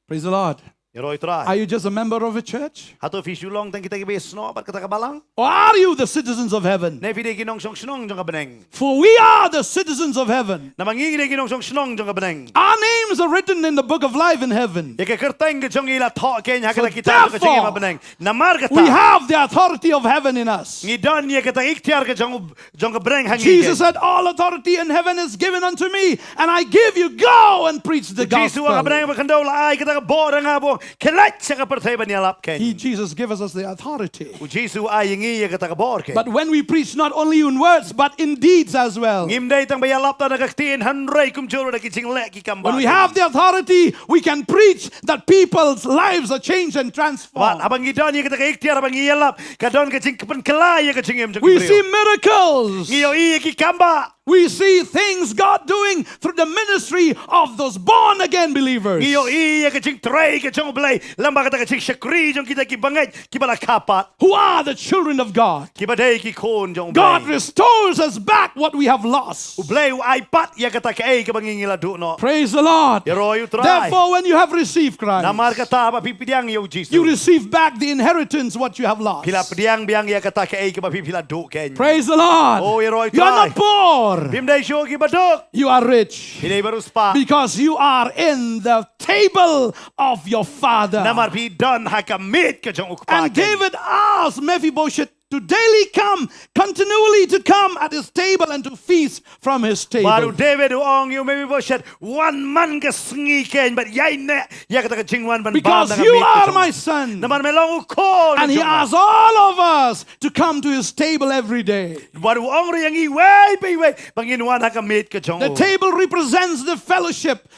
Praise the Lord. Ïa Trai. Are you just a member of a church? Hato phi shu long tang kita kiba ïasnoh bad kata ka balang? Or are you the citizens of heaven? Ne phi dei ki nongshong shnong jong ka bneng? For we are the citizens of heaven. Namar ngi dei ki nongshong shnong jong ka bneng. Our names are written in the book of life in heaven. Ïa ka kyrteng ka jong ngi la thoh kein ha ka kitab ka jingim ha bneng. Namar kata, we have the authority of heaven in us. Ngi don ïa kata iktiar ka jong, jong ka bneng ha ngi. Jesus said, "All authority in heaven is given unto me, and I give you, go and preach the gospel." Jisu ha bneng ba khyndew la ai kata ka bor ha nga ba khie leit sha ka pyrthei ban ïalap kein. He, Jesus, gives us the authority. U Jisu u ai ïa ngi ïa kata ka bor kein. But when we preach not only in words but in deeds as well. Ngim dei tang ba ïalap tang da ka ktien hynrei kumjuh ruh da ki jingleh ki kam ba. When we have the authority, we can preach that people's lives are changed and transformed. Wat, haba ngi don ïa kata ka iktiar ba ngi ïalap, ka don ka jingpynkylla ïa ka jingim jong ki briew. We see miracles. Ngi ïohi ïa ki kam ba. We see things God doing through the ministry of those born again believers. Ngi ïohi ïa ka jingtrei ka jong U Blei lem bad kata ka jingshakri jong kita kiba ngeit kiba la kha pat. Who are the children of God. Kiba dei ki khun jong U Blei. God restores us back what we have lost. U Blei u ai pat ïa kata kaei kaba ngi ngi la duh noh. Praise the Lord. Ïaroh ïa U Trai. Therefore, when you have received Christ, namar kata haba phi pdiang ïa U Jisu, you receive back the inheritance what you have lost. Phi la pdiang biang ïa kata kaei kaba phi phi la duh kein. Praise the Lord. Oh, ïaroh ïa U Trai. You are not poor. Phim dei shuh kiba duk. You are rich. Phi dei ba riewspah. Because you are in the table of your Father. Namar phi don ha ka miej ka jong U Kpa kein. And David asked Mephibosheth to daily come, continually to come at his table and to feast from his table. Bad u David u ong ïa u Mephibosheth, wan man ka sngi kein bad ïaineh ïa kata ka jingwan ban bam na ka miej ka jong u. Because you are my son. Namar me long u khun jong nga. And he asks all of us to come to his table every day. Bad u ong ruh ïa ngi iwei pa iwei ba ngin wan ha ka miej ka jong u. The table represents the fellowship.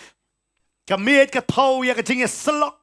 Ka miej ka thew ïa ka jingïasyllok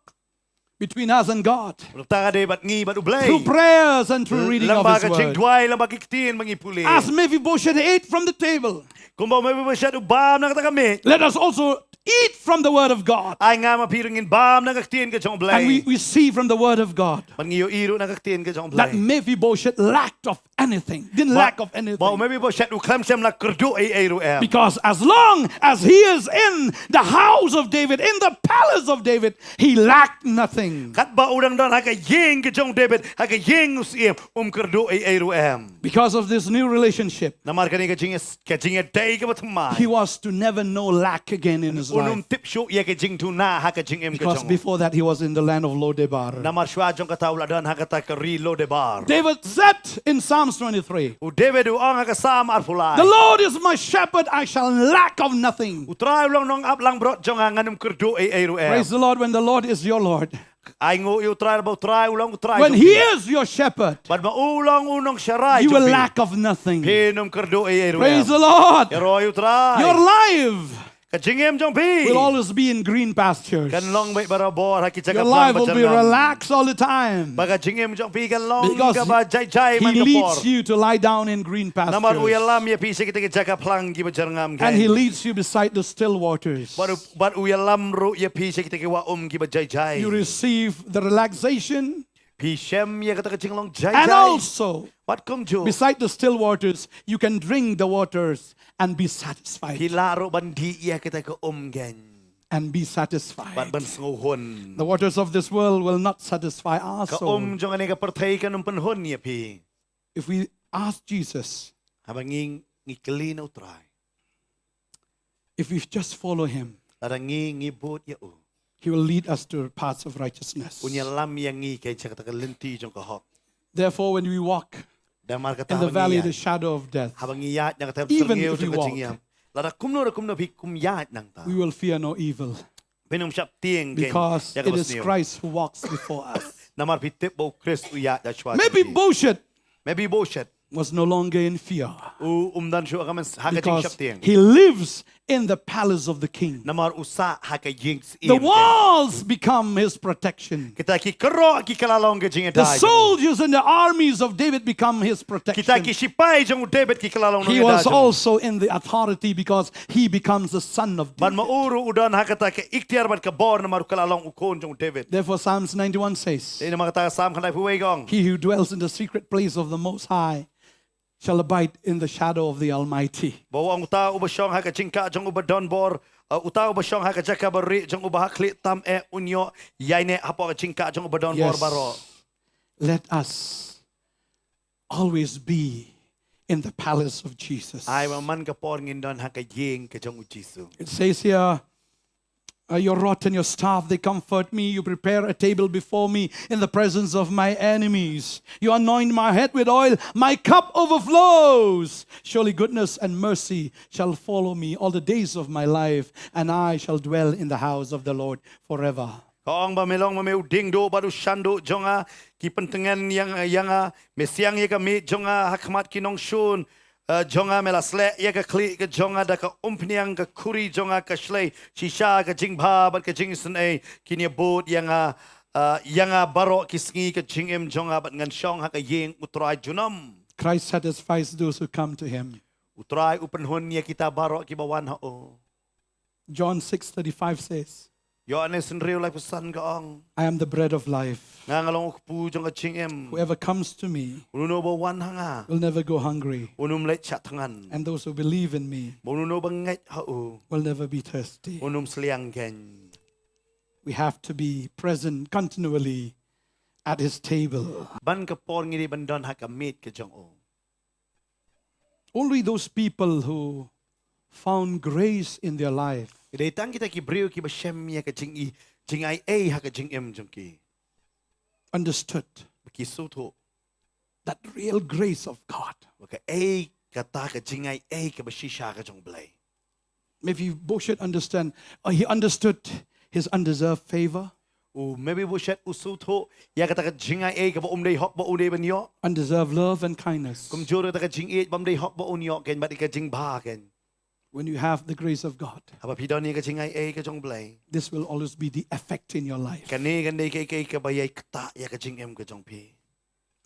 between us and God. Bad kata ka dei bad ngi bad U Blei. Through prayers and through reading of his word. Lem bad ka jingduwai, lem bad ki ktien ba ngi pule. As Mephibosheth ate from the table, kumba u Mephibosheth u bam na kata ka miej, let us also eat from the word of God. Ai nga ma phi ruh ngin bam na ka ktien ka jong U Blei. And we, we see from the word of God, bad ngi ïohi ruh na ka ktien ka jong U Blei, that Mephibosheth lacked of anything. Didn't lack of anything. Ba, ba u Mephibosheth u khlem shym la kyrduh ei ei ruh em. Because as long as he is in the house of David, in the palace of David, he lacked nothing. Katba u dang don ha ka ïing ka jong u David, ha ka ïing u syiem, um kyrduh ei ei ruh em. Because of this new relationship, namar kane ka jing, ka jingïadei kaba thymmai, he was to never know lack again in his life. Un ym tip shuh ïa ka jingduna ha ka jingim ka jong u. Because before that, he was in the land of Lodebar. Namar shuwa jong kata u la don ha kata ka ri Lodebar. David said in Psalms twenty-three, U David u ong ha ka Salm arphew lai, "The Lord is my shepherd, I shall lack of nothing." U Trai u long nongaplangbrot jong nga, ngan ym kyrduh ei ei ruh em. Praise the Lord, when the Lord is your Lord. Ai nguh ïa u Trai, ba u Trai u long u Trai jong phi. When he is your shepherd, bad ma u long u nongsharai jong phi, you will lack of nothing. Phin ym kyrduh ei ei ruh em. Praise the Lord. Ïaroh ïa u Trai. Your life, ka jingim jong phi, will always be in green pastures. Kan long beit barabor ha ki jaka phlang bajyrngam. Your life will be relaxed all the time. Ba ka jingim jong phi kan long kaba jai jai man ka por. Because he, he leads you to lie down in green pastures. Namar u ïalam ïa phi sha kita ki jaka phlang kiba jyrngam. And he leads you beside the still waters. Bad u Bad u ïalam ruh ïa phi sha kita ki wah um kiba jai jai. You receive the relaxation. Phi shem ïa kata ka jinglong jai jai. And also, bad kumjuh, beside the still waters, you can drink the waters and be satisfied. Phi lah ruh ban dih ïa kata ka um kein. And be satisfied. Bad ban sngewhun. The waters of this world will not satisfy our soul. Ka um jong kane ka pyrthei kan ym pynhun ïa phi. If we ask Jesus, haba ngi, ngi kylli na u Trai, if we just follow him, lada ngi, ngi bud ïa u, he will lead us to paths of righteousness. Un ïalam ïa ngi kein sha kata ka lynti jong ka hok. Therefore, when we walk in the valley of the shadow of death, even if we walk, namar kata haba ngi ïaid, haba ngi ïaid na ka thep syrngiew jong ka jingïap, lada kumno re kumno phi kum ïaid nangta, we will fear no evil. Phin ym shah tieng kein ïa kaba sniew. Because it is Christ who walks before us. Namar phi tip ba u Khrist u ïaid da shuwa jong phi. Mephibosheth, Mephibosheth, was no longer in fear. U, um don shuh ha ka jingshah tieng. Because he lives in the palace of the king. Namar u sah ha ka ïing syiem kein. The walls become his protection. Kita ki kyrroh ki kylla long ka jingïada jong u. The soldiers and the armies of David become his protection. Kita ki shipai jong u David ki kylla long nongïada jong u. He was also in the authority because he becomes the son of David. Bad ma u ruh u don ha kata ka iktiar bad ka bor namar u kylla long u khun jong u David. Therefore, Psalms ninety-one says, Te namar kata Salm khyndai phew wei ka ong, "He who dwells in the secret place of the Most High shall abide in the shadow of the Almighty." Ba u ong, "Uta uba shong ha ka jingkah jong u Badonbor, uh, uta uba shong ha ka jaka barieh jong u Bahakhlieh tam eh, un ïoh ïaineh hapoh ka jingkah jong u Badonbor baroh." Yes. Let us always be in the palace of Jesus. Ai ba man ka por ngin don ha ka ïing ka jong u Jisu. It says here, uh, "Your rod and your staff, they comfort me. You prepare a table before me in the presence of my enemies. You anoint my head with oil. My cup overflows. Surely goodness and mercy shall follow me all the days of my life, and I shall dwell in the house of the Lord forever." Ka ong ba me long ma me u diengduh bad u shanduh jong nga, ki pyntngen ïa nga, ïa nga, me siang ïa ka miej jong nga ha khmat ki nongshun, eh, jong nga, me la sleh ïa ka khlieh ka jong nga da ka umphniang, ka khuri jong nga ka shlei shisha, ka jingbha bad ka jingisynei kin ïa bud ïa nga, eh, ïa nga baroh ki sngi ka jingim jong nga, bad ngan shong ha ka ïing u Trai junom. Christ satisfies those who come to him. U Trai u pynhun ïa kita baroh kiba wan ha u. John six thirty-five says, Ïoannis hynriew laiphew san ka ong, "I am the bread of life. Nga, nga long u kpu jong ka jingim. Whoever comes to me, uno uno ba wan ha nga, will never go hungry. Uno um leit shah thngan. And those who believe in me, ba uno uno ba ngeit ha u, will never be thirsty." Uno um sliang kein. We have to be present continually at his table. Ban ka por ngi dei ban don ha ka miej ka jong u. Only those people who found grace in their life, dei tang kita ki briew kiba shem ïa ka jing-, jingaiei ha ka jingim jong ki, understood, ba ki sngewthuh, that real grace of God. Ba kaei kata ka jingaiei kaba shisha ka jong u Blei. Mephibosheth understand, uh, he understood his undeserved favor. U Mephibosheth u sngewthuh ïa kata ka jingaiei kaba um dei hok ba u dei ban ïoh. Undeserved love and kindness. Kumjuh kata ka jingïeit ba um dei hok ba un ïoh kein bad ka jingbha kein. When you have the grace of God, haba phi don ïa ka jingaiei ka jong u Blei, this will always be the effect in your life. Kane kan dei kaei kaei kaba ïai ktah ïa ka jingim ka jong phi.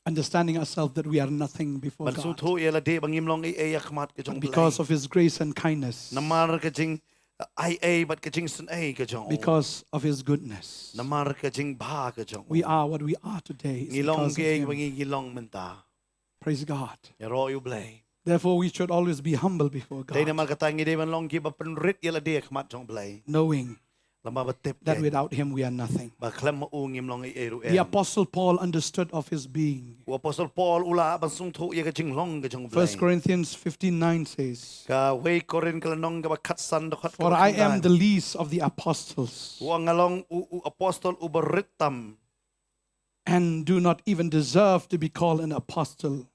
Understanding ourselves that we are nothing before God. Ban sngewthuh ïa lade ba ngim long ei ei ha khmat ka jong u Blei. But because of his grace and kindness, namar ka jingaiei bad ka jingisynei ka jong u, because of his goodness, namar ka jingbha ka jong u, we are what we are today. It's because of him. Ngi long kaei ba ngi, ngi long mynta. Praise God. Ïaroh ïa u Blei. Therefore, we should always be humble before God. Te namar kata ngi dei ban long kiba pynrit ïa lade ha khmat jong u Blei. Knowing Lama ba tip that kein without him we are nothing. ba khlem ma u ngim long ei ei ruh The en. Apostle Paul understood of his being. U apostol Paul u lah ban sngewthuh ïa ka jinglong ka jong u Blei. First Corinthians fifteen nine says, Ka wei Korinth ka lynnong kaba khatsan dkhot "For kaba I am khyndai. the least of the apostles, U ong nga long u, u apostol uba rit tam. and do not even deserve to be called an apostle,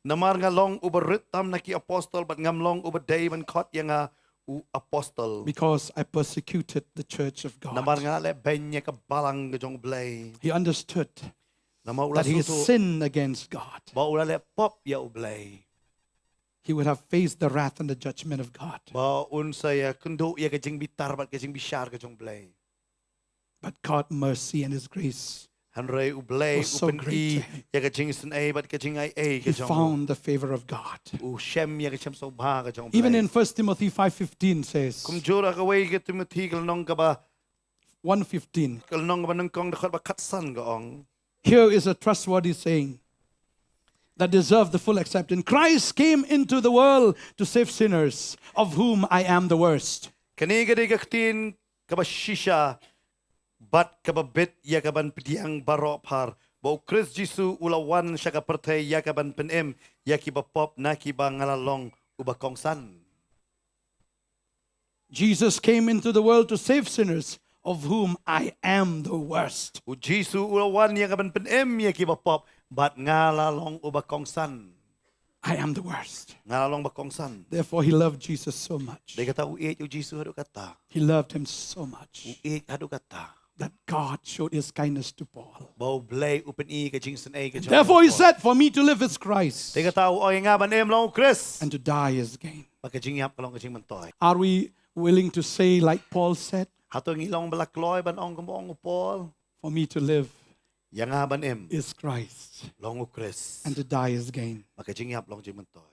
Namar nga long uba rit tam na ki apostol bad ngam long uba dei ban khot ïa nga u apostol. because I persecuted the church of God." Namar nga la leh beiñ ïa ka balang ka jong u Blei. He understood Namar u la that he sngewthuh sinned against God. ba u la leh pop ïa u Blei. He would have faced the wrath and the judgment of God. Ba un sa ïakynduh ïa ka jingbitar bad ka jingbishar ka jong u Blei. But God mercy and his grace. Hynrei u Blei Was u so pyni great to him. Ïa ka jingisynei bad ka jingai ei ka He jong u. Found the favor of God. U shem ïa ka shem sngewbha ka jong u Blei. Even in First Timothy five fifteen says, Kumjuh ha ka wei ka Timothi ka lynnong kaba one fifteen, ka lynnong kaba nyngkong dkhot ba khatsan ka ong. "Here is a trustworthy saying that deserves the full acceptance. Christ came into the world to save sinners, of whom I am the worst." Kane ka dei ka ktien kaba shisha bad kaba bit ïa kaban pdiang baroh phar, ba u Khrist Jisu u la wan sha ka pyrthei ïa kaban pynim ïa kiba pop, na kiba nga la long uba kongsan. Jesus came into the world to save sinners, of whom I am the worst. U Jisu u la wan ïa kaban pynim ïa kiba pop, bad nga la long uba kongsan. I am the worst. Nga la long ba kongsan. Therefore, he loved Jesus so much. Dei kata u ïeit u Jisu haduh kata. He loved him so much U ïeit haduh kata. That God showed his kindness to Paul. Ba u Blei u pyni ka jingisynei ka jong u. Therefore, he said, "For me to live is Christ, Dei kata u ong, ïa nga ban im long u Khrist. And to die is gain." Bad ka jingïap ka long ka jingmyntoi. Are we willing to say, like Paul said, Hato ngi long ba la kloi ban ong kumba ong u Paul? "For me to live Ïa nga ban im is Christ, long u Khrist. And to die is gain"? Bad ka jingïap long jingmyntoi.